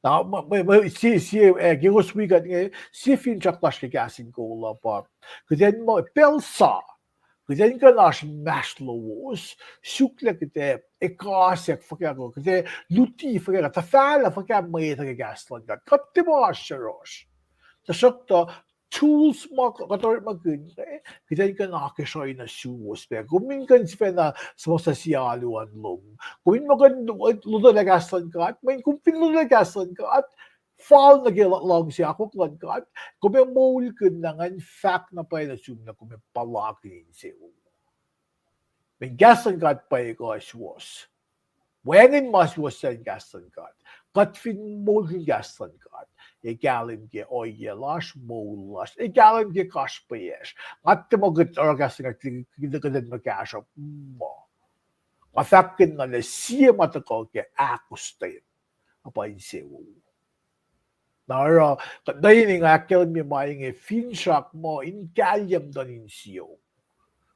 Na mwe, mwe, mwe, sie, sie, ah, ke kowos wi kuht inge, sie finsrak lasr ke kahs in kol uh pa, kuht in muh pacl sa, kuht in kuh in oasr inmahsrlowos, suk lah kuht ac ekasack fuhkah kuh kuht ac luti fuhkah kuh tuhfahlah fuhkah mwet uh ke kahs luhn God. Kuht tiac ma oasr yohrohsr. Tuhsruhktuh tools ma kuht orekmakihn, kuht in kuh in akacsruhi nuh suwos pac. Kom in kuh in sifacna suhmuhslah sie alu an lom, kom in muh kuh in lotwelah kahs luhn God, mweyen kom fin lotwelah kahs luhn God, fal nuh ke luhngse akwuck luhn God, kom ac moulkihn na ngan fahk na pwacye nuh sum lah kom ac puhlakihn insewowo. Mweyen kahs luhn God pwacye kuh suwohs. Wacngihn ma suwohs sin kahs luhn God. Kuht fin moulkihn kahs luhn God, ac kahlwem ke ohiyac lasr, moul lasr, ac kahlwem ke kasrpweyacsr. Nga tiac muh kuht oruh kahs luhn God kuht in muh kahsruh muh. Nga fahkkihn na lah sie ma tuhkuh ke ahkostwen uh pa insewowo. Na oruh, kuht nuh in ahkkahlwemye ma inge finsrak muh in kahlwem tuh in siyuck.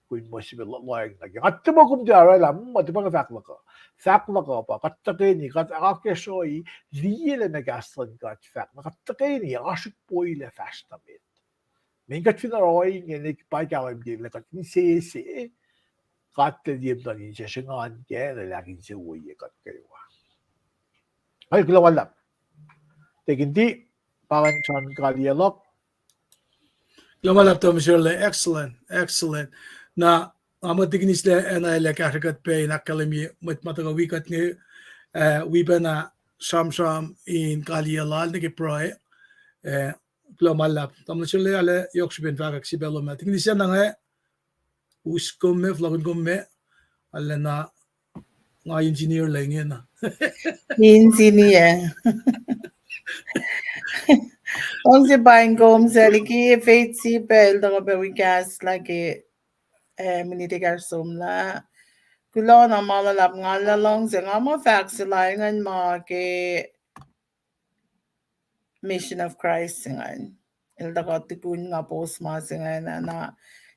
Kom in muh sifilpac lohacng nuh ke. Nga tiac muh kom tiac orwaclah, ma tiac pa inge fahk luhk uh. Fahk luhk uh pa kuht tuhkweni, kuht akacsruhi, liye lah ma kahs luhn God fahk, na kuht tuhkweni oasr ukwe lah fahsr nuh met. Mweyen kuht fin oruh inge, ne pa kahlwem ke lah kuht insese, God El liye muhtuhn inse sruhnga kac, El ahkinsewowoye kuht kwewa. Ai, kuloh ma luhlahp. Tikin T, pa ngan sang kaliyac luhk. Kuloh ma luhlahp, Tom Shirley. Excellent, excellent. Na, nga muh tikin Isla acn ah el ac kahsrwe kuht pac in ahkkahlwemye mwet ma tuhkuh wi kuht inge, ah, wi pacna sramsram in kaliyac lal nuh ke pruhe. Ah, kuloh ma luhlahp. Tamuhlwel Shirley, arlac yohk srihpen fahkwack sie pacl lom ah. Tikin Isla na nga us kom me, fohlohkihn kom me, arlac na nga engineer lac ingena. Engineer. Luhngse paing kom sel liki faith sie pacl tuhkuh pac wi kahs lah ke, ah, minit ekahsr somlah. Kuloh na ma luhlahp, nga luhngse, nga muh fahk se lal ingacn ma ke Mission of Christ se ingacn. El tuhkuh tukun nga post ma se ingacn ah, na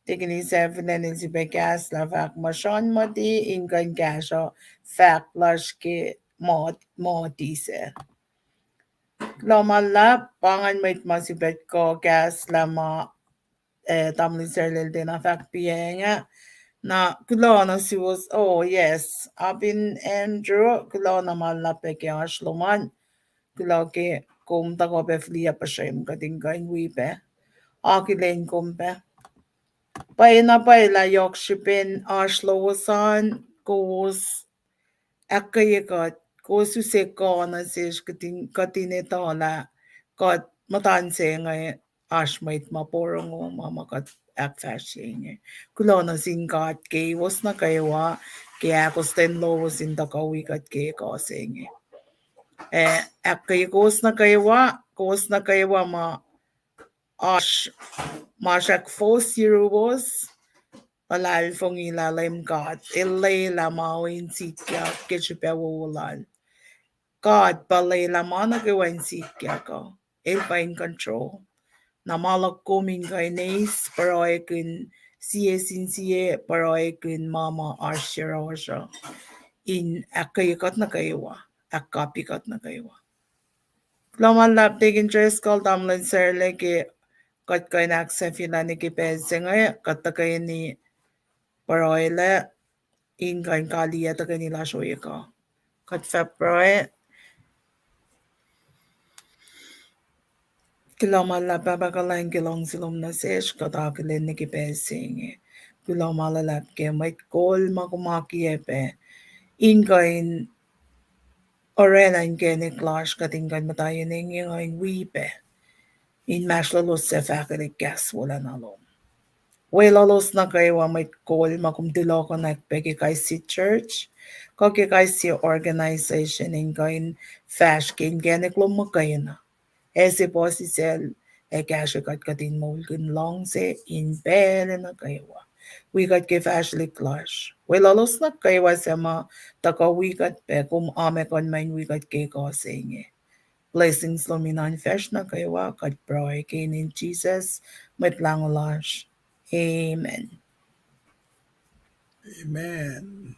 tikin Isla fin acn el sifilpac kahs lah fahk muh sruhn moti in kuh in kahsruh fahk lasr ke moti, moti sac. Kuloh ma luhlahp, pa ingacn mwet ma sifilpac kuh kahs lah ma, ah, tamuhlwel Sarlel tiacna fahk piacng ah. Na kuloh na suwos, oh yes, Abin Andrew, kuloh na ma luhlahp pac ke oasr lom an. Kuloh ke kom tuhkuh pac fihliyac puhsrem kuht in kuh in wi pac. Akihlen kom pac. Pwacyena pwacye lah yohk srihpen oasr lowos an, kowos ahkkweye kuht, kowos use kuh nuh sesr kuht in, kuht in etuh lah kuht muhta se inge oasr mwet ma porongo ma ma kuht ahkfahsrye inge. Kuloh nuh sin God ke kowos nuh kwewa, ke ahkostwen lowos in tuhkuh wi kuht ke ekuh se inge. Eh, ahkkweye kowos nuh kwewa, kowos nuh kwewa ma oasr, ma srack fohs yuruwos, luhlahlfongi lah Leum God El lwelah ma in sikyak ke srihpac wowo Lal. God pa lwelah ma nuh kwewa in sikyak uh. El pa in control. Na ma luhk kom in kuh in eis pruhekihn sie sin sie, pruhekihn ma ma oasr yohrohsr uh, in ahkkweye kuht nuh kwewa, ahkkapye kuht nuh kwewa. Kuloh ma luhlahp Deacon Driscoll, tamuhlwel Sarla, ke kuht kuh in ahksahfyelah nuh ke pacl se inge, kuht tuhkweni pruhelah in kuh in kaliyac tuhkweni lasr ohiyac uh. Kuht fah pruhe. Kuloh ma luhlahp Pahpah kuhlwacng ke luhngse lom nuh sesr, kuht akihlen nuh ke pacl se inge. Kuloh ma luhlahp ke mwet kol ma kom akiyac pac in kuh in orwaclah inkacnek lasr, kuht in kuh in muhta yen inge in wi pac inmahsrlolos suc fahkwelihk kahs wolacna lom. Weluhlos nuh kwewa mwet kol ma kom tulohkohnak pac ke kais sie church, kuh ke kais sie organization in kuh in fahsr ke inkacnek lom muhkwena. Ase puhsisacl, ac kahsrwe kuht kuht in moulkihn luhngse in pacl nuh kwewa. Wi kuht ke fahsrwelihk lasr. Weluhlos nuh kwewa suc ma tuhkuh wi kuht pac, kom amekohn ma in wi kuht ke ekuh se inge. Blessings lom in oan fahsr nuh kwewa, kuht pruhe ke inen Jisus, Mwet Lahngo lasr. Amen. Amen.